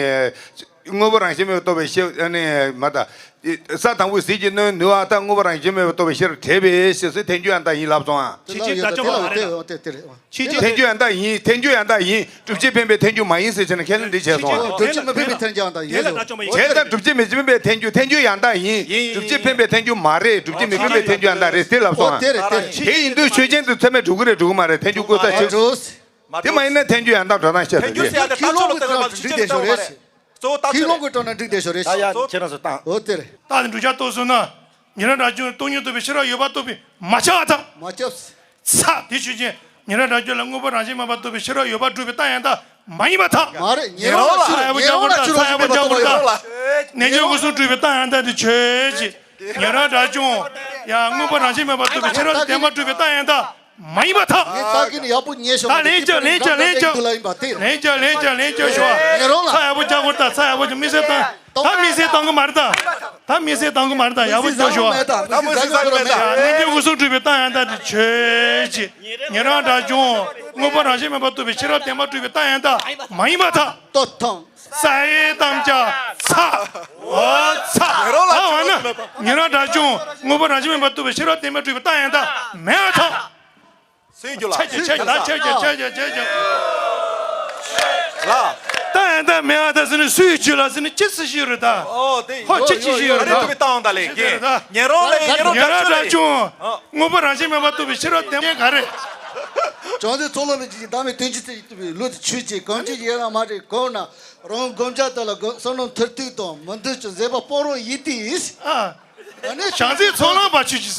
དངོས་པོ་རང་བཞིན་མེད་པར་རྟོགས་པའི་ཤེས་ཨ་ནི་མ་དང་། ས་དང་པོའི་ཟིལ་གྱིས་གནོན་ནུས་པ་དང་དངོས་པོ་རང་བཞིན་མེད་པར་རྟོགས་པའི་ཤེས་རབ་བྲལ་བའི་ཕྱིར་ཟེར་ཐལ་འགྱུར་ཡང་དག་ཡིན་ལབ་སོང་ཨ། ཆོས་ཅན་དགྲ་བཅོམ་པ་མ་རེད་ལ། དེ་དེ་རེད། ཆོས་ཅན་ཐལ་འགྱུར་ཡང་དག་ཡིན། ཐལ་འགྱུར་ཡང་དག་ཡིན། སྒྲུབ་བྱེད་བེམ་པོའི་ཐལ་འགྱུར་མ་ཡིན་ཟེར་བྱས་ན་ཁས་ལེན་འདི་བྱས་སོང་ཨ། སྒྲུབ་བྱེད་མེད་པའི་ཐལ་འགྱུར་ཡང་དག་ཡིན་ཟེར། བྱས་ཙང་སྒྲུབ་བྱེད་མེད་པའི་ཐལ་འགྱུར་ཐལ་འགྱུར་ཡང་དག་ཡིན། ཡིན་ཡིན། སྒྲུབ་བྱེད་བེམ་པོའི་ཐལ་འགྱུར་མ་རེད། སྒྲུབ་བྱེད་མེད་པའི་ཐལ་འགྱུར་ཡང་དག་རེད་ཟེར་ལབ་སོང་ཨ། དེ་ཡིན་དུས་ཆོས་ཅན་དུ་ཚད་མས་གྲུབ་ཀྱི་རེད་གྲུབ་ཀྱི་མ་རེད་ཐལ་འགྱུར་བཀོད་ས་ཆོས། དེ་མ་ཡིན་ན་ཐལ་འགྱུར་ཡང་དག་འགྲོ་སྟངས་བཤད་ཐལ་འགྱུར་ཟེར་ཡ་དེ་ལྟ་ཕྱོགས་ལ་བལྟས་པ་མ་གཏོགས་ཕྱི་ཆོས་ལ་བལྟས་པ་མ་རེད། གཙོ་བོ་ལྟ་ཕྱོགས་རེད། ད་ཡ་ཁྱེད་རང་ཚོ་བཏང་། འོ་དེ་རེད། ད་ཡ་ཁྱེད་རང་ཚོ་བཏང་། ད་དེ་འགྲུལ་འཁྱག་གཏོར་སོང་ན། ཉེ་རབས་དགྲ་བཅོམ་སྟོང་ཉིད་རྟོགས་པའི་ཤེས་རབ་ཡོད་པ་རྟོགས་པས་མ་ཁྱབ་པར་ཐལ། མ་ཁྱབ། ཚ་དེ་ཆོས་ཅན། ཉེ་རབས་དགྲ་བཅོམ་ལ་དངོས་པོ་རང་བཞིན་མེད་པར་རྟོགས་པའི་ཤེས་རབ་ཡོད་པར་སྒྲུབ་པའི་རྟགས་ཡང་དག་མ་ཡིན་པར་ཐལ། མ་རེད། ཉེ་རབས་ལ་ཉེ་རབས་ལ་ཚ་ཡག་པོ་རྒྱག་དགོས་རེད་ད། ཚ་ཡག་པོ་རྒྱག་དགོས་རེད་ད། རྣལ་འབྱོར་སྒོ་གསུམ་སྒྲུབ་པའི་རྟགས་ཡང་དག་དེ་ཆོས་ཅན། ཉེ་རབས་དགྲ་བཅོམ། ཡ་དངོས་པོ་རང་བཞིན་མེད་པར་རྟོགས་པའི་ཤེས་རབ་བདེན་པར་སྒྲུབ་པའི་རྟགས་ཡང་དག་མ་ཡིན་པར་ཐལ། ངས་ད་གིན་ཡག་པོ་ཉན་ཤོག་ད་ལན་རྒྱག་ལན་རྒྱག་ལན་རྒྱག་ལན་རྒྱག་ལན་རྒྱག་ལན་རྒྱག་ཤོག་ཉེ་རབས་ལ། ཚ་ཡག་པོ་རྒྱག་དགོས་རེད་ད། ཚ་ཡག་པོ་རྒྱག་དམིགས་བསལ་བཏང་། ད་དམིགས་བསལ་བཏང་གི་མ་རེད་ད། ད་དམིགས་བསལ་བཏང་གི་མ་རེད་ད། ཡག་པོ་རྒྱག་ཤོག་ད་དམིགས་བསལ་བཏང་གི་མེད་ད། དམིགས་བསལ་བཏང་གི་མེད་ད། རྣལ་འབྱོར་སྒོ་གསུམ་སྒྲུབ་པའི་རྟགས་ཡང་དག་དེ་ཆོས་ཅན། ཉེ་རབས་དགྲ་བཅོམ། དངོས་པོ་རང་བཞིན་མེད་པར་རྟོགས་པའི་ཤེས་རབ་བདེན་པར་སྒྲུབ་པའི་རྟགས་ཡང་དག་མ་ཡིན་པར་ཐལ། ལྟོ་ཐམ། ས་ཡི་དམ་བཅའ་ཚ། འོ་ཚ། ཉེ་རབས་ལ། ད་འོ་ན། ཉེ་རབས་དགྲ་བཅོམ། དངོས་པོ་རང་བཞིན་མེད་པར་རྟོགས་པའི་ཤེས་རབ་བདེན་པར་སྒྲུབ་པའི་རྟགས་ཡང་དག་མེད་པར་ཐལ། སུས་རྒྱུ་ལ། ཆ་རྒྱུ་ཆ་རྒྱུ་ད་ཆ་རྒྱུ་ཆ་རྒྱུ་ཆ་རྒྱུ། ལ། རྟགས་ཡང་དག་མེད་པར་ཐལ་ཟེར་ནས་སུས་རྒྱུ་ལ་ཟེར་ནས་ཅི་ཟེར་ཞིག་ཡོད་རེད་ད། ཨོ་དེ། ཧོ་ཅི་ཅི་ཞིག་ཡོད་རེད་ད། ཨ་རེ་ཐུབ་པའི་རྟགས་འོང་ད་ལས་ཀྱི། ཉེ་རབས་ལ་ཉེ་རབས་ཉེ་རབས་དགྲ་བཅོམ། དངོས་པོ་རང་བཞིན་མེད་པར་རྟོགས་པའི་ཤེས་རབ་བདེན་པ་ག་རེ། བྱང་སེམས་ཚོགས་ལམ་གྱི་བདག་མེད་དོན་གྱི་ཚེ་ཡི་བསྟོད་པའི་ལུགས་དེ་ཆོས་ཅན། གང་ཅི་ཡིན་ན་མ་རེད་གོང་ན། རང་བསྒོམ་བྱ་དག་ལ་བསྒོམ་བསམ་རྣམ་མཐར་ཐུག་དང་མི་འདུ་ཅིང་ཟད་པ་སྤང་རང་ཡིན་ཏེ། ཨ། ཨ་ནི་བྱང་སེམས་ཚོགས་ལམ་པ་ཆོས་ཀྱི།